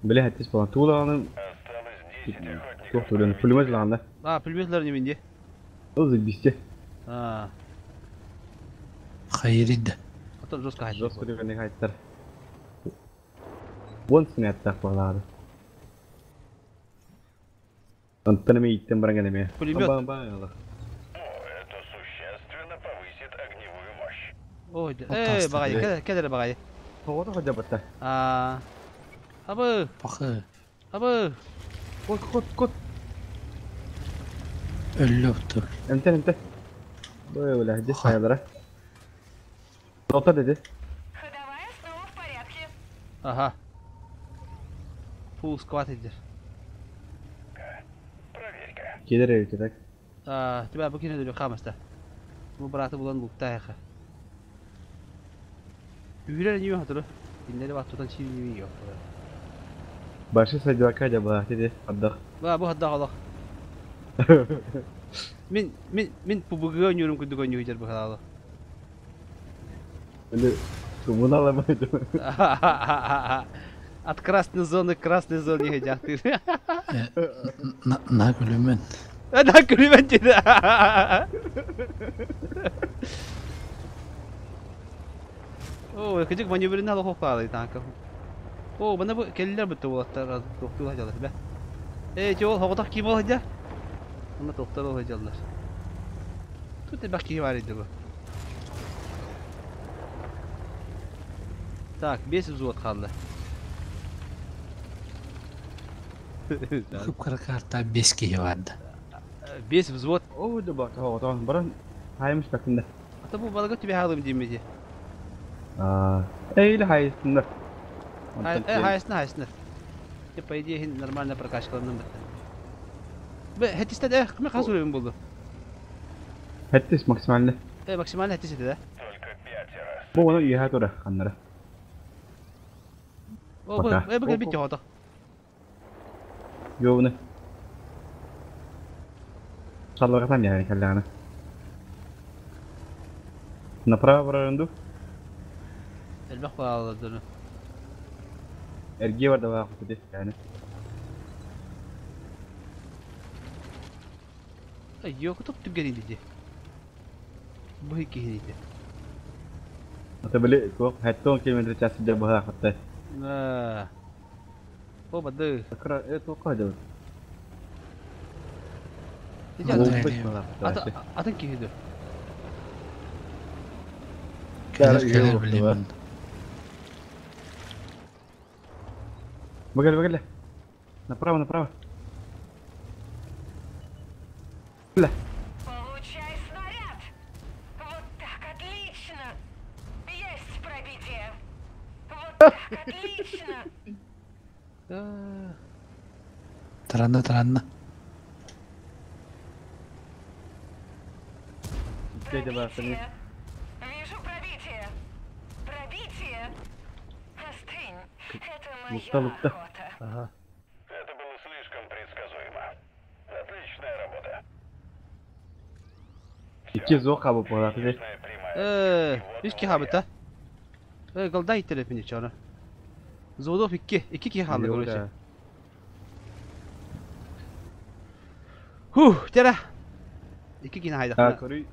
Били хаттис буолан туулаҕаны туох тууран пулемет лаҕанда. А, пулеметлар не минде. Ол бисте. А. Хайырыйда. Ото жестко хайттар. Жестко дегенде хайттар. Вон снятта буолаары. Онтон эми иттен баран эме. Пулемет. Это существенно повысит огневую мощь. Ой, э, багай, кедер багай. Тоҕото ходьабатта. А. Абы. Пахы. Абы. Кот, кот, кот. Өллөптүр. Эмтен, эмтен. Бой, бля, здесь хаялара. Тота деди. Ага. Full squad идер. Келер эбит так. А, тебя бу кине дөлө хамаста. Бу браты булан луктайха. Үүрэр ньүү хатыры. Кинилэри бат тутан сиир ньүү yok. Башы садьбака жаба деди. Аддах. Ба бу хаддах олох. Мин мин мин пубугы ньүүрүм күндүг ньүү жер бу халалы. Или коммуналамайды. От красной зоны к красной зоне жактыр. На күлүмөн. На күлүмөн деди. О, кыжык маневрин ала хоккалы танка. О, бана бу келлер бутты болаттар, токтула жалар бе. Э, жол хоготак ким ол хажа? Ана токтор ол хажалар. Тут бак ки бар иди бу. Так, 5 взвод қалды. Кып-кыра карта 5 киһи барды. 5 взвод. О, да бак, тоҕотон баран хайымыш бакында. Ата бу балыгы түбе халым деймеди. А, эйли хайысындар. Э, хайысына, хайысына. Те, по идее, нормально прокачкаланным бітті. Бе, хеттистен, э, кім қаз уровень болды? Хеттис максимально. Э, максимально хеттис еді, да? Бу оны үйе тура ханнара. О, бу, э, бу бит жоғады. Йоуны. Шаллағатан яғын кәлләғаны. Направо барарынду. Элбэх балалардыны. Эрге бар да бағы яғны. Ай, yok топ түгген иди. Бу икки иди. Ата били туох хаттон километр час жа баха хатта. Аа. О, бады. Кра э туох хадыл. Ата атын киһиди. Келер келер билемин. Багал багал. Направо направо. Бля. Получай снаряд! Вот так отлично! Есть пробитие! Вот так отлично! Таранна таранна. Дядя Вася. Вижу пробитие! Пробитие! Остынь! Это моя Лупта лупта. охота. Ага. Это было слишком предсказуемо. Отличная работа. Икки зоо кабы болар. Э, үч ки хабыта. Э, голда иттереп мени чара. Зодов 2, 2 ки халды короче. Хух, тера. 2 кини хайда. А, көрүй.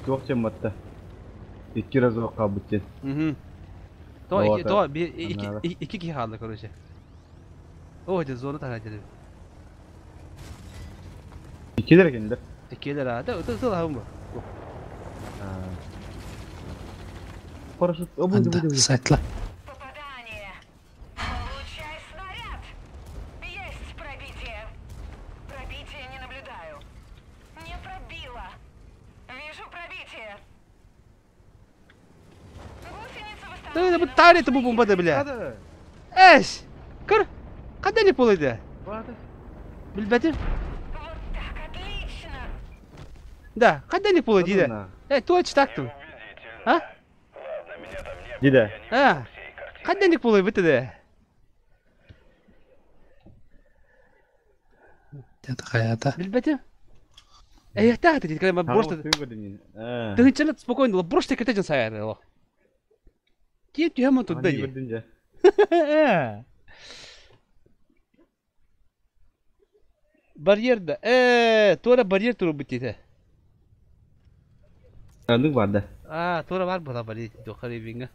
Туох чем батта. Икки разок кабы тен. Мгм. То, 2, то, 2, 2 ки халды короче. О, это зона таһа Иккилер кинилер. Иккилер а, да, это это бу. Парашют, о, буду, буду. Сайтла. Попадание. Получай снаряд. Есть пробитие. Пробитие не наблюдаю. Не пробило. Вижу пробитие. Гусеница Да, бу таар это бу бомба да бля. Эш! Көр! Када не полыды? Билбэтим. Вот так, отлично. Да, када не полыды да. Э, туа читактым. А? Дида. А. Када не полы бит да. Это хаята. Билбэтим. Э, так ты когда просто Ты чена спокойно, брось ты кэтен сайар. Кип түйәмін тудда ди. Барьер да. Э, тура барьер туру бит Аннык бар да. А, тура бар була барьер дохары бинга.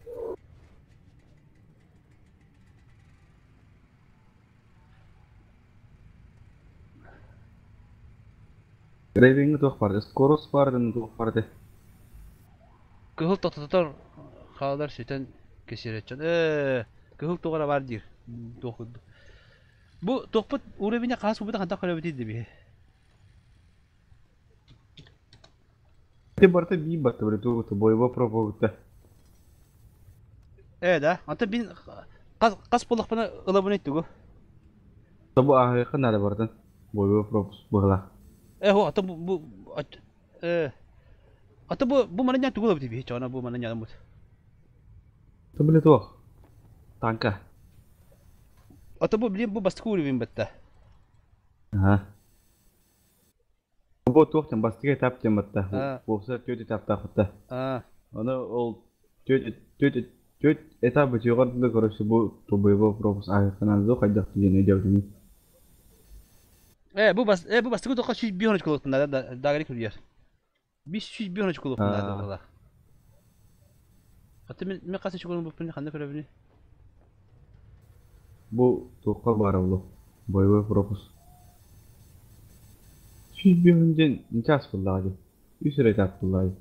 Рейвинг туох бар, скорость бар, туох бар. Кыһыл тототор хаалар сүтэн кесиречен. Э, кыһыл тугара бар дир. Туох. Бу тохпут уровень хас бу ханта көрөбүт диби. Ты барта би барта бре туох боева пробовать. Э, да. Anta бин кас кас боллахпына ылабын эттүгү. Табу ахы надо бартан. Боева пропуск была. Э, хо, ата бу бу э Ата бу бу мана ня тугу диби. Чона бу мана ня мут. Табы туох. Танка. Ата бу билим бу бастык уровень бетте. Ага. Бу туох тем бастык этап тем батта. Болса төт этапта хутта. А. Аны ол төт төт төт этап бит короче бу боева пропуск ахы надо хайдах ден өйдөбүт. Э, бу бас э бу бастык тока сүз бионыч кулуктунда да дагы күргәр. Биш сүз бионыч кулуктунда да була. Ата мен мен касы чугун бу ханда көрөбүнү. Бу туохка бар булу. Боевой пропуск. Сүз бионден час буллады. Үс этап буллады.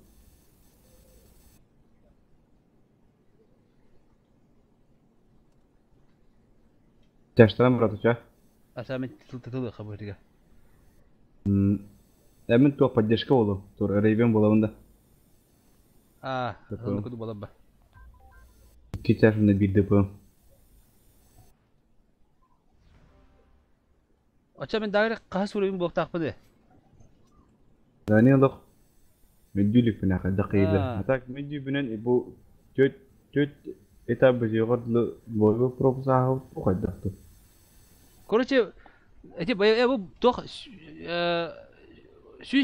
Чаштан братуча. Аса мен тыл хабырыга. Әмин туох поддержка болу. Тур рейвен болабында. А, аны куду болаба. Киташында бир деп. Ача мен дагы кас уровень болуп такпыды. Дани лох. Медүлүк бина дакыйда. А так медү бинен бу төт төт этап бит боевой пропуск ахы хайдахты. Короче, эти бу тох сүз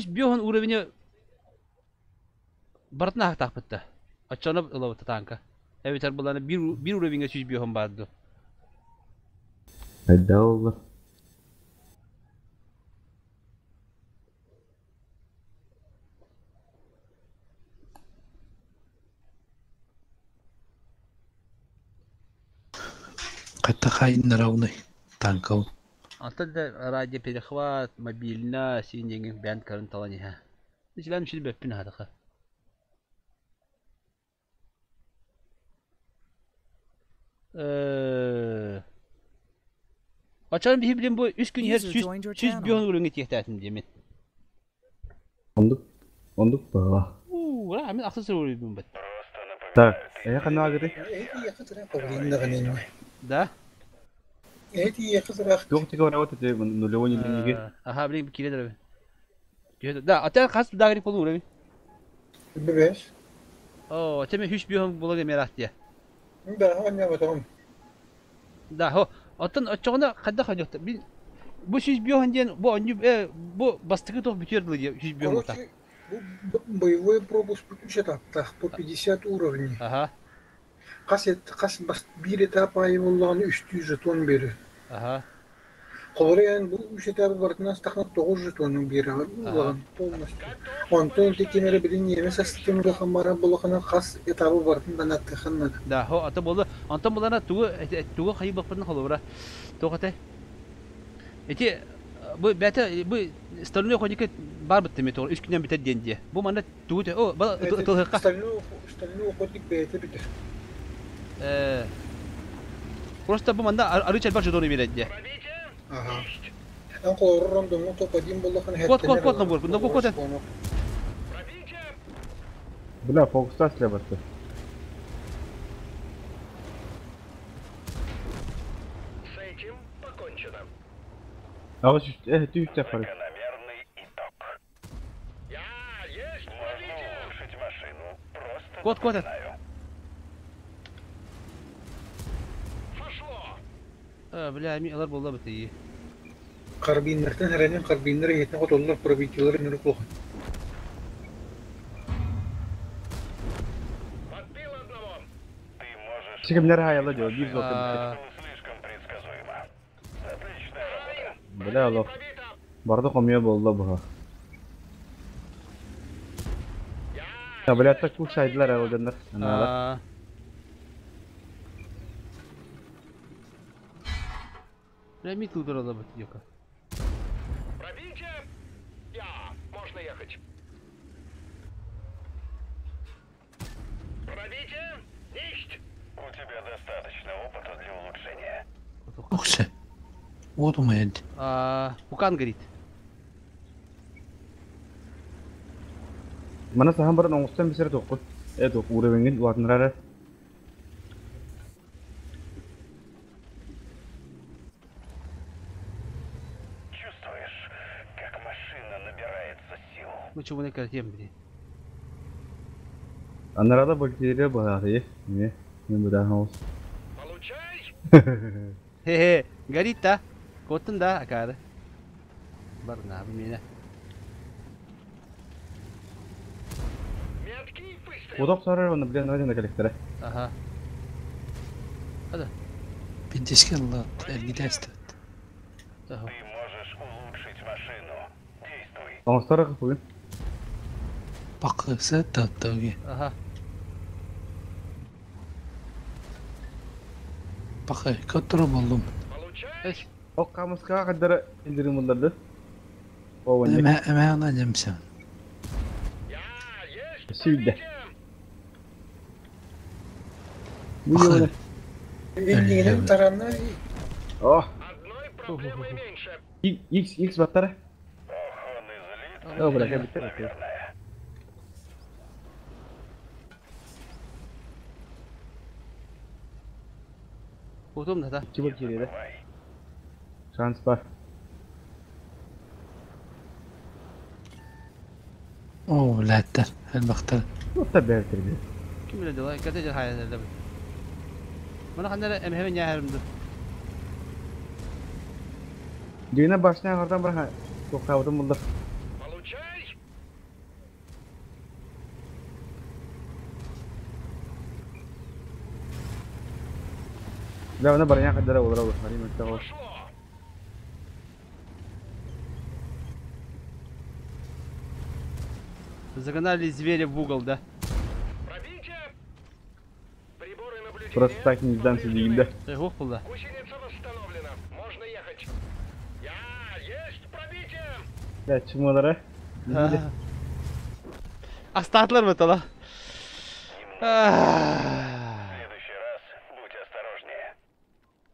биохон уровень бартына тахпытта. Ачана ылабыта танка. Эбитер буланы бир бир уровеньге сүз биохон барды. Хайда олар. Кайта хайын равный танкал. Anta да радио перехват, мобильна, син деньги бән карын талани ха. Жиләм шил бәппин хадаха. Э Ачарым бихи билем бу үч күн һәр User сүз joined your сүз channel. бион урыңы тиехтәтин демен. Ондук ондук бала. У, ра мен аксы сыр бит. Так, э канагы Да? Туох тиге барабат эте нулевой не Аха, билем киле дәре. Да, ата кас дагы полу уровень. Бебеш. О, теме хүч бион була демер аттия. Да, аннабатым. Да, хо, оттон очоғына қайда қайда Бин бу сүз биохан ден бу оню бу бастыгы тох бүтер диле сүз бион та. Короче, бу боевой пропуск үч этаптах по 50 уровней. Ага. Кас кас бас бир этап айы болланы 300 жетон бери. Ага. Холорен бу үч этабы бартынан стахна 9 жетонун бери улан полностью. Онтон текемере бирин немес астын хамара болохана кас этабы бартынан аттыханнады. Да, хо ата болду. Антон булана тугу тугу хайы бакпын холобра. Тохате. Ити бу бэйэтэ бу стальной охотник баар бытта эмиэ тоҕо үс күнүнэн бүтэр диэн диэ. Бу манна тугу те о ытылыһыкка. Стальной охотник бэйэтэ бүтэр. Э Просто бу манна арыы чэлбэх жетону биэрэр диэ. Ага. Эн холоророн дьоҥҥо топ-один буоллаххына Кот кот кот набор, набор кот. Бля, фокустаас лебатты. Аҕыс үс э түүтэ хары. Кот кот. Э, бля, ми алар болла бытыйы. Карабиннартан эрэнин карабиннар иһитин хотоллор пробитиелар үнүрүк улахан. Сикимнер хайала дьо, биир золото бүттэ. Бля, олох. Барда хомуйа буолла быһа. Бля, так кушайдылар алданнар. Анаалар. Бля, ми тудырала бит йока. Пробитие! Я! Можно ехать. Пробитие! Есть! У тебя достаточно опыта для улучшения. Уксе. Вот у меня. А, Пукан горит. Мана сахан баран оҥостон бисер тоққут. Э тоқ уровеньгин улаатыннарара. Чувствуешь, как машина набирается сил? Ну чего не картем, блин. Анарада бактерия баҕайы. Эмиэ мен быдаан оҕус. Хе-хе, горит да. Коттун да, акары. Барна, бу миэнэ. Удок сарар оны билен радио коллектора. Ага. Hadi. Пиндеске ылла эргитээстэ. Ты можешь улучшить машину. Действуй. Оҥостор бүгүн. Бакысы таптауги. Ага. Бакы көттөрө болдум. Ок камыска кадары индирим булдарды. О Эме эме ана жемсем. Сүйдэ. Бакы. Иннигинен таранна О. X X баттара. О, бля, кәбиттер. Потом да, да. Чего кириде? Шанс бар. О, ләттер. Элбахтар. Ота бәртирди. Ким биле дела, кәтә жер хайа да. Мына ханнар эмһемен яһарымды. Дүйнә башына хардан бар тоқтабытым булды. Бля, она броня кадара олар олар. Хари мәктә ол. Загнали зверя в угол, да? Просто так не сдамся дегенде. Ты глух был, да? Бля, чумалар, а? Астатлар бит ала.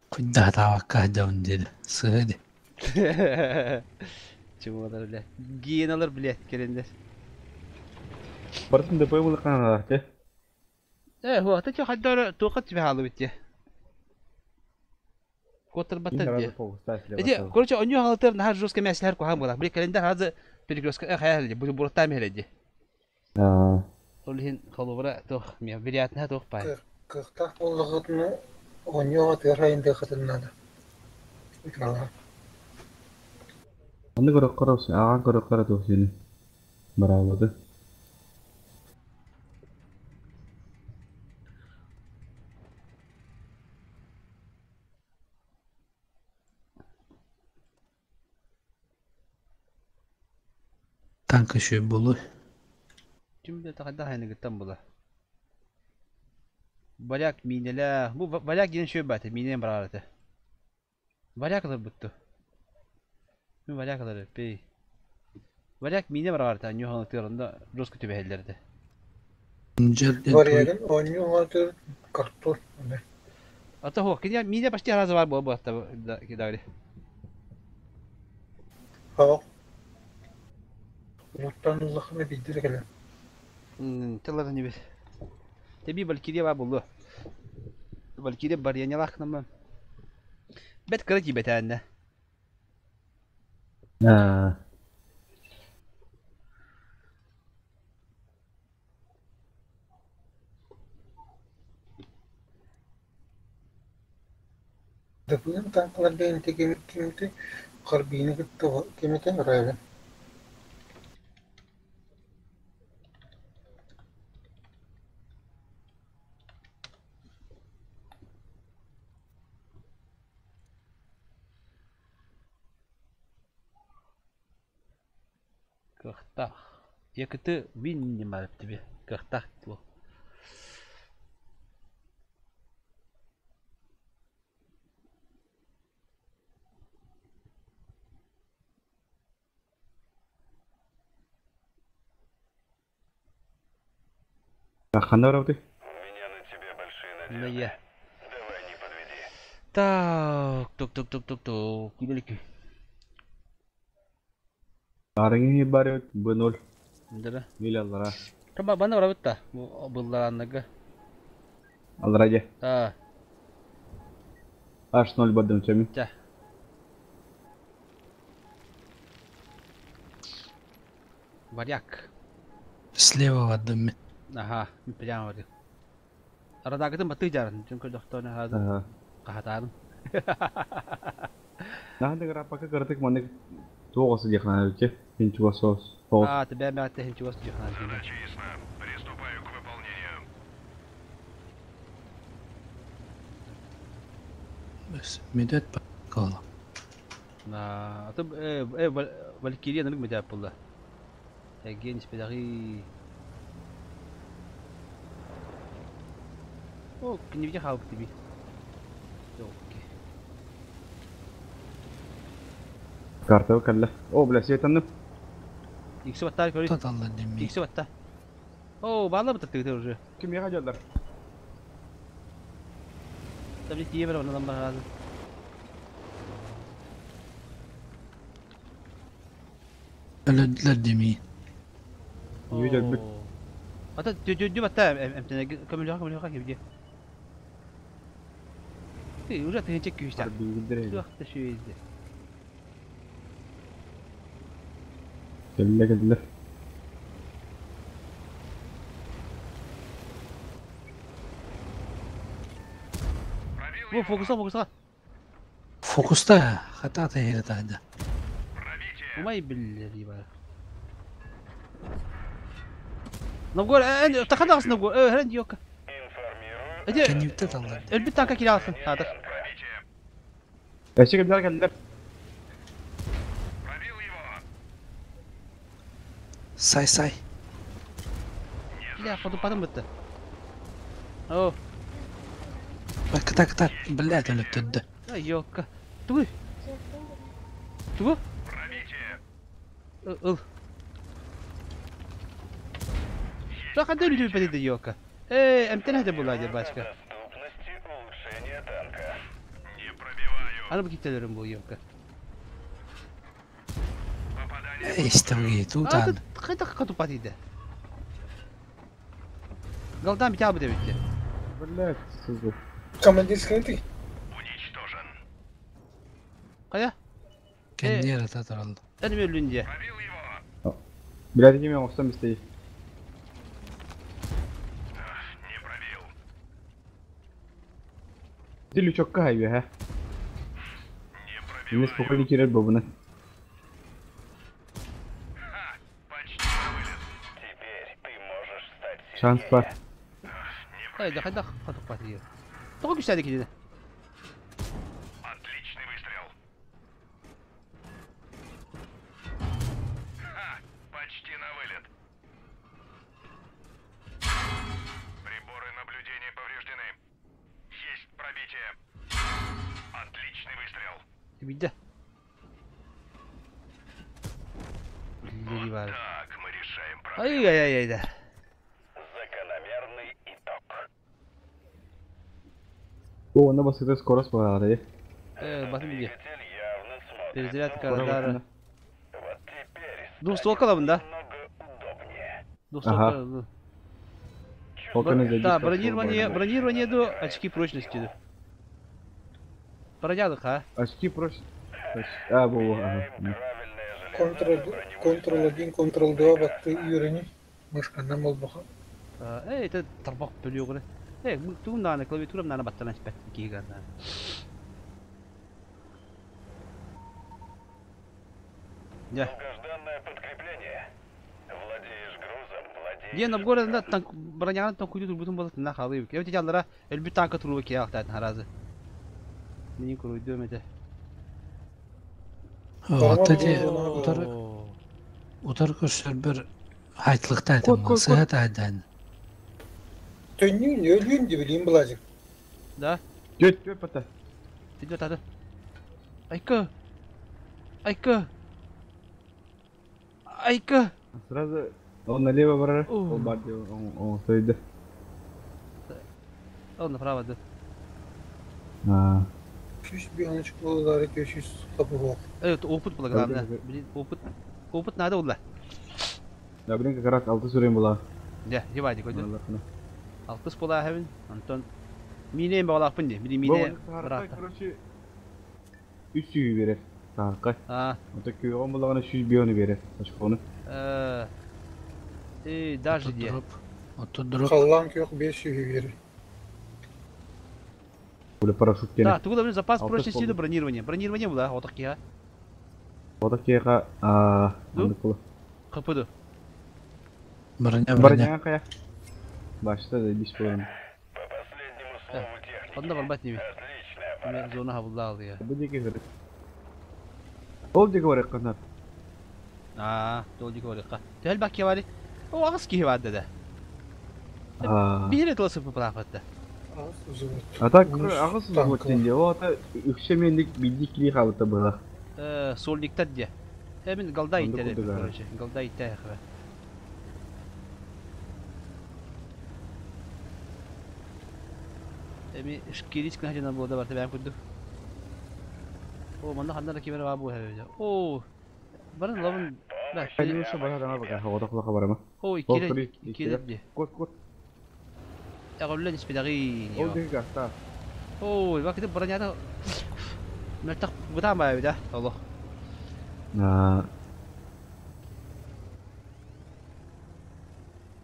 Кунда тавакка жаун деди. Сыды. Чумалар, блядь. Гиеналар, блядь, келендер. Барсын ДП булы каналар, те. Э, ху, ата чо хаддар тоқат тебе халы битте. Котыр баттар де. Эти, короче, оню халатыр нахар жестко мясо кухан була. Бли календар хазы перекрестка, э, хаял бу бураттам хеледи. Аа. Ол хин холобра тох, ми вероятно тох пай. Кыхтах боллағытыны оонньуга тыгар хатыннада. Играла. Аны көрөк карап, ага көрөк карап сени. Браво. Танка шөй болу. Ким биле тахада хайны гыттан була. Варяг минеле. Бу варяг ден шөй баты, минен барараты. Варяг да бутту. Мин варяг ылар эппий. Варяг миинэ бараҕар ньуһаны тыарында жестко түбэһэллэр этэ. Варягын оонньуу оҥоотур картон. Ата хуох, кини миинэ почти раза бар буол буолта кидагри. Хоох. Улуттан улахана биирдэ кэлэн. Тылларын нибит. Теби Валькирия бар булу. Валькирия барьянялах намма. Бэт кыра тиибэтээннэ. Дапыын танкаларга интигимити Харбины кытта кимитэ Ревен. Кыахтаах. Якыты виннимар тебе. Кыахтаах туо. Ханна барабытый? Мия. Так, тук тук тук тук тук. Килелики. Арыҥы бар Б0. Да. Мил аллара. Таба бана барабыт Бу быллараннага. Аллара же. А. H0 бардым чеми. Да. Варяг. Слева бардым мин. Аха, прямо варяг. Арадагытын баты жарын, чүнкө дохтоны хазы. Кахатарын. Наһан граппака кырдык маннык туоҕасы диэхнаа үче. Хинчуга соос. Тоҕус. А, тебя мятте хинчугас диэхнаа. Задача ясна. Приступаю к выполнению. Медет кала. На, аты Валькирия нырык медәп булды. Әген испедаги. О, книвде халып тебе. Окей. Карта калла. О, бля, светанным. Икси баттар көрүй. Таталла демей. Икси батта. О, бала бытыр уже. Ким яга жолдар? Tabii ki iyi bir ondan bakalım. Өлөдүлэр демей. Үйдө Ата дүү батта эмтене көмөлөкө көмөлөкө кебди. Ты уже ты чек күстә. Суакта шүйде. Келле келле. Бу фокуса фокуса. Фокуста хата та тада. Умай билли бар. Новгор, тахана Новгор, хрен йока. Кенютте таллар. Элбит танка киралсын, хадыр. Эшик кемдер келдер. Сай сай. Бля, ходу потом бітті. О. Кыта кыта, блядь, өлөп төддө. Ай, йока. Тугу. Тугу? Ыл. Та қандай үлі бәдеді йока. Эй, әмтен әді бұл әдер башка. Аны бұл киттелерім бұл йока. Эй, истемге тутан. Қайда қату патиді. Галдан бите абы деп бітті. Блядь, сызды. Командирский ты. Қая? Кеннер ата туралды. Әні өлүнде. Блядь, кеме оқсам істей. Ты лючок кайбе, ха? Не спокойно кирер бабына. Шанс бар. Қайда, қайда қатып патиді. Тоғы күшті әді Отличный выстрел. Ха, почти на вылет. Приборы наблюдения повреждены. Есть пробитие. Отличный выстрел. Бейді. Киллэрии баар. Ай-ай-ай-ай да. Закономерный итог. О, онно басыта скорость баҕаҕа Э, батын диye. Двигатель явно смотрит Перезарядка Скоро радара. басына. Вот теперь Двухстволка лабын да? удобнее. Двухстволка. Ага. Полканы Да, задействовал. бронирование, бронирование до очки прочности. до. Бронядык, ha? Очки прочь. А, бу, ага. Ctrl 1, Ctrl 2 батты үйрені. Мышканнан болбаха. Эй, это тарбак бөлүө Эй, тугум дааны, клавиатурам дааны баттан испэт киһи дааны. Я. Долгожданное подкрепление. Владеешь грузом, владеешь... Диэн Новгородда танк броняган танк турбутун болот на халы. Эбит яллара өлбүт танка туруба киһи ахтаатын харазы. Мин куруйдум эте. Ата де утар утар көрсөр бір хайтлыкта Кот, кот, кот. сыһат айдан. Төннүүн өлүүн дебилин булажык. Да? Төт, төт бата. Тидө тады. Айка. Айка. Айка. Сразу он налево барар. Ол бар деп, он он сойду. Он направо да. А. Жүз бионочек болулары 500 капы болуп. Э, опыт было главное. Блин, опыт. Опыт надо было. Да, блин, как раз алты сүрен була. Да, ебать, койду. Алтыс була хабин. Антон Мине балакпын ди. Мини мине. Короче, үч сүйі берер. Саарка. А. Ото күйгөн булагана 100 бионы берер. Очкону. Э, э, даже ди. Ото дроп. Халлан күйөк 500 берер. Буле парашют кене. Да, тугуда блин запас Алтыс прочности болду. до бронирования. Бронирование була, отак киха. Ото кега а Ну? андык була. КПД. Броня броня. Броня кая. Башта да биш болан. Онда барбат неме. Мен зона хабылда алды я. Бу деге көрөт. Ол деге бар канат. А, дол диге барыкка. Тел бак кевари. О, агыс кихи бар да. А. Бир тылсы пылапатта. А так агыс вот тенде. О ата үкшемендик бидик кили кабыта була. Э, сольниктар де. Э, мен голда Онда иттер, кудуга. короче. Голда иттер хабар. Эми шкирич кына жана болда бар табам кудду. О, манда ханда да кемер бар бу хәбе. О, барын лабын. Да, Конечно, бара дама бака. Ото кулака барама. О, иккиле, иккиле де. Кот, кот. Әгөллән испедаги. Ол деге гаста. Ой, вакыты броняда. Мертак бутан бай да. Аллах. А.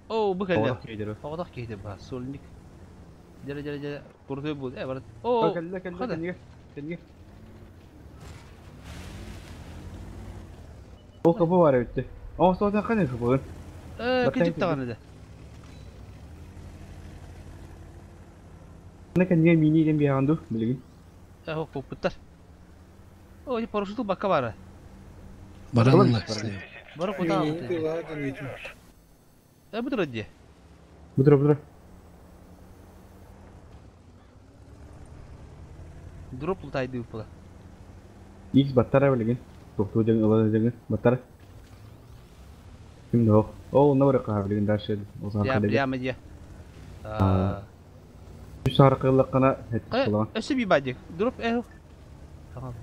О, бу кәллә. Оғдақ кейдер. Оғдақ кейдер ба, сольник. Жара жара жара куртой бу. Э, барат. О, Кәллә, кәллә, хада. кәллә. Кәллә. Ол капы бар өтті. О, содан қане капы? Э, кичик таганы да. Ана кәнге мини ден биянду, билген. Э, хоп, буттар. О, парашюту бакка бара. Баран Бара кута. Э, бутыр ди. Бутыр, бутыр. Дроп лутайды була. X баттара билген. Токту деген ылы деген баттара. Ким дох? Ол на бар кахар билген дальше. Озан Я калеге. прямо ди. А. Үч саркылык кана хеттик Э, булган. өсү би бадик. Дроп э. Tamam.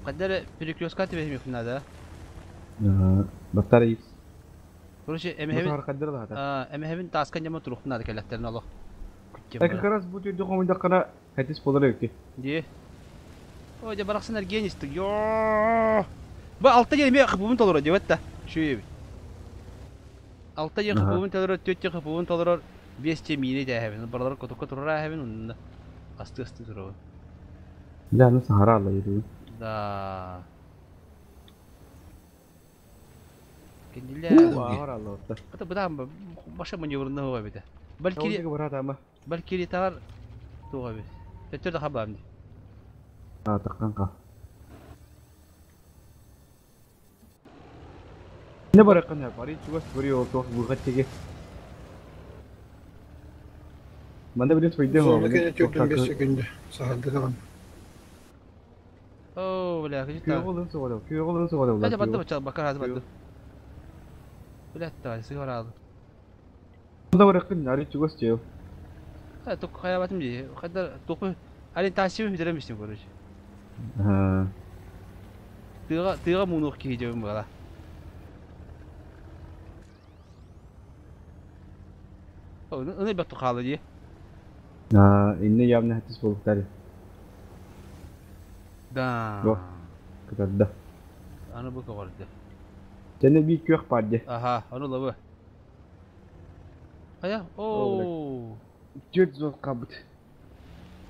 Кадер перекрестка тебе мехнада. Баттара X. Короче, Бу эмехебин саркадыр да. А, эмехебин таскан жама турухнада келеттерин алох. Э, как раз бу түрдө комунда кана хеттис болар өтти. Ди. О, дя бараксын эргенисти. Йо. Бу алта жер ме хыбын толор деп атта. Шүйе. Алта жер Аха. хыбын толор, төт жер хыбын толор, бес те мине дә хәбин. Баралар котокка турара хәбин, унда. Асты асты турабы. Да, ну сахара алла йөрү. Да. Кендиле. Сахара алла отта. Ата бу баша маневрны хуга бит. Ол Бәлки деге барат ама. бәлки тагар туга бит. Төттөр дә хабам ди. А, таккан ка. Не бар кана, бари чугас бори ол тох бугат теге. Манда билет файда Зона кене 4-5 секунды. Сахарды даган. Оо, бля, кыжыта. Күөҕү ылын суҕада, күөҕү ылын суҕада. Хача бадды бача бакар хазы бадды. Бля, давай, сыгар алды. Да баракын, ари чугас чел. Ха, тук хаябатым ди. Хадар туку ориентация хүдерем истим, короче. Ха. Тыга тыга мунук ки жебим бала. О, ны батту халы ди. А, инне явно хатис болуктары. Да. Бо. Кытарда. Аны бу көрдü. Сене bir күөх бар ди. Аха, аны лабы. Ая, о. Төрт зол кабыт.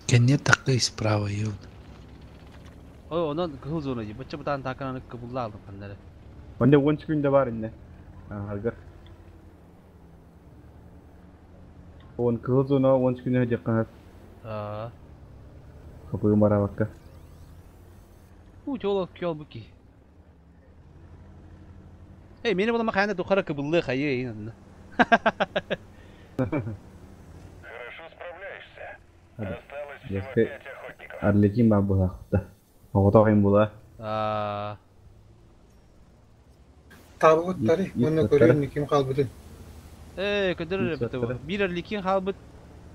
Кенне такы справа ел. О, онон кыл зона ди. Бача бутан такананы кыбылла алдым кандары. Онда 10 күндө бар инне. Аргар. Он кыл зона 10 күндө жаккан. Аа. Капы марабакка. У жоло кёл буки. Эй, мени булама кайна духара кыбыллы хайы ин. Хорошо справляешься. Осталось всего Яске пять охотников. Арлекин бар була. Огото була. Аа. Табыттары, оны көрөн ким калбытын. Э, көдөр бит. Бир Арлекин халбыт,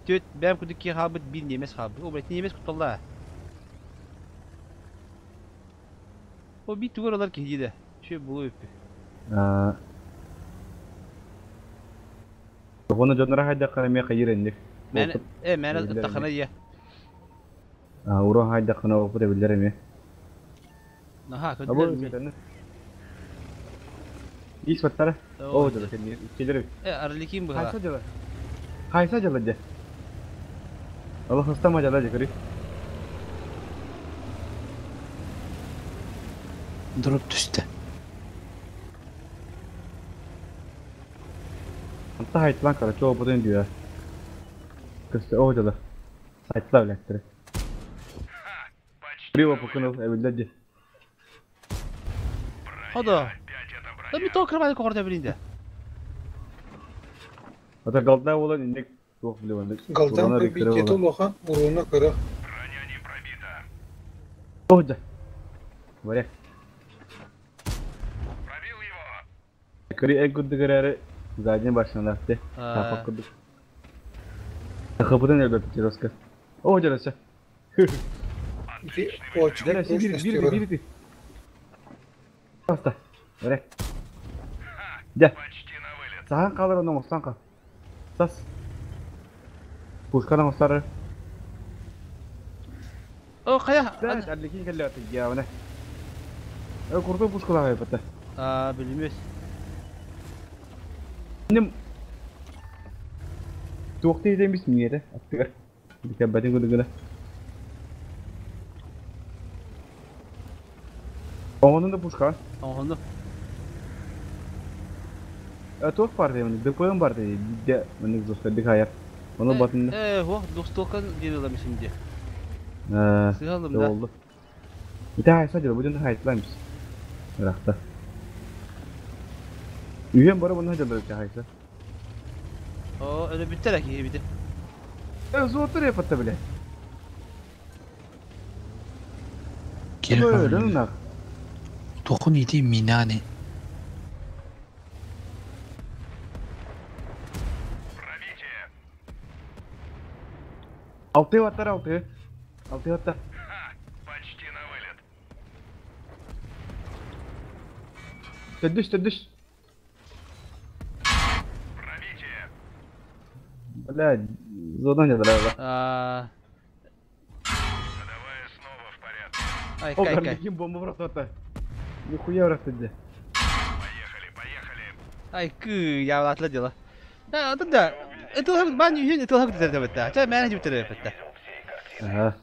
төт бәм күдүк халбыт, бир немес халбыт. О, блядь, немес куталла. О, бит тугар алар киһиде. Шө булу өппү. Аа. Оны жонора хайда кана кайыр эндик. Мен, э, мен тахана я. Аа, уро хайда кана опут билер эми. Аха, Або көдөр. Ис баттара. О, жала кенни келер. Э, Арлекин бу. Хайса жала. Хайса жала же. Алла хастама жала же көрү. Дроп түстө. Anta haytlan kara çoğu budun diyor. Kısta o jala. Saytla bilektire. Приво покунул, эбилдеди. Хода. Да ми то кырбай когорда билинде. Ата голда болан индек туох билебен. Галдан пробитие улахан, уруна кыра. Ожа. Баря. Кори эг гуддыгырары задний башынан атты. Тапак кудук. Хапыдан элбеп Петеровска. О, жараса. Ити очки Жараса бир бир бир бир. Баста. Баря. Ja. Сахан калыр онун остан кал. Сас. Пушкадан остары. О, кая? Арлекин келе атты я мына. Э, курту пушкалар айпата. Аа, билмес. Нем Туохты идемис миңете аттыгар. Бика батын гудугуна. Оңонун да пушка. Оңонду. Э, туох бар деймин, ДПМ бар дейм. Де, мына жоска дихаяр. Оны батын. Э, хо, достолкан дедилер şimdi. Э, Сыгалым да. Болду. Бите хайса жыл, бүгүн хайтлаймыз. Рахта. Үйен бары бұны жылдыр бите хайса. О, öyle bitti ki bitti. Э, зоотур япатта биле. Кире Өлөн Тохун ити минани. Алты ваттар алты. Алты ваттар. Почти на вылет. Төдүш, төдүш. Пробитие. Бля, зодан жадырала. Аа. Ходовая снова в порядке. Ай, О, кай, кай. Арлекин бомба бұрақтады. Нихуя бұрақтады. Поехали, поехали. Ай, кы, я атла дела. Да, да. Это бан юн, это хак дедер бетта. Ча мен жибтер бетта. Ага.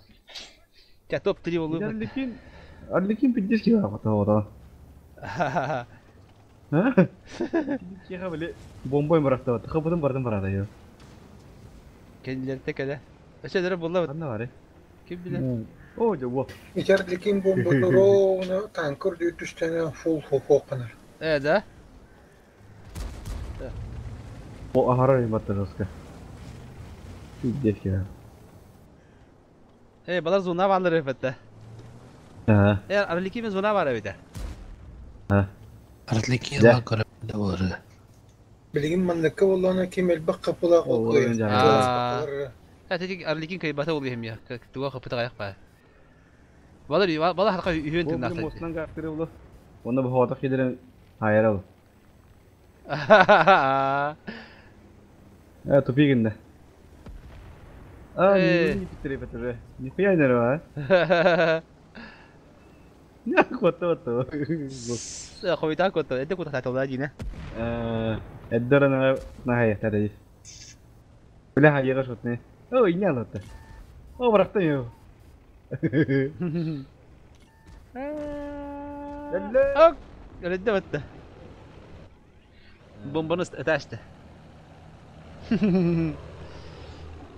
Ча топ 3 болу. Арлекин, Арлекин пиздец киға бата одан. Киға біле бомбой бұрақтады. Хапыдан бардым барады я. Kendileri tek hele. Öşelere bulla. Anne var. Kim bilir. О, жо. Итер лекин бомба ровно танкер түстәне фул хокканар. Э, да. О, ахара батты жестко. Пиздец киға. Э, балар зона балар бетта. Э, Арлекин зона бар эбитэ. Арлекин ла көрө болары. Билигин манныкка боллоона ким элбэх капылаах ол кыайар. Әтеки Арлекин кыйбата ол иһим я. Туга кыпыта каяк ба. Балар бала харка үйөн тыңнакта. Мостунан картыры булу. Оны бу хота кидерен хайрал. Э, тупигинде. А, не питери петре. Нихуя не ра. Не кото то. Хойта кото. Это кото таталда дина. Э, эддера на на хая тада. Бля хайга шотне. О, иня лата. О, бракта ё. Ок, өлөдө батта. Бомбаны эташты.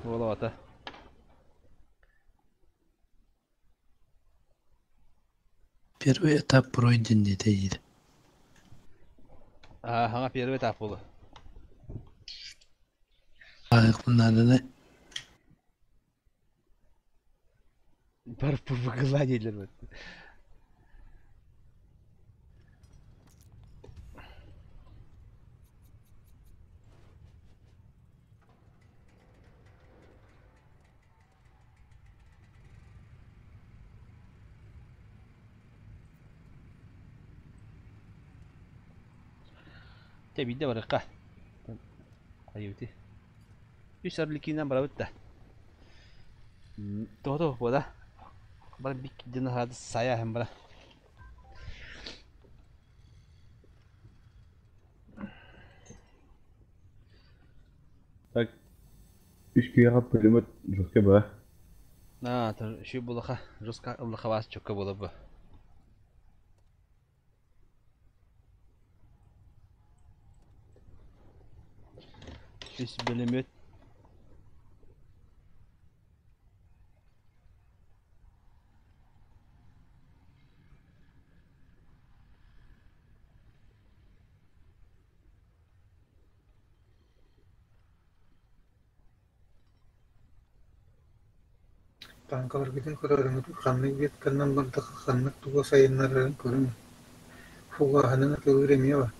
Болота. Первый этап пройден дейді. Ага, первый этап болу. Аяқлынады да. Бар пубгла дейлер. Те бидде барыкка. Айыты. Үс арликинен барабыт да. Тото бода. Бар бик дина хады сая хем бара. Так. Үч күйеға пулемет жестко ба. На, тар ши булаха, жестко улаха бас чокка була бу. Үс пулемет. Танкалар битин көрөрүңүт ханнык ветканнан бардакы ханнык туга сайыннарын көрүң. Фугаһанын атылыр эмиэ бар.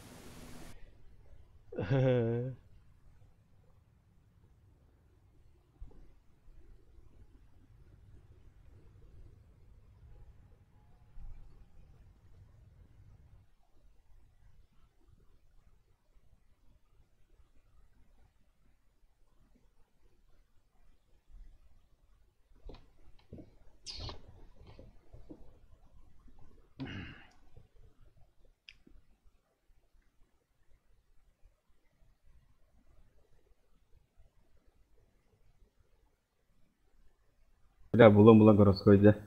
Бля, булан-булан городской, да. Так,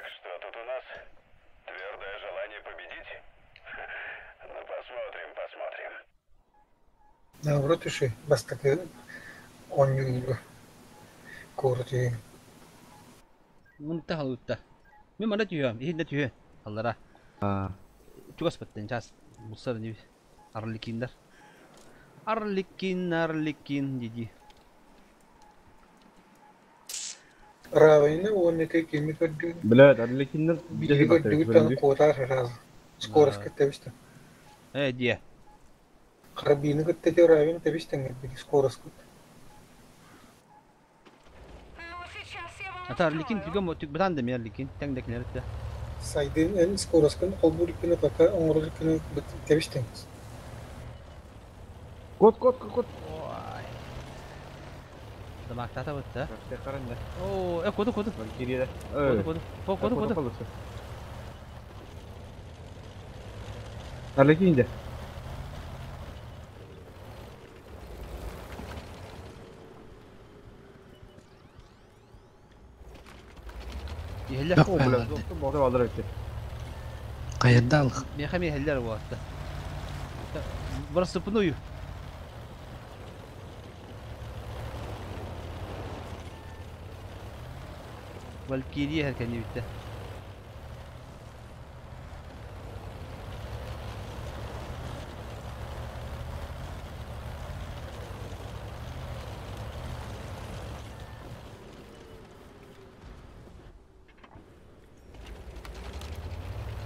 что тут у нас? Твердое желание победить? Ну, посмотрим, посмотрим. Наоборот иши бастакы онньуулга куораты Мунта халутта. Мен мана түйөм, ихинде түйө. Аллара. Чугас баттен час. Мусар не Арлекиндер. Арлекин, Арлекин диди. Равайны уонна кими көрдүгүн. Бля, Арлекиндер Бири көрдүгүттан куотар раз. Скорость кеттебисте. Э, дие. Карабины кеттети равин тебистен бири скорость кет. Ата Арлекин түгөн түк бутан да мен Арлекин теңдекилер да. Сайдын эн скоростын холбур иккини пока оңорор иккини тебистен. Кот, кот, кот, кот. Дамактата бытта. Каранда. О, э, коду, коду. Валькирия. Коду, коду. Коду, коду. Арлекин де. Ихеллер. О, бля, болду алдар өттү. Кайырда алық? Меха мехеллер болатты. Burası пыную. Валькирия herkeni bitti.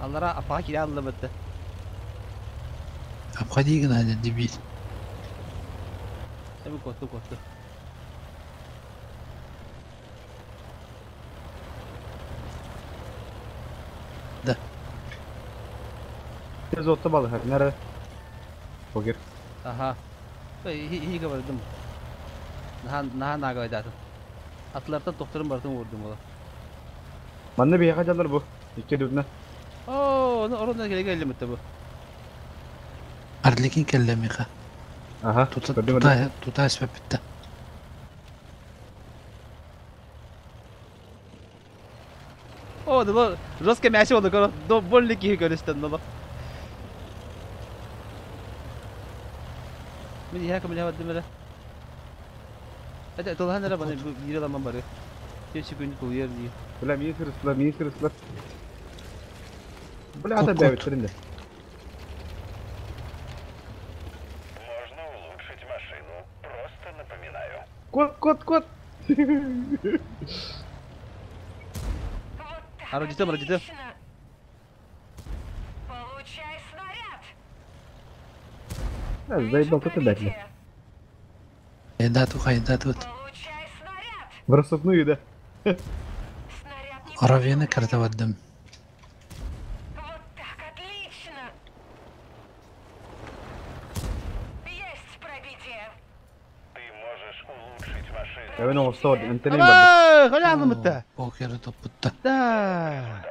Аллара аппаҕа киирэ аллыбыт. Обходи гына дебил. Эми куотту куотту. Да. Золото балыһар, нара. Покер. Аха. Иһигэ бардым. Наһаа наһаа наагалайдаатым. Атлартан тохторун барытын уурдум ола. Манна биһиэхэ дьаллар бу. Икки дубна. Оо, ону орон кэлэ кэллим бу. Арлекин кэллэ миэхэ. Аха. Тута тута тута испэппиттэ. О, дыло жестко мясо болду көрө. До больно киһи көрүстэн дыло. Мин иһэ көмөлөһө бардым эрэ. Это тылахан эрэ баны биир ыламан бары. Те секунд тулуйар дии. Бля, мин сырыстылар, мин сырыстылар. Бля, ата бэбиттерин де. Можно улучшить машину, просто напоминаю. Кот, кот, кот. Ародитым, ародитым. Получай снаряд! Заебал, кто дать Хайда тут, хайда тут. В рассыпную, да. Аравияны карта бардым. Отлично! Есть пробитие! Ты можешь улучшить машину. Эвен оҕустоо, энтэнин барды. Аба, халялымытта. Покеры топпутта. Да.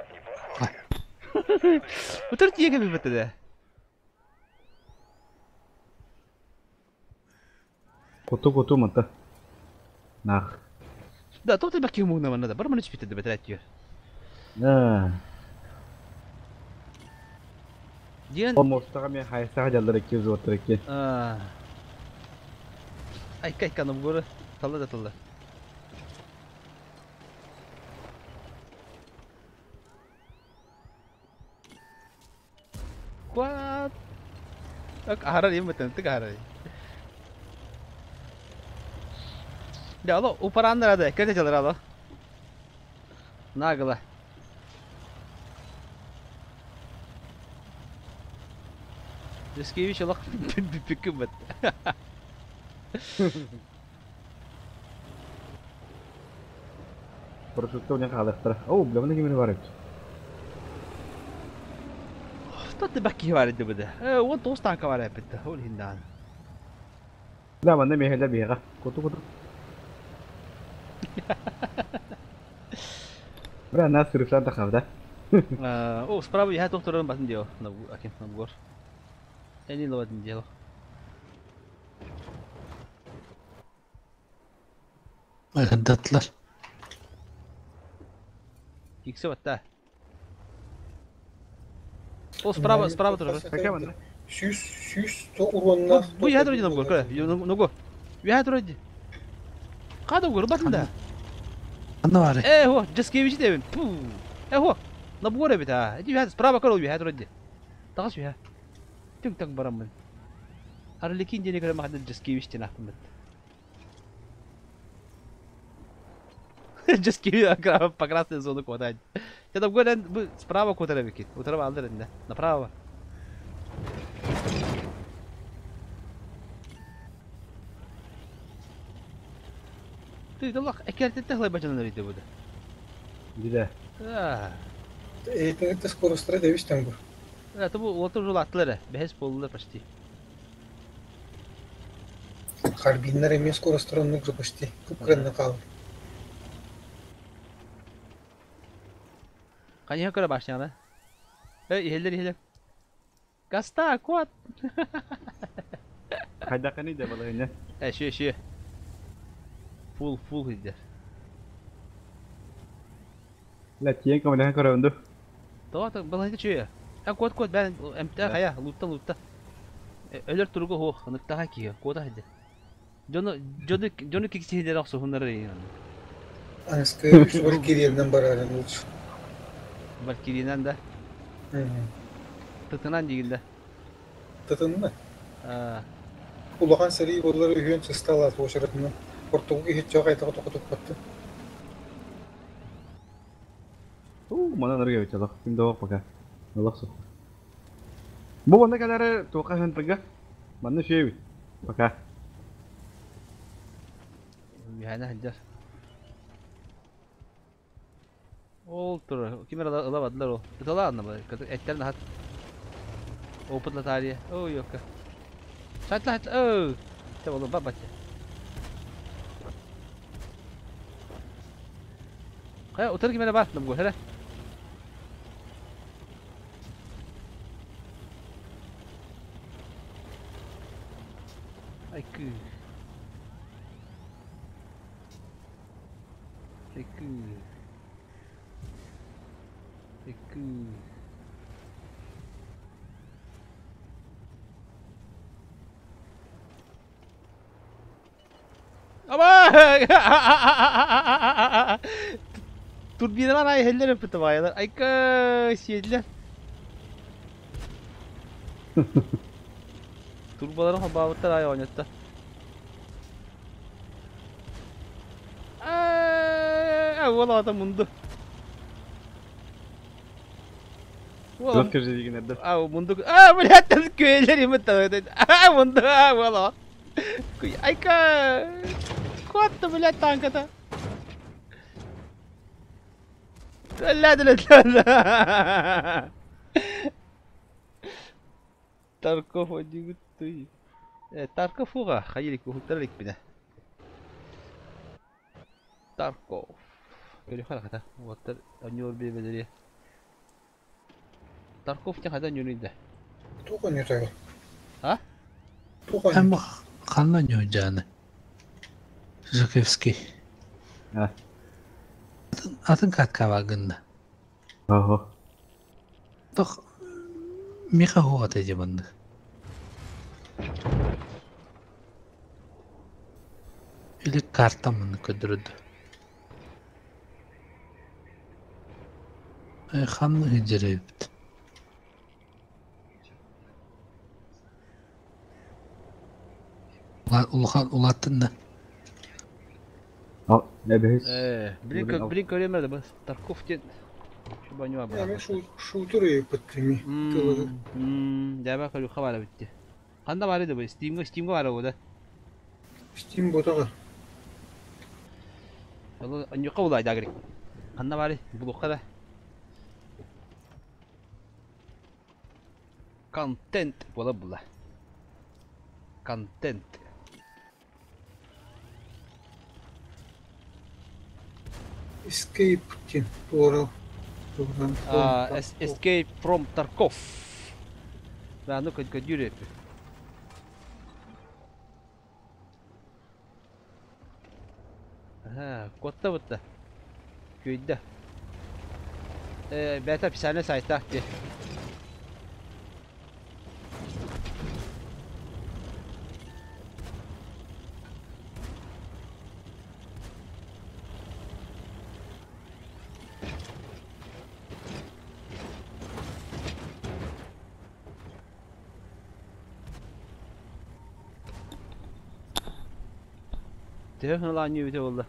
Утыр тиеге бибетте да. Куту куту мата. Нах. Да, тут и баки муна манна да. Бар маны чпитте бетрет тиер. Аа. Диэн Ол мостаға мен хайсаға жалдар икки взводтар икки. Айка айка номгоры талла да талла. Куат. Ак ахара им бетен тык ахара. Да, ало, упараннар ада, кете жалар ало. Нагла. Рискевич алак бүппүккү бет. Парашютта уня хаалыктара. Оу, бля, мына кимини бар эбит. Тот бакки бар иди бу. Э, он тоос танка бар эбит. Ол хиндан. Бля, манна мехеле биэҕэ. Куту куту. Бля, нас сырыфлан тахабда. О, справа я докторын батын дио. Аким набгор. Эни лобатын дио. Даттылар. Иксе батта. О, справа, справа тоже. Сүүс, сүүс то уруонна. Бу я дроди набгор, көр. Ногу. Я дроди. Када гор батын да. Анна бар. Э, хо, Джаскевич дебин. Пу. Э, хо. Набгор эбит а. Иди я справа көр, я дроди. Тагас я. Түк так барамын. Арлекин дене көрө махдан Джаскевич тен ахмет. Джаскевич по красной зону хватает. Я там говорю, справа куда бекит. Утрава алдыр инде. Направо. Ты долах экертетте хлай бачанар иде бу да. Диде. Аа. Это скоростра девичтен бу. Это бу олтыр жол аттылар. Бәһес болдулар почти. Харбиннар эме скоростра нук же почти. Күп калды. Канья көрө башняны. Эй, ихелер ихелер. Гаста, кот. Хайдаканы да балыгына. Э, ши, ши. Фул, фул иде. Ла тиен камалахан көрөндү. Това так балыгы чуя. А кот кот бән эмтә хая, лутта лутта. Өлөр тургу хох, ныктаха кие, кота хиде. Жону жону жону кикси хиде раксу хуннары яны. Анскы үс Валькириянан барарын лучше. Валькириянан да. Тытынан дигилде. Тытынна. Улахан сэрии боллар үһүөн сысталаат уочаратынан. Ортогу киһи чоох айтаҕа тохотуппатты. Уу, манан арга бит алах. Ким да пока. Олох суох. Бу манна кэлэри туохха хантыга? Манна үчүгэй Пока. Үһээнэ сылдьар. Ол турар. Ким эрэ ыла бардылар ол. Ыталаанна бу. Эттерин аһат. Опыт латария. Ой, ёка. Сатла сатла. Ой. Те болу бабат. Хайа утар ким эрэ бар намго хара. Айкы. Айкы. Айкы. Ама! Турбиналар ай хеллер өппүтэ баайалар. Айка сиэдилэр. Турбаларын холбообуттар ай оонньотто. Аа, уол аҕата мунду. Уол Туох киржигин эрдэ. А, мунду. А, блядь, там күөлэр имит А, мунду, а, уол аҕа. Айка! Куотта, блядь, танката. Ля-ля-ля-ля. Тарков одигуттуй. Тарков уға, хайырик уһуктар иликпинэ. Тарков. Көрүөххэ хата. Уоттар онньуор биэбэлэри. Тарков те хата ньүрүйдэ. Туох онньутайбын? А? Туох Эн бу ханна ньуйдьааны? Жуковский. А. Атын каткаба гынна. Ого. Тох Миха хуата дебанды. Или карта маны көдүрүдү. Ханны хиджеребит. Улахан улаттын да. А, не бэс. Блин, блин, көрөмөр да Тарков ден. Шубанюа Я мен шутер ыйыппыт ими тылыгы. Дәбә көрү хабара битти. Канда бар иде бу? Steam'га Steam'га бар бу да. Steam ботага. Ол аньюка булай дагрик. Канда бар булукка да. Контент була була. Контент. Escape диэн туора А, Escape from Tarkov. Да, ну-ка, көдүреп. Ага, котта бутта. Көйдө. Бэта официальный сайта где. Төһө лаанньы бүтэ буолла?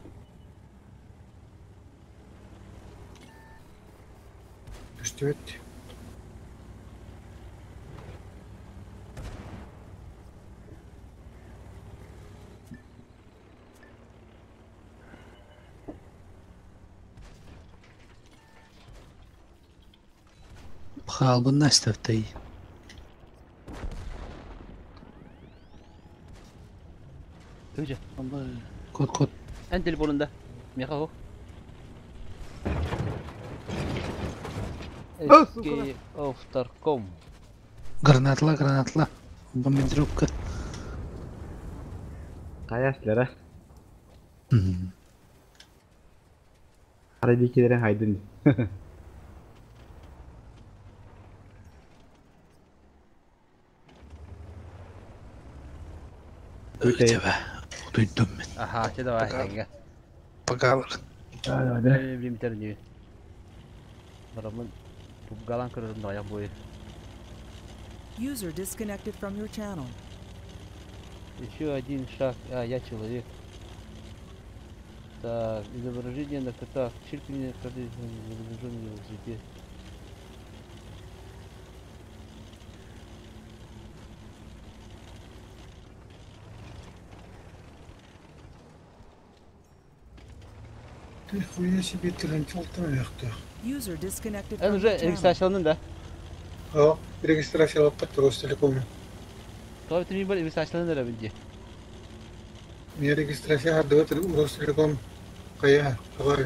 Көстүбэт. Хаалбын наставтай. Төһө. Кот кот. Эн телефонунда. Миэхэ оһох. Escape of Tarkov. Гранатла, гранатла. Бомбардировка. Хайаслара. Арай дикилere haydın. Өтебе. Утуйдум мен. Аха, те давай, тенге. Пока. Билимтер не. Барамын пубгалан көрөрүм даяк бою. User disconnected from your channel. Еще один шаг. А, я человек. Так, изображение на кота. Чиркни изображение на языке. Нихуя себе тыһыынча өлүөхтээх. User disconnected Эн from уже your channel. регистрацияланнын да? Оо, регистрациялаппат Ростелекому. Тоҕо бүтүн бар регистрацияланан эрэбин дии. Мне регистрация хардыбат Ростелеком хайа тоҕо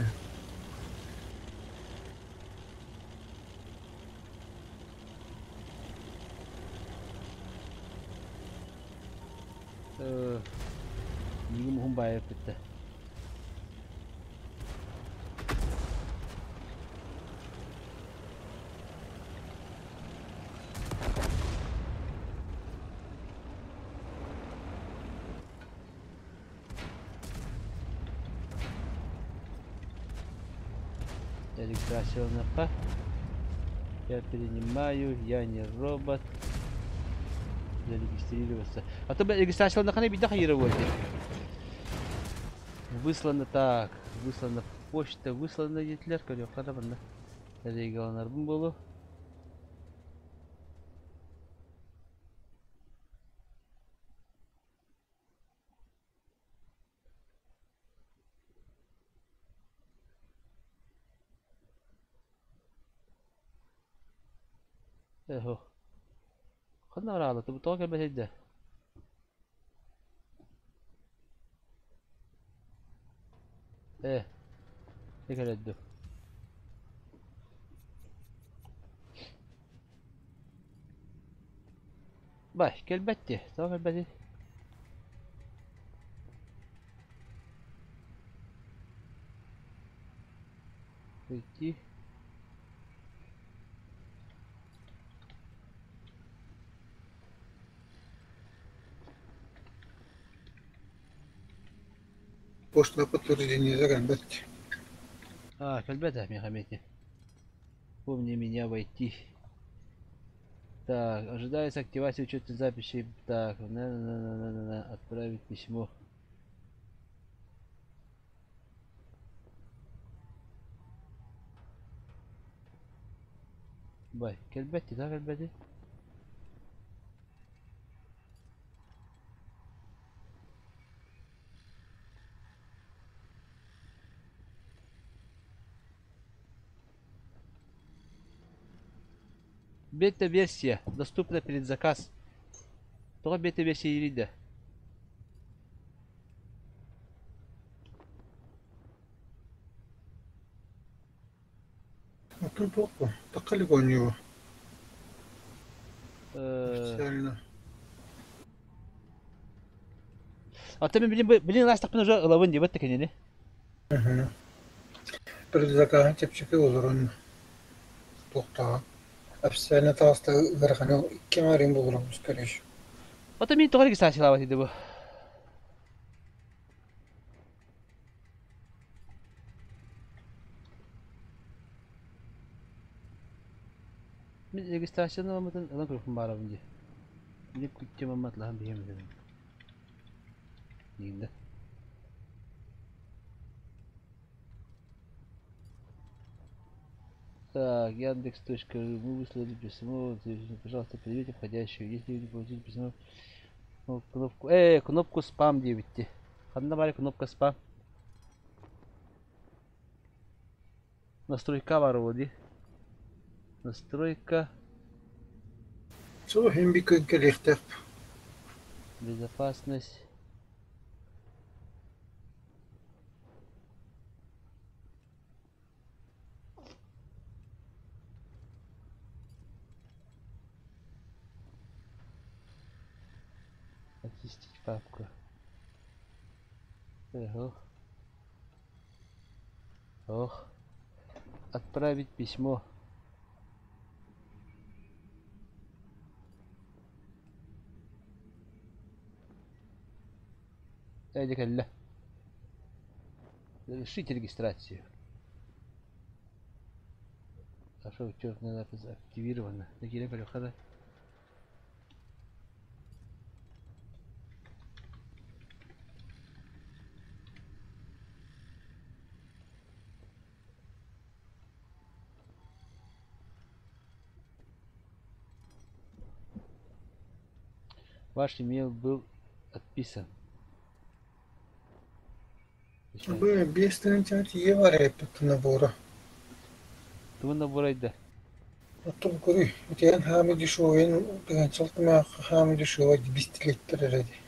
Миигин муһун баайар бүттэ. Регистрацияланыахха. Я принимаю, я не робот. Зарегистрироваться. А то регистрацияланаххына биирдэ хайыыра буолла. Выслано так, выслано почта, выслано диэтилэр, көрүөххэ да манна регионарбын буолуо. Эһо. Ханна бараалата бу тоҕо кэлбэтэй да? Э, кэлэр дуу? Бай, кэлбэт дии. Тоҕо кэлбэтий? Выйти. Почта подтверждение кэлбэт. А, кэлбэт ээ, миэхэ эмиэ Помни меня войти. Так, ожидается активация учетной записи. Так, на на на на на на отправить письмо. Бай, кэлбэт да кэлбэти. Бета-версия доступна перед заказ. Тоҕо бета-версия иирийдэ? Оттон туох бу? Такка илик оонньуугу. Официально. Оттон мин билин билин ылаастахпын уже ылабын диэбэт да кинини. Предзакаһын чэпчэки олорон туохтааҕа. Официально таҕыста ыараханы икки аҥаарыйын булурум скорее всего. Оттон мин тоҕо регистрациялаабат ити бу? Мин регистрацияны ылыммытын ылан көрүөхпүн баарабын дии. Мин күттүм атлаһан биһиэм этим. Диигин да. Так, Яндекс.ру. Мы выслали письмо. Пожалуйста, проверьте входящую. Если вы не получили письмо, ну, кнопку... кнопку спам диэбитти. Ханна баар кнопка спам? Настройка баар дии. Настройка. Суох иһин би күн кэлиэхтээх. Безопасность. Очистить папку. Эх, ох. Отправить письмо. Эдик кэллэ. Завершить регистрацию. А что, учетная запись активирована? Такие да? Ваш имейл был отписан. Бу 5 тыһыынчаҕа тиийэ бар эппит набора. Тугун наборайда? Оттон көрүй, итиэн хаамый дешевыйын тыһыынча хаамый дешевый бистилеттер эрэ дии.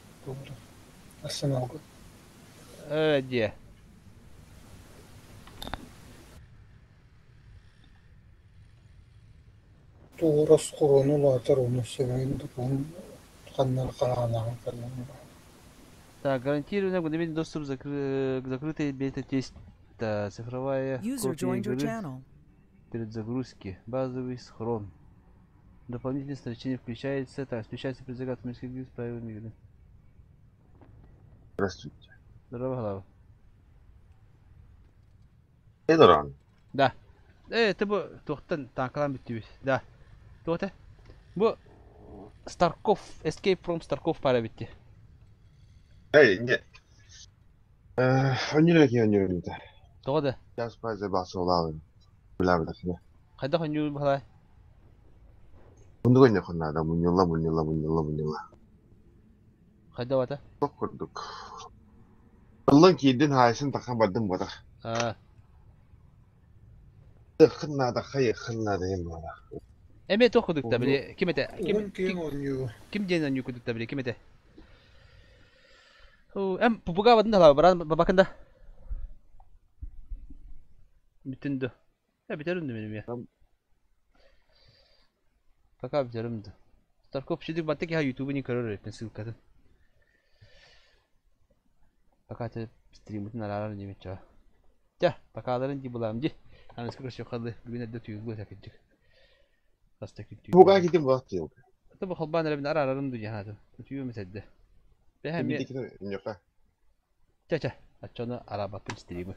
Арсеналга. Ээ диэ. Туорас куруну улаатар уонна сөбүн тутуһун ханнар хараҕанаҕын кэлэн Так, гарантированный мгновенный доступ к закрытой бета-теста. Цифровая User копия joined your игры channel. Передзагрузки. Базовый схрон. Дополнительное значение включается. Так, включается предзагад автоматической игры с правилами игры. Здравствуйте. Здорово, голова. Эдоран. Да. Ты бу туохтан танкалаан бүттүбүт. Да. Туох этэ? Бу Старков, Escape from Starkov пара битти. Эй, не. Өнүрэ өнүрэ. Тоҕо да? Сейчас паза басолалын. Бла бла. Хайдах өнүр бахалай? Мундуга не хоннада муньюла муньюла муньюла муньюла. Хайда бата? Тох курдук. Аллан киирдин хайсын тахан бардым бата. А. Хыннада хай хыннада эм бала. Эме туох курдук та били ким этэ? Ким Уһун киэҥ оонньуу. Ким диэн өнүр курдук та били ким этэ? Ху, эм пупуга бадын да баран бабакында. Бүтүн ду. Я бүтерим да benim ya. Пока бүтерим да. Старков шидик баттык я ютубы не көрөр эппин ссылкатын. Пока те стримытын арарар диэбит чаа. Чэ, покаларын ди булам ди. Аныска көрсүөххэ бүгүн эрдэ түйүлгү этэ Хаста күн Буга китим бат дил. Ата бу холбаан эрэ араарарым ду яхаатын. Түйүм этэрдэ. Бэһэ ми Ньока. Чэ чэ, оччону араабаппын стримы.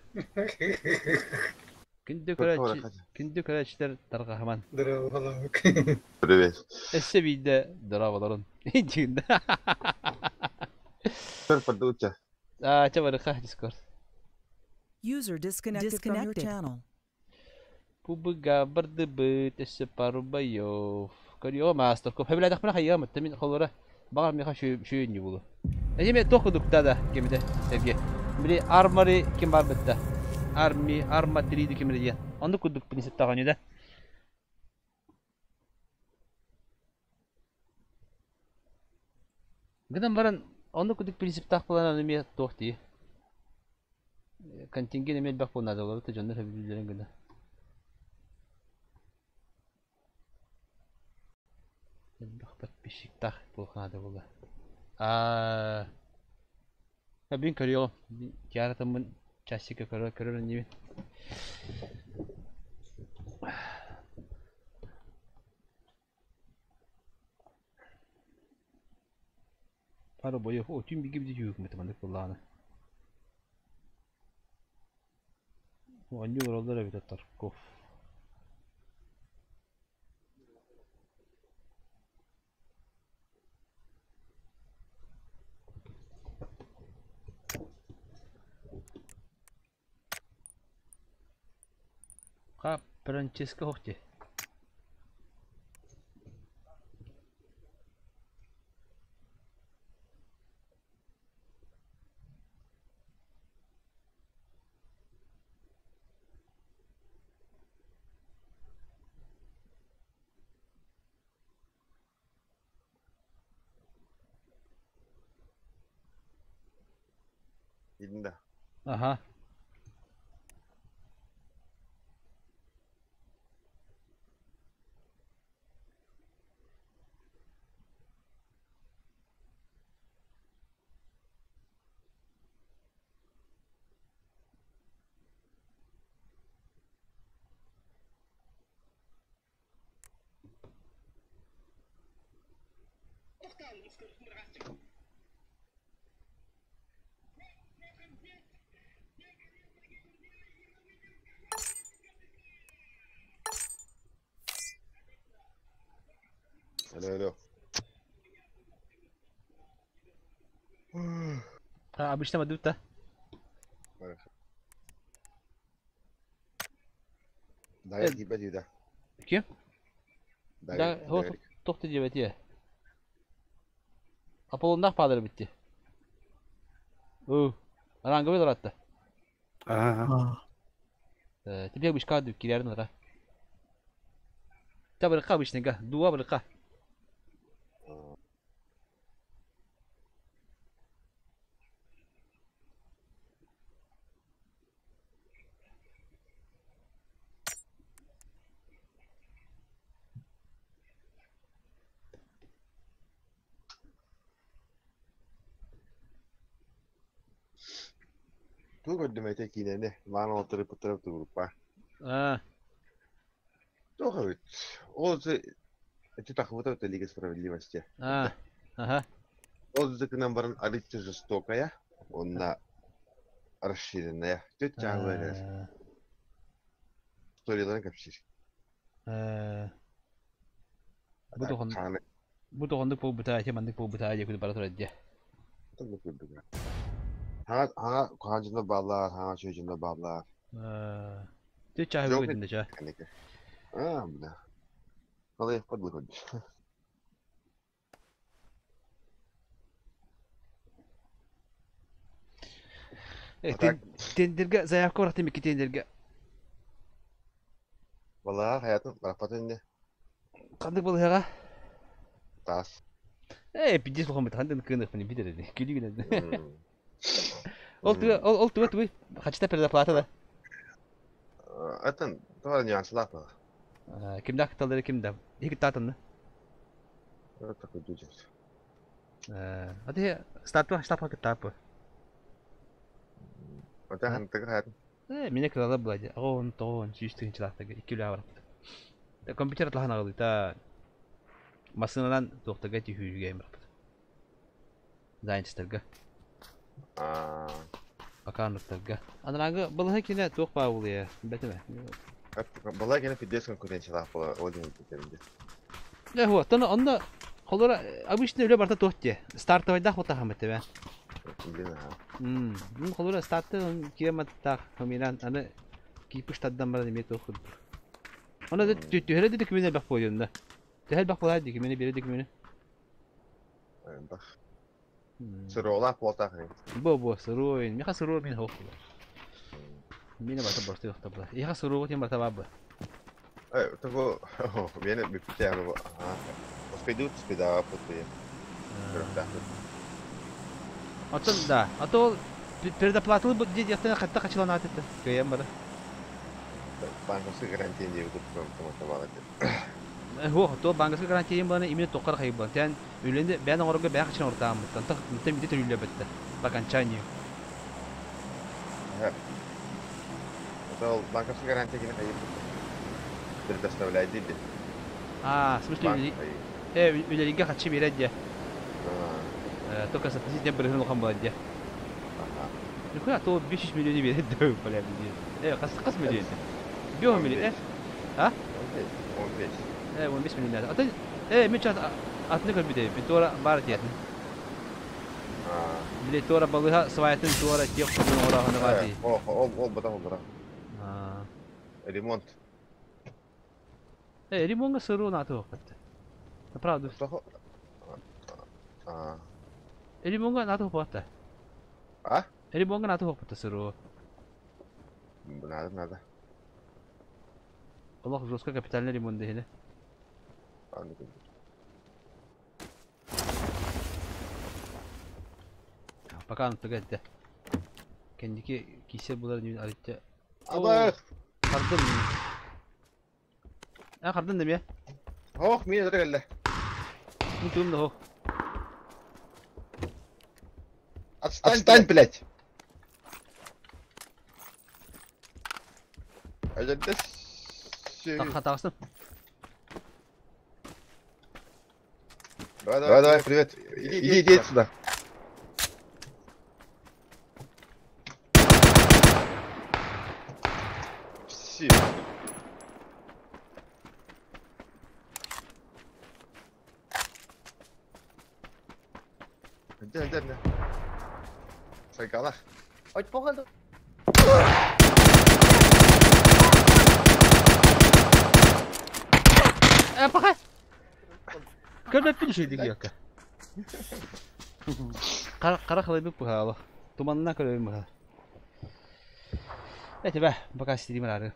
Күндү көрөөччү, күндү көрөөччүлэр тарҕаһыман. Здорово, Привет. Өссө биирдэ дорооболорун. Дьиҥдэ. Подуча. Аа, чэ барыха Discord. User disconnected from your channel. Пубга бардыбыт өссө пару боев. Көрүө мастер коп. Хэбилэдэхпинэ хайыам этте мин холора баҕар миэхэ шүйөнньү булу. Эми туох кудукта да кемите Сергей. Били армари ким бар битте. Арми, арма 3 ким диэн. Онну кудук принциптаҕаню да. Гынан баран онну кудук принциптаах буолан эми туох дии. Контингент эми элбэх буолнаада олору та дьоннор хэбилилерин гына. Элбэх подписчиктаах буолхаада була. Аа Бин көрүөҕүм. Тиаратыммын часика көрөр көрөр иннибин. Пару боев. О, түн биги биди жүйүк мөтө мандык буллааны. Оонньуу олороллор эбит Тарков. Ха, Франческо хохти. Идинда. Аха. Алло, алло. А, обычно мадут та. Да, я да. Ким? Да, хо тохты диэбэтиэ. Аполлоннаах паадара битти. Уу, ранговый лоратта. Ага. Тебе обычка кирярын ара. Та барыка обычныйга, дуа барыка. Туу көрдүм эте киинэни, маан оҕоттору пыттырап тугуруппа. А. Туох эбит? Ол эти тахыбыта это Лига справедливости. А. Ага. Ол зыкынан баран арыйча жестокая, онна расширенная. Төт чаҕы эрэр. Историяларын кэпсиир. Бу тохон бу тоҕоннук буолбута, ити маннык буолбута диye бара турар дии. Тыллык курдук. Хаҥа хаҥа куһаҕан дьоннор бааллар, хаҥа үчүгэй дьоннор бааллар. Ты чаһы бүгүн да ча. Аа, бля. Қалай падлы көрдү. Тендерге заявка барахтым икки тендерге. Балаға хаятын бараппатын инде. Қандык балыһаға? Таас. Э, пиздец лохом хандын кыных мени бидер эди. Күлү генен. Ол туга ол ол туга тугуй хачта предоплата да. Атын това нюанслаах ба. Кимдах кыталдары кимда? Ики татанны. Такой дужер. Ати статуа штапа кытапы. Ата хантыга хаятын. Э, меня кылала булади. Оон тоон сүүс тыһынчалаахтага икки үлэ бараппыт. Компьютер атлахан аҕалыта массыынанан туохтага түһүүрүгэ бараппыт. Занятостарга. Акаунттарга. Анараангы балыһа кине туох баа булуя, бэтиме. Балай кene пиздец конкуренциялаах була ол диэн этэринде. Э, вот, онно онно холора обычно үлэ барта туох те. Стартовайдаах бутахам этебе. Блин, аха. Мм, холора старты киэматтаах хоминан аны кипиш таддан баран эмиэ туох курдук. Онно түһэрэ дии күмүнэ бах буойунна. Төһө бах буолаа дии күмүнэ биэрэ дии күмүнэ. Бах. Сыролаах буолтаах. Бу бу сырой, миха сырой мин хоох. Мин бата борсты йохта була. Иха сырой тем бата бабы. Э, того, viene бипте бу. Успейду спида путуе. Оттон да, а то предоплатылы бу дедиэхтэн хатта хачыланаат этэ. Кыйан бара. Банковский гарантия диэбит томата баалар. Хо, то банковский гарантия баны именно тоқар хайбан. Тэн үленде бән оңорго бән хачын ортаамыттан. Тах митте митте төлүлө бетте. По окончанию. Это банковский гарантия кene хайып предоставляет диди. А, в смысле, үлелиге хачы берет де. Только с относительно бирин улахан болады де. Нихуя, то 500 миллион берет да, бля, пиздец. Қас қас миллион. 5 миллион, А? 15. 15 миллион. Ата, мен чат атны көрбүтэ, би туора бар тиэтин. Били туора балыга сваятын туора тех кудун ораханы бар ди. О, ол ол бата ол бара. Ремонт. Ремонтга сыру наты оқпатты. Правда. Ремонтга наты оқпатты. А? Ремонтга наты оқпатты сыру. Надо, надо. Аллах жестко капитальный ремонт дехили. Пока он тугадда. Кендики кисе булар нюн аритте. Абах! Кардым. А кардым деме? Ох, мен өтө келди. Мен туым да хох. Отстань, Отстань, блядь! Тағыстым. Давай, давай, давай, привет. Иди, иди отсюда. Все. Где, где, где? Сайгалах. Ой, похуй. Пока. Көрбөппүн шүйдүк якка. Кара кара кылайбык бу хала. Туманна көрөйүм бу. Э, тебя пока стрим рары.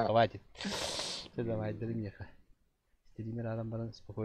Хватит. Все, давай, дари мне. Стример арам баран спокойно.